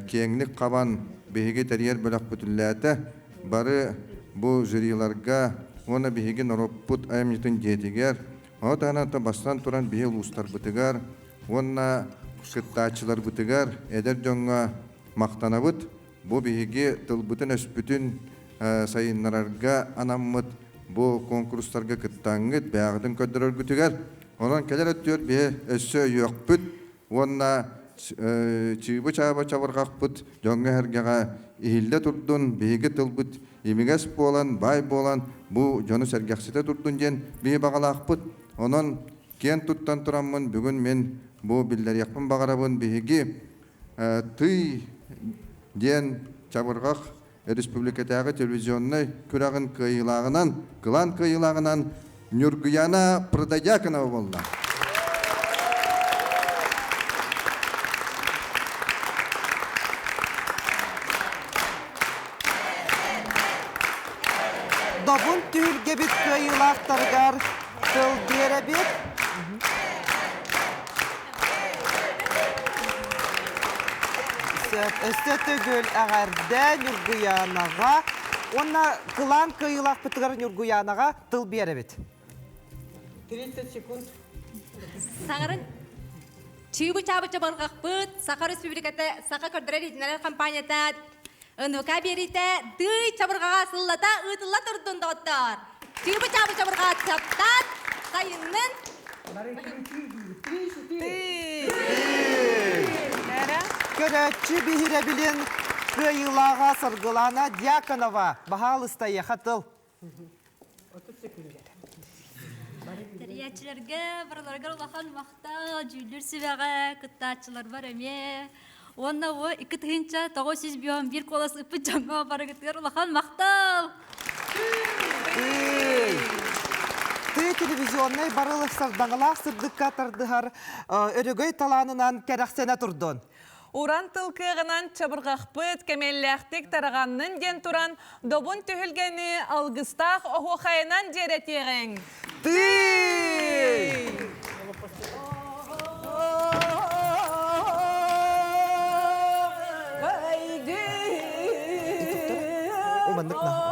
киэҥник хабан биһиги тэрийэр бөлөхпүт үлэлээтэ. Бары бу жюриларга уонна биһиги норуоппут айымньытын дьиэтигэр, ону таһынан бастан туран биһи улуустарбытыгар уонна кыттааччыларбытыгар эдэр дьоҥҥо махтанабыт. Бу биһиги тылбытын-өспүтүн сайыннарарга анаммыт бу куонкурустарга кыттаҥҥыт, бэйэҕитин көрдөрөргүтүгэр. Онон кэлэр өттүгэр биһи өссө өйүөхпүт уонна чыыбы-чааба чабырҕахпыт дьоҥҥо-сэргэҕэ иһиллэ турдун, биһиги тылбыт имигэс буолан, баай буолан бу дьону сэргэхситэ турдун диэн биһи баҕалаахпыт. Онон киэн туттан тураммын бүгүн мин бу биллэриэхпин баҕарабын биһиги Тый диэн чабырҕах республикатааҕы телевизионнай күрэҕин кыайыылааҕынан, кылаан кыайыылааҕынан Ньургуяна Протодьяконова буолла. Добун түһүлгэбит кыайыылаахтарыгар. тыл биэрэбит. Өссө төгүл эҕэрдэ Ньургуйаанаҕа уонна кылаан кыайыылаахпытыгар Ньургуйаанаҕа тыл биэрэбит. 30 секунд. Саҥарын Чыыбы-чаабыча барҕахпыт Саха Республиката Саха көрдөрөр иһитиннэрэр компанията НВК биэриитэ Дый чабырҕаҕа сыллата ыытылла турдун, доҕоттоор! Чыыбы-чаабы чабырҕаҕа чаптаат, сайыннын! Көрөөччү биһирэбилин кыайыылааҕа Саргылана Дьяконова. Баһаалыста, эйиэхэ тыл. Тэрийээччилэргэ барыларыгар улахан махтал, дьүүллүүр сүбэҕэ, кыттааччыларбар эмиэ. Уонна бу 2901 куолас ыппыт дьоҥҥо барыгытыгар улахан махтал! Тыы телевизионнай барыл сардаҥалаах сырдыкка тардыһар өрөгөй талаанынан кэрэхсэнэ турдун. Уран тыл кыаҕынан чабырҕахпыт кэмэллээхтик тараҕаннын диэн туран, добун түһүлгэни алгыстаах оһуохайынан дьиэрэтиэҕиҥ! Тыы! Уманнык наһаа.